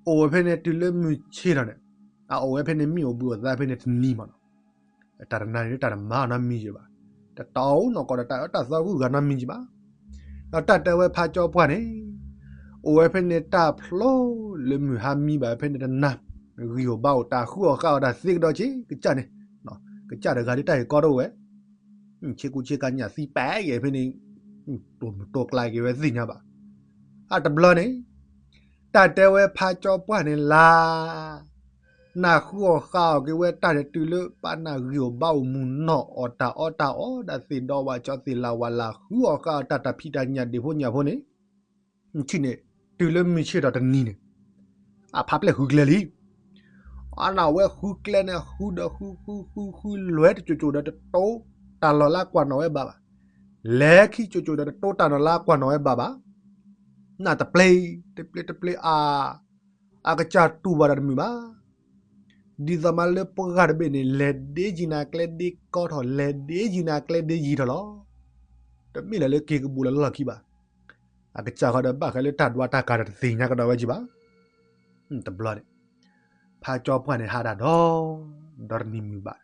အိၣ်ဝဲဖဲန့ၣ်တုၤလၢမုၢ်ဆ့ၣ်ထီၣ်န့ၣ်, အအိၣ်ဝဲဖဲန့ၣ်မ့ၣ်အူဘှံးအသးဖဲန့ၣ်တနံၤမးနီၤ, တၢ်တနၤန့ၣ်တၢ်တမၤနီတမံၤယံၤဘၣ်, တတအိၣ်နီၢ်ကီၢ်ဒီးတၢ်အၢတၢ်သီဂုာ်ဂၤနီတမံၤယံၤဘၣ်, ဒီးတၢ်တဲဝဲဖးကၠီပှၢ်န့ၣ်, အိၣ်ဝဲဖဲန့ၣ်တၢ်ဖျိလၢမုၢ်ဟါမံဘၣ်ဖဲန့ၣ်တနၤ, ဂံၢ်အိၣ်ဘါအိၣ်တၢ်ဃုအီၣ်ဃါအီၣ်တၢ်သ့ကဒီးက့ၤကစၢ်န့ၣ်, ကစၢ်တဂၤဒုးတၢ်ဂ့ၢ်ကီတအိၣ်ဝဲ, ဆ့ကူဆ့ကၤညၣ်သံပဲာ်ဂ့ၤဖဲန့ၣ်, တိၢ်မုၢ်တိၢ်ကျါက့ၤဝဲသ့ၣ်ညါဘၣ်, အတဘျီန့ၣ်, တၢ်တဲဝဲဖးကၠီပှၢ်န့ၣ်လၢ နဃုအီၣ်ဃါအီၣ်က့ၤဝဲတၢ်န့ၣ်တုၤလၢပာ်နၢ်ဂံၢ်အိၣ်ဘါအိၣ်မုၢ်နီၢ်အီၣ်တၢ်အီတၢ်အီဒၣ်သ့ၣ်ဒီဝၣ်ကၠီသ့ၣ်လၢဝၣ်လၢဃုအီၣ်ဃါအီၣ်တၢ်တၢ်ဖံးတၢ်ညၣ်ဒံးဖိညၣ်ဖိန့ၣ်, ထံၣ်န့ၣ်, တုၤလၢမုၢ်ဆ့ၣ်ထီၣ်တနံၤန့ၣ်, အဖါပျဲၢ်ဃုကျဲလံ. အနဝဲဃုကျဲန့ၣ် ဃုဒီးဃုဃုဃုဃုလဲၤတစိၤစိၤဒီးတတိတၢ်လီၢ်လၢအကွၢ်နီၣ်ဝဲဘၣ်ဘၣ်. လဲၤခံစိၤစိၤဒီးတတိတၢ်လီၢ်လၢအကွၢ်နီၣ်ဝဲဘၣ်ဘၣ်. နတပျ့ၤ တပျ့ၤတပျ့ၤအါ အကစၢ်တူၢ်ဘၣ်ဒီးတမုာ်ဘၣ်. ဒ်သိးမးလၢပှၢ်တဘ့ၣ်န့ၣ် လဲၤဒ့ယံၤနၤကျဲဒ့ကီထီၣ် လဲၤဒ့ယံၤနၤကျဲဒ့ယံၤထီၣ်လီၤ. တမ့ၢ်လၢလၢက့ၤကဘူးလၢလီၢ်ခံဘၣ်. အကစၢ်ဃီဒီးဘၣ်ဃးလၢတၢ်ဒွးတၢ်ကၤဒီးတသ့ၣ်ညါကဒီးဝဲကံဘၣ်. တဘျီန့ၣ် ဖါကၠီပှၢ်န့ၣ်ဟးဒၣ်ဒီး ဒီးတနံၤမုာ်ဘၣ်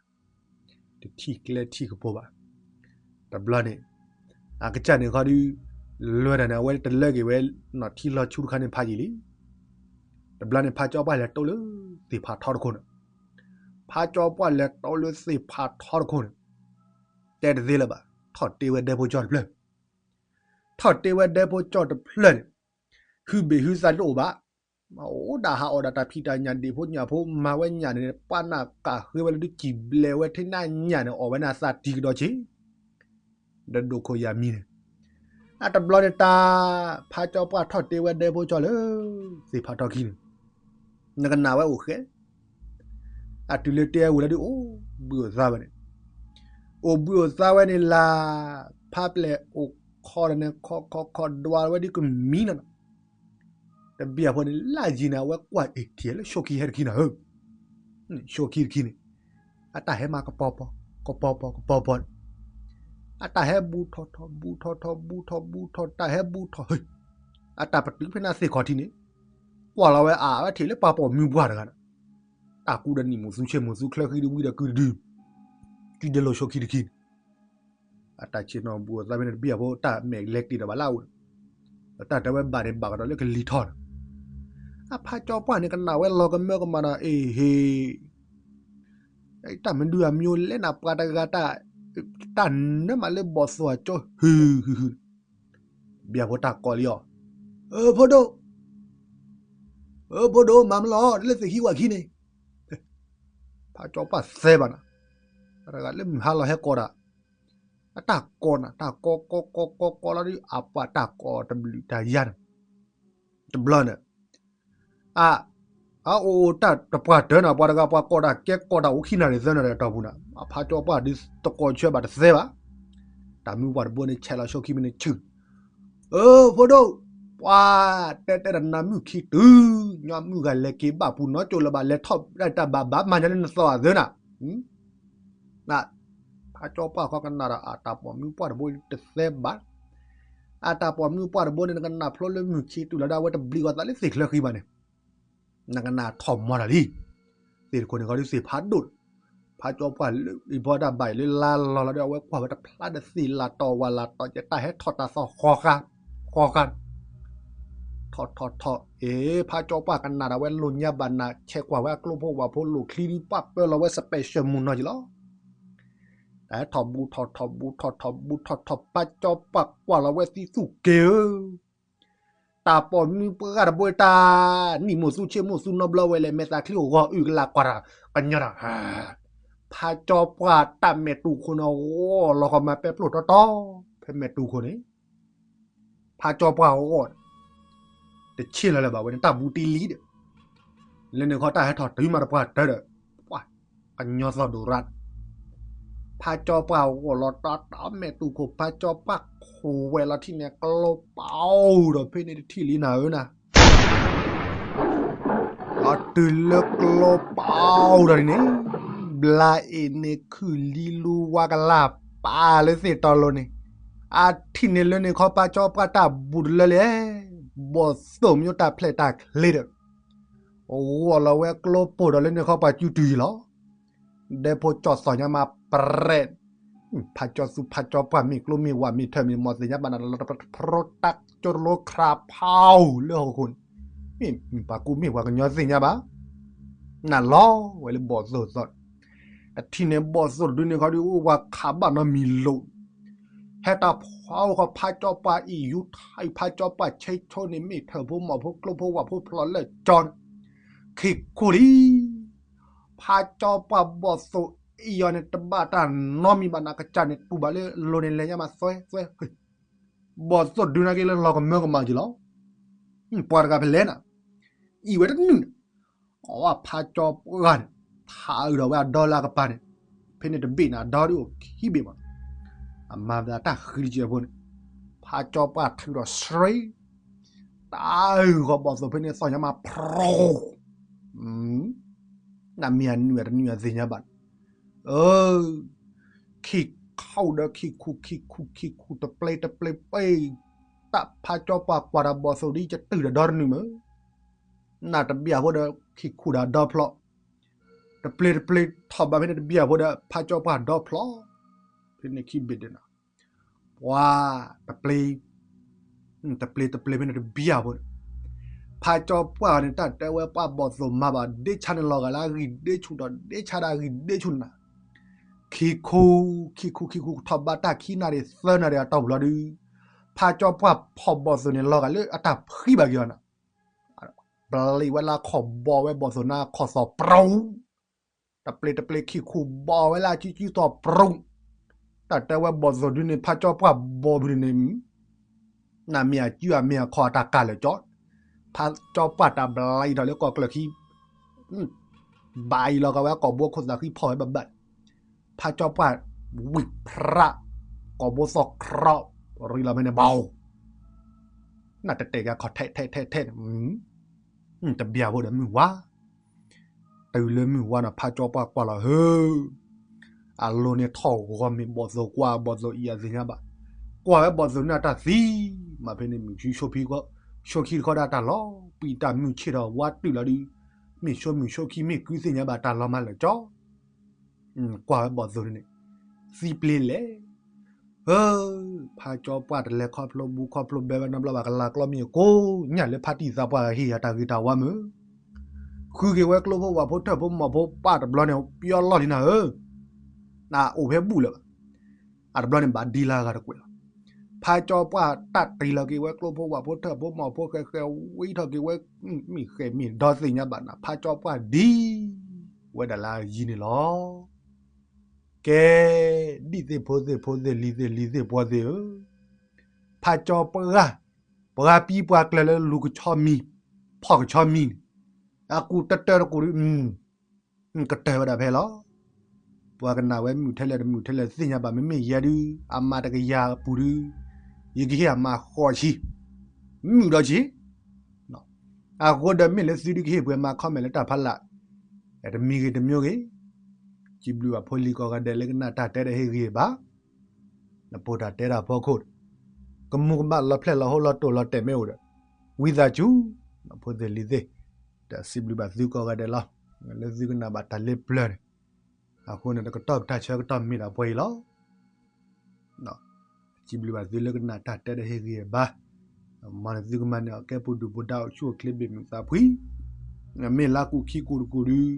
တထံၣ်ကျဲထံၣ်ကပီၤဘၣ်. တဘျီန့ၣ် အကစၢ်န့ၣ်ခီဒု လွဲၢ်တၢ်န့ၣ် အဝဲတလၢက့ၤဝဲ နီၢ်ထံလီၤဆူတခါန့ၣ်ဖးယံာ်လံ. တဘျီန့ၣ် ဖါကၠီပှၢ်လဲၤတိလၢသ့ၣ်ဖးထီတခိၣ်န့ၣ်, ဖါကၠီပှၢ်လဲၤတိလၢသ့ၣ်ဖးထီတခိၣ်န့ၣ်, တဲတသ့လၢၤဘၣ်, ထီၣ်တ့ဝဲဒဲဖိကၠီတဖျၢၣ်, ထီၣ်တ့ဝဲဒဲဖိကၠီတဖျၢၣ်န့ၣ်, ဟုဘ့ၣ်ဟုသးတအိၣ်ဘၣ်. အိၣ်ဒၣ်ဟးအီၣ်ဒၣ်တၢ်ဖံးတၢ်ညၣ်ဒ့ၣ်ဖိညၣ်ဖိ မၤဝဲညၣ်န့ၣ် ပှၢ်နၢ်ကးဃ့ဝဲလၢဒုးစံၣ်ဘျဲးဝဲထဲနၢ်ညၣ်န့ၣ် အီၣ်ဝဲနၢ်သးတံၤကဒီးဆ့ ဒီးဒိၣ်ခိၣ်ယၤမံၤန့ၣ်, အတဘျီန့ၣ်တၢ် ဖါကၠီပှၢ်ထီၣ်တ့ဝဲဒဲဖိကၠီလၢ သ့ၣ်ဖးထီခံန့ၣ်, နကနၣ်ဝဲအိၣ်ဃဲ, အတုၤလၢတဲဝဲလၢဒုးအိၣ်ဘှံးအိၣ်သါဝဲန့ၣ်, အိၣ်ဘှံးအိၣ်သါဝဲန့ၣ်လၢ ဖါပျဲၢ်အိၣ်ခိးဒီးန့ၣ် ခိးခိးခိးဒွးဝဲဒုးကမံနီၤနီၤ, တဘျီဖိန့ၣ် လၢယံၤန့ၣ် အဝဲကွၢ်အ့ၣ်ထံၣ်လၢ ဆိခံဟဲတခံနၤဧၢ ဆိခံတခံန့ၣ်, အတၢ်ဟဲမၤကပီၤပီၤ ကပီၤပီၤ ကပီၤပီၤန့ၣ်, အတၢ်ဟဲဘူးထီၣ်ထီၣ် ဘူးထီၣ်ထီၣ် ဘူးထီၣ်ဘူးထီၣ် တၢ်ဟဲဘူးထီၣ်ဟဲ, အတၢ်ပတုာ်ဖဲန့ၣ်သ့ၣ်ခီၣ်ထံးန့ၣ်, ကွၢ်လီၤဝဲအါဝဲထံၣ်လၢပှၤပိာ်မုၣ်ပှၢ်တဂၤန့ၣ်, တၢ်ကူဒီးနံၣ်မူၤသူဆ့မူၤသူချၢဃံဒုဝံဒီးကုတဒု, ကုဒဲလိာ်ဆိခံတခံန့ၣ် အတၢ်ဆ့ၣ်နီၤဘူးအသးဖဲန့ၣ်တဘျီဖိ တၢ်မဲာ်လဲၤတ့ၢ်ဒီးဘၣ်လၢအအိၣ်န့ၣ်, ဒီးတၢ်တဲဝဲဘၣ်န့ၣ် ဘၣ်ကဒီးလၢကလံၤထီၣ်န့ၣ်, အဖါကၠီပှၢ်န့ၣ် ကနၣ်ဝဲလီၤကမၢကမၣ်ဒီး အ့ၣ်ဟ့ၣ်, တၢ်မနုၤအမံၤလဲၣ်နၤ ပှၤတဂၤတၢ်, တၢ်နၢမးလၢဘီၣ်သိၣ်အကၠီ ဟုၣ်ဟုၣ်ဟုၣ်, တဘျီဖိတၢ်ကိးလံအီၤ, အၢ ဖိဒိၣ်, အၢ ဖိဒိၣ် မၤမလီၤ လၢသ့ၣ်ခံဝၤခံန့ၣ်, ဖါကၠီပှၢ်သဲဘၣ်နၤ, တဂၤလၢမုၢ်ဟါလီၤဟဲကိးတၢ်, အတၢ်ကိးနၤ တၢ်ကိးကိးကိးကိးကိးလီၤဒုး အပှၤတၢ်ကိးတဘျုးတၢ်ယါန့ၣ်, တဘျီန့ၣ်, အ, အအိၣ်တၢ်တပှၢ်တၢၢ်န့ၣ် ပှၤတဂၤပှၤကိးတၢ်ကဲကိးတၢ်အိၣ်ခံနၣ်ရံၣ်သၢနၣ်ရံၣ်အတီၢ်ပူၤန့ၣ် အဖါကၠီပှၢ်ဒုးတကိးဆၢဘၣ်တသဲဘၣ်, တၢ်မုၢ်ပှၢ်တဘိန့ၣ် ဆဲးလီၤဆိခံမ့ၢ်န့ၣ်ဆူၣ်, အၢ ဖိဒိၣ်, ပှၤတဲတဲဒီးနၤမုၢ်ခံတုၤ, ညီမုၢ်ဂၤလဲၤက့ၤဘၣ်ပူၤနီတစိၤလၢၤဘၣ် လဲၤထီၣ်ဒၣ်တၢ်ဘၣ်ဘၣ်မၤညီလၢနသီအသၢနၤ, ဖါကၠီပှၢ်ဃီကနၣ်ဒီး အတၢ်ပိာ်မုၣ်ပှၢ်တဘိတသဲဘၣ်, အတၢ်ပိာ်မုၣ်ပှၢ်တဘိန့ၣ် နကနၣ်ဖျိလၢမုၢ်ခံတုၤလီၤဒီး အဝဲတဘျံးအသးလၢသ့ၣ်ချၢဃံဘၣ်န့ၣ်, နကနၣ်ထီၣ်မီတၢ်လံ, သ့ၣ်တခိၣ်န့ၣ်ခီဒုးသ့ၣ်ဖးဒိၣ်, ဖါကၠီပှၢ်လၢအံၤဘီတၢ်ဘၣ်အံၤလၢလါလီၤလီၤဒီး အဝဲကွၢ်ဝဲတဖျါဒီးသ့ၣ်လၢ်တီၤဝါလၢ်တီၤ ယတၢ်ဟဲထီၣ်တၢ်သီဃီဃါ, ဃီဃါ ထီၣ်ထီၣ်ထီၣ်, အ့ ဖါကၠီပှၢ်ကနၣ်ဒီးဝဲလိာ်ညါဘၣ်နၤ ဆဲးကွၢ်ဝဲအကျိဖိဝၣ်ဖိလိာ်ချံဒုး ပာ်ပၢလီၤဝဲ special မုၢ်နီၢ်က့ၤလီၤ, တၢ်ဟဲထီၣ်ဘူးထီၣ်ထီၣ်ဘူးထီၣ်ထီၣ်ဘူးထီၣ်ထီၣ် ဖါကၠီပှၢ်ကွၢ်လီၤဝဲသံသူၣ်က့ၤဧၢ တၢ်ပိာ်မုၣ်ပှၢ်တဘိတၢ် နံၣ်မိၢ်သူဆ့မိၢ်သူနီဘျီဝဲလဲၣ် မဲာ်သးချံအိၣ်ဂီၤအုၣ်ကလၢ်ကွၢ်တၢ် ကညီတၢ်, ဖါကၠီပှၢ်တၢ်မဲာ်တူၢ်ခိၣ်န့ၣ် ဂီၢ်လီၤဃီမၤပဲပျိၢ်တီတီ, ဖဲမဲာ်တူၢ်ခိၣ်န့ၣ် ဖါကၠီပှၢ်ဂီၢ်န့ၣ် တဆ့ၣ်လီၤလၢၤဘၣ်ဝဲန့ၣ် တၢ်ဘူးတ့လံဒီး လၢန့ၣ်ခီတၢ်ဟဲထီၣ်တုၤမးတပှၢ်တၢၢ်ဒီး ပှၢ် ကညီသီၣ်ဒိၣ်ရၣ်, ဖါကၠီပှၢ်ဂီၢ်လီၤတီတီ မဲာ်တူၢ်ခိၣ် ဖါကၠီပှၢ်ခိၣ်ဝဲလီၤထံၣ်န့ၣ် ကျိပာ်အိၣ်ဒီးဖဲန့ၣ်တထံၣ်လံနၤဧၢနၤ အတုၤလၢကျိပာ်အိၣ်ဒီးန့ၣ်, ဘျါအ့ၣ်န့ၣ်ခုၣ်လံလူဝါကလၢ်ပာ်လၢသ့ၣ်တီလိၤန့ၣ်, အထံၣ်န့ၣ်လၢန့ၣ်ခီဖါကၠီပှၢ်တၢ်ဘူးတလၢလဲၣ်, ဘီၣ်သိၣ်မၠိတၢ်ဖျဲၣ်တၢ်ချ့ဒီး ဂီၢ်လီၤဝဲကျိပိၢ်ဒီးလၢန့ၣ်ခီပှၤကၠူတုၤယံၤလီၤ. ဒဲဖိကၠီသီၣ်ညါမးပြဲး, ဖါကၠီသူဖါကၠီပှၢ်မ့ၢ်ကျိမ့ၢ်ဝၣ်မ့ၢ်ထၢၣ်မ့ၢ်မီၢ်သ့ၣ်ညါဘၣ်နၤလီၤတပျီတၢ်ကၠိတလိခရးဖးအိၣ်လၢဟီၣ်ခိၣ်န့ၣ်, မ့ၢ်ပှၤကူမ့ၢ်ပှၤကညီသ့ၣ်ညါဘၣ်, နလီၤဝဲလၢဘီၣ်သိၣ်သီၣ်, တထံၣ်န့ၣ်ဘီၣ်သိၣ်တဒုန့ၣ်ခီဒုးအိၣ်ဝဲခးဘၣ်နီတမံၤလိာ် ဟဲတၢ်ဖီအီၣ်ဃီဖါကၠီပှၢ်အံၣ်ယူထါအံၣ်ဖါကၠီပှၢ်ဆဲဆိန့ၣ် မ့ၢ်ထၢၣ်ဖိမီၢ်ဖိကျိဖိဝၣ်ဖိဖျိးလၢကၠီန့ၣ်, ခံခိၣ်လံ, ဖါကၠီပှၢ်ဘီၣ်သိၣ်အံၣ်အီၤန့ၣ်တဘၣ်တၢ်နီတမံၤဘၣ်နၤ ကစၢ်န့ၣ်တူၢ်ဘၣ်လၢလိၤန့ၣ်လဲၤညါမးသွဲသွဲ, ဘီၣ်သိၣ်ဒုးနာ်က့လၢလီၤကမၢကမၣ်က့ၤလီၤ, ပှၤတဂၤဖဲလဲၣ်နၤ, အံၣ်ဝဲတနုာ်န့ၣ် အီၣ်ဝဲဖးကၠီပှၢ်န့ၣ်, ထးအုးဒီးဝဲအဒီလၢအကပၤန့ၣ်, ဖဲန့ၣ်တဘ့ၣ်န့ၣ် အဒီဒုအိၣ်ခံဘ့ၣ်မး, အမၤသးတၢ်ဃံတကဲးဖိန့ၣ်, ဖးကၠီပှၢ်ထုးဒီးဆှံ, တၢ်အုးဃီၤဘီၣ်သိၣ်ဖဲန့ၣ်သီၣ်ညါမးဖြီ, နမ့ၢ်အနုာ်အတနုာ်အသ့ၣ်ညါဘၣ်, အၢ ခံခူၣ်ဒီးခံခူၣ် ခံခူၣ် ခံခူၣ် တပျ့ၤတပျ့ၤပ့ၢ်, တၢ်ဖးကၠီပှၢ်ကွၢ်ဒီးဘီၣ်သိၣ်ဒ်ယတုၤဒီးဒီတနုာ်မး, နတဘၣ်အဃိဒီး ခံခူၣ်ဒီးဒီဖျီ, တပျ့ၤတပျ့ၤထီၣ်ဘးဖဲန့ၣ်တဘၣ်အဃိဒီး ဖးကၠီပှၢ်ဒီဖျီ, ဖဲန့ၣ်ခံဘ့ၣ်ဒၣ်နၤ, ပှၤတပျ့ၤ တပျ့ၤတပျ့ၤဖဲန့ၣ်တဘၣ်အဃိဒီး ဖးကၠီပှၢ်န့ၣ် တၢ်တဲဝဲပှၢ်ဘီၣ်သိၣ်မၤဘၣ် ဒ့ဆါန့ၣ်လီၤဂာ်လၢအဂံၢ်ဒ့ဆူၣ်ဒီး ဒ့ဆါဒၣ်အဂံၢ်ဒ့ဆူၣ်နၤ, ခံခူၣ် ခံခူၣ် ခံခူၣ် ထီၣ်ဘးတၢ်ခံနၣ်ရံၣ်သၢနၣ်ရံၣ်အတီၢ်ပူၤလီၤဒုး, ဖးကၠီပှၢ်ဖီၣ်ဘီၣ်သိၣ်န့ၣ် လီၤဂာ်လၢအတၢ်ဖှံဘၣ်က့ၤအီၤနၤ, ဘျံးဝဲလၢခီၣ်ဘီဝဲဘီၣ်သိၣ်နၤခီၣ်သီၣ်ပြူၤ တပျ့ၤတပျ့ၤခံခူၣ်ဘီၣ်ဝဲလၢအစုစုသီၣ်ပြူၤ, တၢ်တဲဝဲဘီၣ်သိၣ်ဒုန့ၣ် ဖးကၠီပှၢ်ဘီၣ်ဖဲန့ၣ်န့ၣ်, နမ့ၢ်အစုအမ့ၢ်အခီၣ်အတၢ်ကၢ်လၢာ်ကၠီ, ဖးကၠီပှၢ်တၢ်ဘျံးအံၤထီၣ်လၢကီၢ်ကျၢၢ်ခံ ဘၣ်အံၤလီၤကဝဲကိာ်ဘိခိၣ်သးဃံဖီၣ်ဝဲဘၣ်ဘၣ်, ဖးကၠီပှၢ်ဝံၣ်ဖြး, ကိာ်ဘိသီၣ်ခြီး, ရံလီၤဖဲန့ၣ်ဘၣ်, နတတဲာ်ကခီၣ်ထဲထဲထဲထဲန့ၣ်, တဘၣ်အဃိဒီးမုၢ်ဝါ, တုၤလၢမုၢ်ဝါန့ၣ် ဖးကၠီပှၢ်ကွၢ်လီၤဟၢ, အလိၤန့ၣ်ထီၣ်ဂီၤမ့ၢ်ဘီၣ်သိၣ်ကွၢ်ဘီၣ်သိၣ်အံၤအသ့ၣ်ညါဘၣ်, ကွၢ်ဝဲဘီၣ်သိၣ်န့ၣ်အတၢ်သံ, မ့ၢ်ဖဲန့ၣ်မုၢ်ဆူၣ် ဆိခံတခီဒၣ်တၢ်လီၤ, ပံတၢ်မုၢ်ဆ့ၣ်ထီၣ်ဝါတုာ်လီၤဒုး, မ့ၢ်ဆိမုၢ်ဆိခံမ့ၢ်ကုသ့ၣ်ညါဘၣ်တၢ်လီၤမးလၢာ်ကၠီ ကွၢ်ဝဲဘီၣ်သိၣ်န့ၣ်, သံပျ့ၤလဲၣ်, အၢ, ဖးကၠီပှၢ်တလဲၤခီဖျိဘူးခီဖျိဘဲဝဲနီတဘျီဘၣ် ကလၤကျီမ့ၢ်ကိးညၣ်လၢဖါတံၢ်သးပှၢ်ဟ့ၣ်ယၤတၢ်ဂ့ၤတၢ်ဝါမုၢ်, ဃုက့ၤဝဲကျိဖိဝၣ်ဖိထၢၣ်ဖိမီၢ်ဖိပၢ်တဘျီန့ၣ် ပျီလီၢ်လံနၤဧၢ, နအိၣ်ဖဲဘူၣ်လၢၤဘၣ် အတဘျီန့ၣ်ဘၣ်ဒံလၢဂၤတကွဲးလီၤ, ဖးကၠီပှၢ်တၢ်တ့ၢ်လီၤက့ၤဝဲကျိဖိဝၣ်ဖိထၢၣ်ဖိမီၢ်ဖိဃဲဃဲဝံထီၣ်က့ၤဝဲ, မ့ၢ်ဃဲမ့ၢ်ဒီသ့ၣ်ညါဘၣ်နၤ ဖးကၠီပှၢ်ဒံဝဲဒၣ်လၢအယံၤန့ၣ်လီၤ, ကဲ, ဒ်သ့ၣ်ဖိသ့ၣ်ဖိသ့ၣ်လံၤသ့ၣ်လံၤသ့ၣ်ပှီသ့ၣ်ဧၢ, ဖးကၠီပှၢ်, ပှၤပံပှၤကျၢၤလၢလူၤကဆီမံၤ, ဖီၣ်ကဆီမံၤန့ၣ်, အကူတတၢၢ်တကူးဒုး ကတၢၢ်ဝဲဒၣ်ဖဲလီၤ, ပှၤကနၣ်ဝဲမုၢ်ထဲလဲၣ်တမုၢ်ထဲလဲၣ်သ့ၣ်ညါဘၣ် မ့မ့ၢ်ယဲဒုး အမၤတကယၤအပူၤဒုး, ယကဟ့ၣ်အမၤဃိးဆံ, မုၢ်ဒီးဆံ အဃိဒီးမ့ၢ်လၢသုဒုးကဟ့ၣ်ပှဲၤမၤ comment လၢတၢ်ဖးလၢ်, တမံၤဂ့ၤတမံၤဂ့ၤ, စံးဘျုးဘၣ်ဖိလံၤကိးဂၤဒဲးလၢကနၣ်တၢ်တဲဒီးဟ့ၣ်ဂံၢ်ဘါ, နဖိတၢ်တဲတၢ်ဖီခိၣ်, ကမူကမၣ်လီၤဖျဲၣ်လီၤဟိလီၤတိၢ်လီၤတဲာ်မ့ၢ်အိၣ်ဒီး, ဝံသးစူၤ, ဖိသ့ၣ်လံၤသ့ၣ်, ဒီးစံးဘျုးဘၣ်သုကိးဂၤဒဲးလီၤ, လၢသုကနၣ်ဘၣ်တၢ်လၢပျၢၤန့ၣ်, အဃိန့ၣ် တကတီၢ်ပတၢ်ဆၢကတီၢ်မ့ၢ်ဒၣ်ပှဲၤအံၤလီၤ. စံးဘျုးဘၣ်သုလၢကနၣ်တၢ်တဲဒီးဟ့ၣ်ဂံၢ်ဘါ, မ်သုကမၤန့ၢ်အီၤကဲပူၤဒုၣ်ပူၤဒါ အိၣ်ဆူၣ်အိၣ်ချ့ဘ့ၣ်မုာ်သးဖှံ, မ့ၢ်လါကူၣ်ခံကူၣ်တကူၣ်ဒုး,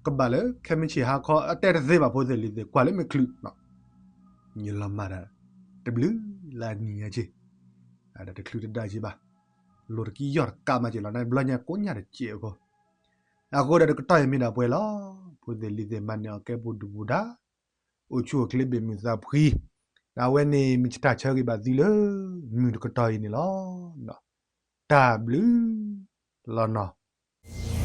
ကဘၣ်လၢခဲမုၢ်ဆ့ၣ်ဟါခီ အတဲတသ့ဘၣ်ဖိသ့ၣ်လံၤသ့ၣ် ကွၢ်လၢမ့ၢ်ချုး, ယလီၤမၢ်ဒၣ်, တဘျုးလၢအနံၤညါက့ၤ, ဒီးတချုးတဒါက့ၤဘၣ်, လိၣ်တကံယီၢ်တကးမးက့ၤလီၤ နဘျီညါကိးညၣ်တစဲးအဃိ, အဃိဒီးတကတီၢ်အံၤမ့ၢ်ဒၣ်ပှဲၤလီၤ, ဖိသ့ၣ်လံၤသ့ၣ်မၤန့ၢ်အီၤကဲပူၤဒုၣ်ပူၤဒါ, အိၣ်ဆူၣ်အိၣ်ချ့ဘ့ၣ်မုာ်သးဖှံ, အဝဲန့ၣ်မ့ၢ်တၢ်ဆၢဂ့ၤဘၣ်သုလၢ မုၢ်တကတီၢ်အံၤန့ၣ်လီၤ. တၢ်ဘျုးလီၤနီၤ.